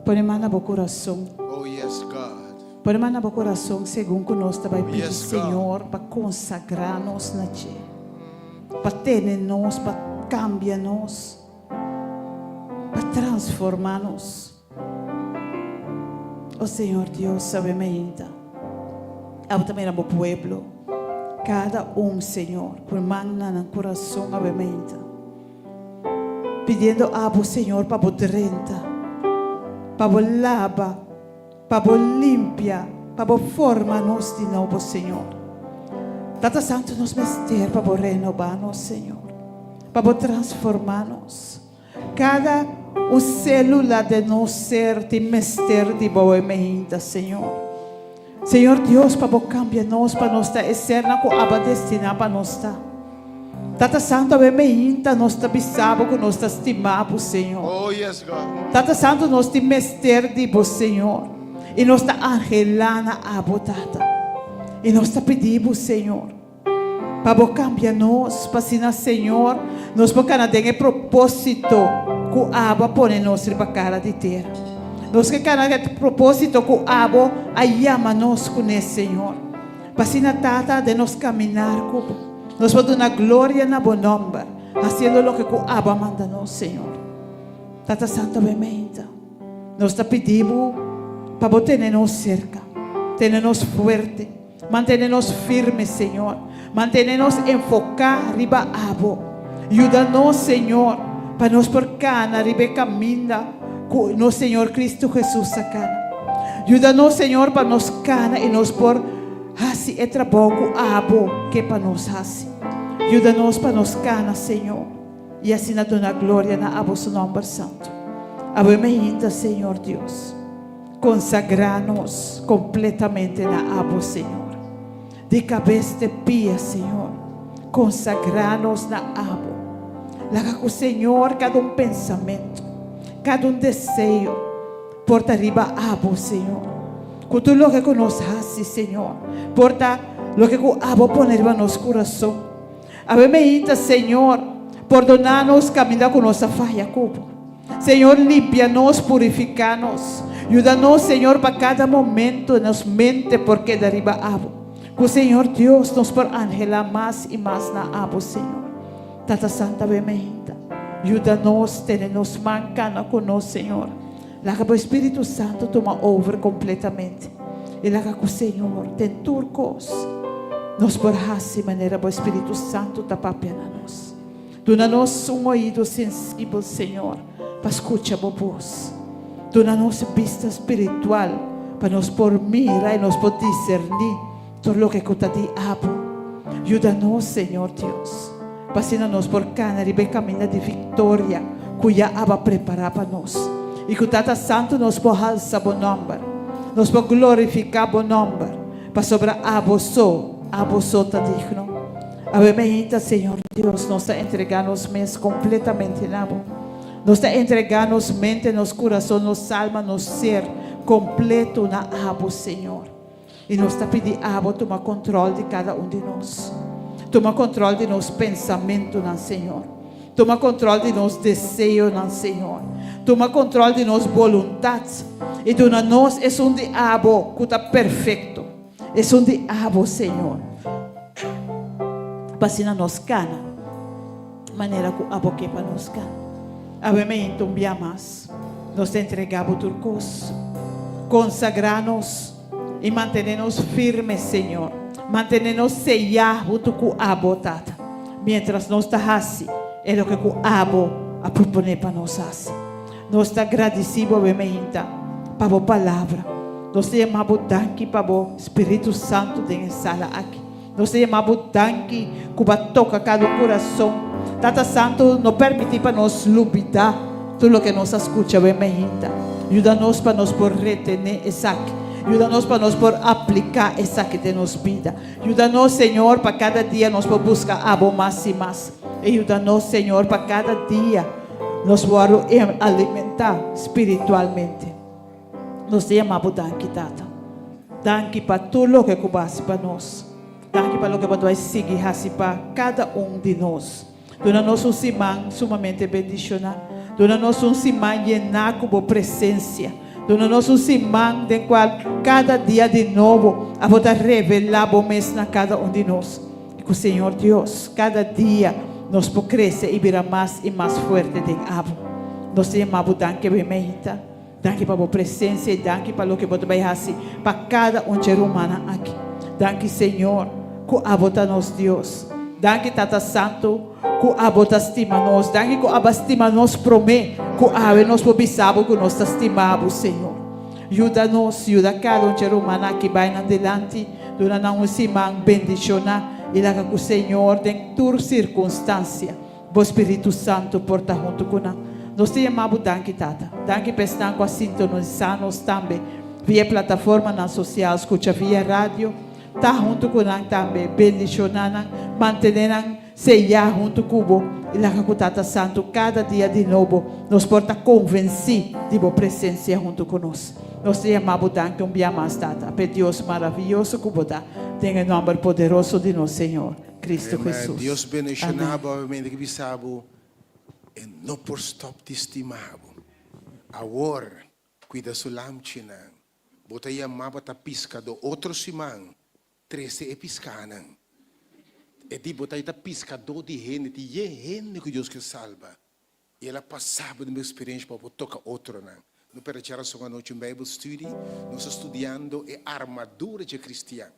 Pone man na bo kurason. Oh, yes, God. Pone man na bo kurason segun ku nos ta bai pidi Yes, God. Señor pa konsagrá nos na dje. Pa tene nos, pa kambia nos, pa transformá nos. Oh Señor Dios, awe mainta. Abo ta mira bo pueblo. Kada un, Señor, ku man na nan kurason awe mainta. Pidiendo abo, Señor, pa bo drenta, pa bo laba, pa bo limpia, pa bo forma nos di nobo, Señor. Tata Santu, nos mester pa bo renobá nos, Señor. Pa bo transformá nos. Kada un sélula di nos ser tin mester di bo mainta, Señor. Señor Dios, pa bo kambia nos, pa nos ta e sernan ku abo a destiná pa nos ta. Tata Santu, awe mainta nos ta bisa Bo ku nos ta stima Bo, Señor. Oh, yes, God. Tata Santu, nos tin mester di Bo, Señor. I nos ta anhelá na abo, Tata. I nos ta pidi Bo, Señor, pa Bo kambia nos, pa asina, Señor, nos por kana den e propósito ku abo a pone nos riba kara di tera. Nos ke kana den e propósito ku abo a yama nos kuné, Señor. Pa asina, Tata, den nos kaminar ku Bo, nos por duna gloria na Bo nòmber, hasiendo loke ku abo a manda nos, Señor. Tata Santu, awe mainta, nos ta pidi Bo pa Bo tene nos serka. Tene nos fuerte. Mantene nos firme, Señor. Mantene nos enfoká riba Abo. Yuda nos, Señor, pa nos por kana riba e kaminda ku nos Señor Kristu Hesus a kana. Yuda nos, Señor, pa nos kana i nos por hasi e trabou ku Abo ke pa nos hasi. Yuda nos pa nos kana, Señor, i asina duna gloria na Abo su nòmber santu. Abo e meinta, Señor Dios. Konsagrá nos kompletamente na Abo, Señor. Di kabes te pia, Señor. Konsagrá nos na Abo. Laga ku Señor kada un pensamentu, kada un deseo por ta riba Abo, Señor. Ku tur loke ku nos hasi, Señor, por ta loke ku Abo pone riba nos kurason. Awe meinta, Señor, pordoná nos kaminda ku nos a faya ku Bo. Señor, limpia nos, purifiká nos. Yuda nos, Señor, pa kada momento nos mente por keda riba Abo. Ku Señor Dios nos por anhelá mas i mas na Abo, Señor. Tata Santu, awe meinta, yuda nos, tene nos man, kana ku nos, Señor. Laga Bo Spiritu Santu tuma over kompletamente i laga ku Señor den tur kos nos por hasi manera Bo Spiritu Santu ta papia na nos. Duna nos un oido sensibel, Señor, pa skucha Bo bos. Duna nos bista spiritual pa nos por mira i nos por diserní tur loke ku ta di Abo. Yuda nos, Señor Dios, pa asina nos por kana riba e kaminda di viktoria ku ya Abo a prepará pa nos. I ku Tata Santu nos por halsa Bo nòmber, nos por glorifiká Bo nòmber, pasobra Abo so, Abo so ta digno. Awe meinta, Señor Dios, nos ta entregá nos mes kompletamente na Bo. Nos ta entregá nos mente, nos kurason, nos alma, nos ser kompleto na Abo, Señor. I nos ta pidi Abo tuma kontrol di kada un di nos. Tuma kontrol di nos pensamentunan, Señor. Tuma kontrol di nos deseonan, Señor. Tuma kontrol di nos boluntat i duna nos esun di Abo ku ta perfekto. Esun di Abo, Señor. Pa asina nos kana manera ku Abo ke pa nos kana. Awe meinta un bia mas, nos ta entregá Bo tur kos. Konsagrá nos i mantené nos firme, Señor. Mantené nos seyá huntu ku Abo, Tata, miéntras nos ta hasi e loke ku Abo a proponé pa nos hasi. Nos ta gradisí Bo awe meinta pa Bo Palabra. Nos ta yama Bo danki pa Bo Spiritu Santu den e sala aki. Nos ta yama Bo danki ku Bo a toka kada un kurason. Tata Santu, no permití pa nos lubidá tur loke nos a skucha awe meinta. Yuda nos pa nos por retené esaki. Yuda nos pa nos por apliká esaki den nos bida. Yuda nos, Señor, pa kada dia nos por buska Abo mas i mas. I yuda nos, Señor, pa kada dia nos wòrdu alimentá spiritualmente. Nos ta yama Bo danki, Tata. Danki pa tur loke ku Bo hasi pa nos. Danki pa loke Bo ta bai sigui hasi pa kada un di nos. Duna nos un siman sumamente bendishoná. Duna nos un siman yená ku Bo presensia. Duna nos un siman den kual kada dia di nobo Abo ta revelá Bo mes na kada un di nos. I ku Señor Dios kada dia nos por krese i bira mas i mas fuerte den Abo. Nos ta yama Bo danki awe meinta. Danki pa bo presencia y danki pa loke bo ta bay haci pa cada un dje rumannan aki. Danki Señor cu abo ta nos Dios. Danki Tata Santo cu abo ta stima nos. Danki cu abo a stima nos prome cu awe nos por bisa bo cu nos ta stima bo Señor. Yuda nos, yuda cada un dje rumannan aki bay nan dilanti, duna nan un siman bendiciona y laga cu Señor den tur circunstancia Bo Spiritu Santu por ta huntu ku nan. Nos ta yama Bo danki, Tata. Danki pa esnan ku a sintonisá nos tambe via e plataformanan sosial, skucha via radio. Ta huntu ku nan tambe. Bendishoná nan, mantené nan seyá huntu ku Bo i laga ku Tata Santu kada dia di nobo nos por ta konvensí di Bo presensia huntu ku nos. Nos ta yama Bo danki un bia mas, Tata, pa e Dios maravioso ku Bo ta, den e nòmber poderoso di nos Señor. Cristo Amen. Jesus. Dios bendiciona Amen. bo obviamente ki bisa bo e no por stop di stima bo. Awor cuida su lamchinan. Bo ta yama bo ta piscado otro siman trece e piscanan. E di bo ta ta piscado di hende di ye hende cu Dios ke salba. Y el a pasa bo den bo experiencia pa bo toca otronan. No pèrdè djarason anochi un Bijbelstudie. Nos ta studiando e armadura dje kristian.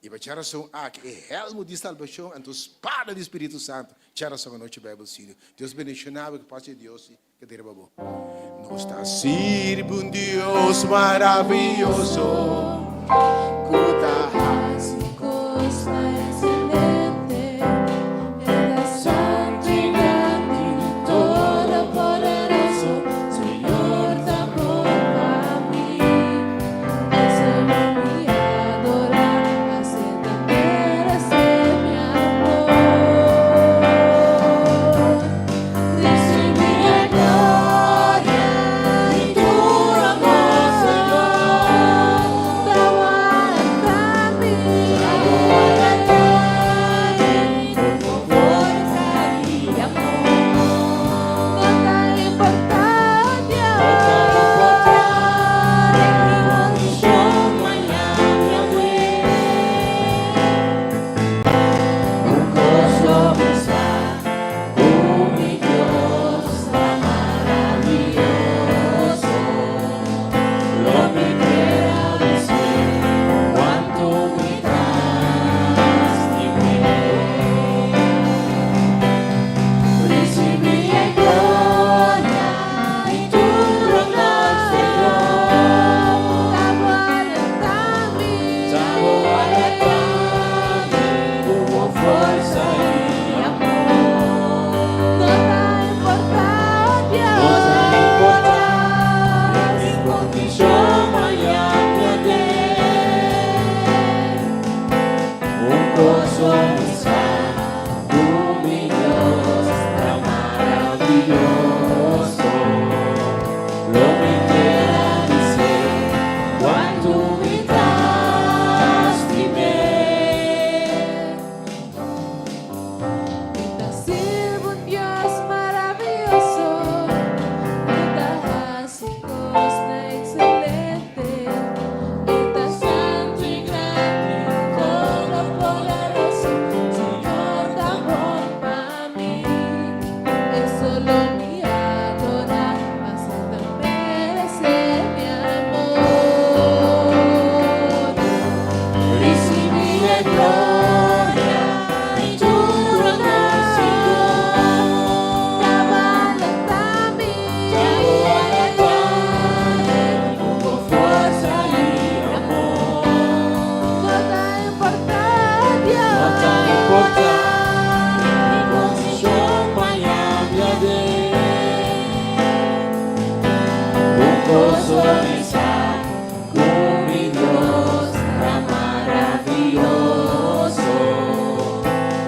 I pa djarason aki e hèlmu di salbashon anto spada di Spiritu Santu. Djarason anochi Bijbelstudie. Dios bendishona bo ku pas di Dios i keda riba bo. Nos ta sirbi un Dios maravioso ku ta hasi kosnan ekselente. E ta santu i grandi, todopoderoso. Señor ta bon pa mi. Esei lo mi adorá, asina ta meresé mi amor. Risibí e gloria i tur honor, Señor. Ta bo a lanta mi, ta bo a lanta mi, ku forsa i amor. No ta importá, Dios, no ta importá den mi kondishon mañan i awe. Un kos mi sa, ku mi Dios ta maravioso. Lo mi kier a bis'é kuantu mi ta stim'é. Risibí e gloria i tur honor, Señor. Ta bo a lanta mi, ta bo a lanta mi, ku forsa i amor. No ta importá, Dios, no ta importá mi kondishon mañan i awe. Un kos mi sa, ku mi Dios ta maravioso. Lo mi kier a bis'é kuantu mi ta stim'é. Mi ta sirbi un Dios maravioso, ku ta hasi kosnan ekselente. E ta santu i grandi, todopoderoso. Señor ta bon pa mi. Esei lo mi adorá, asina ta meresé mi amor. Risibí e gloria i tur honor, Señor. Ta bo a lanta mi, ta bo a lanta mi, ku forsa i amor. No ta importá, Dios, no ta importá mi kondishon mañan i awe. Un kos mi sa, ku mi Dios ta maravioso.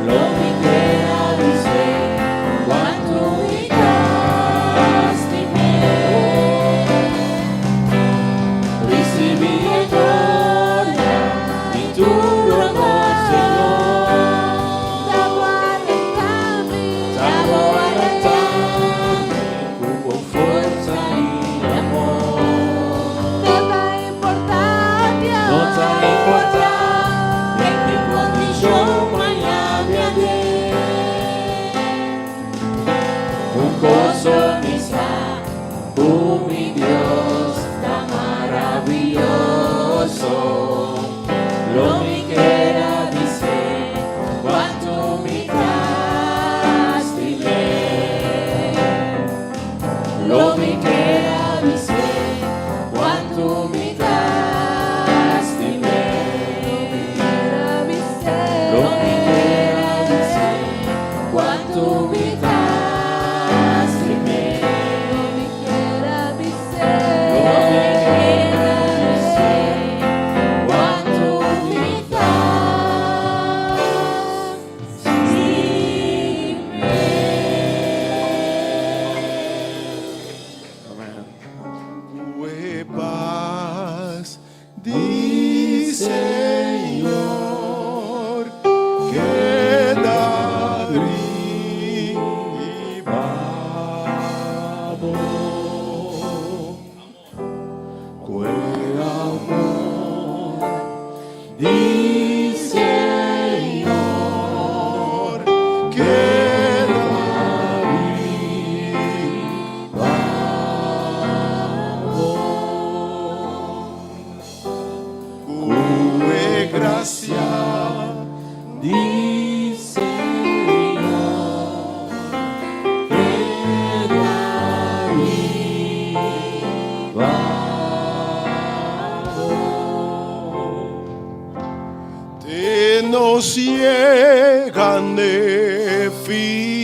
Lo mi kier a bis'é kuantu mi ta stim'é. Risibí e gloria i tur honor, Señor. Ta bo a lanta mi, ta bo a lanta mi, ku forsa i amor. No ta importá, Dios, no ta importá den mi kondishon mañan i awe. Un kos mi sa, ku mi Dios ta maravioso. Lo mi kier a bis'é kuantu mi ta stim'é. Lo mi kier a bis'é kuantu mi ta stim'é. Lo mi kier a bis'é kuantu mi ta stim'é. Lo mi kier a bis'é. Lo mi kier a bis'é kuantu mi ta Grasia di Señor keda riba bo. Te nos yega n'e final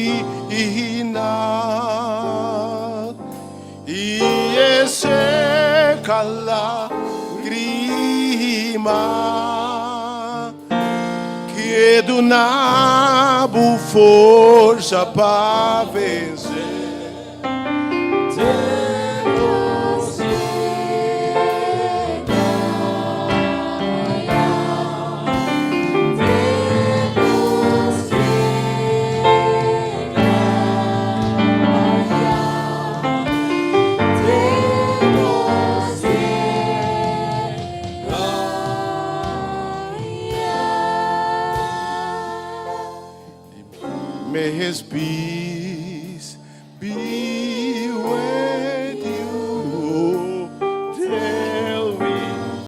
i e seka lágrima ku duna bo forsa pa vense. Te nos yega aya. Te nos yega aya. Te nos yega aya. Mes bida.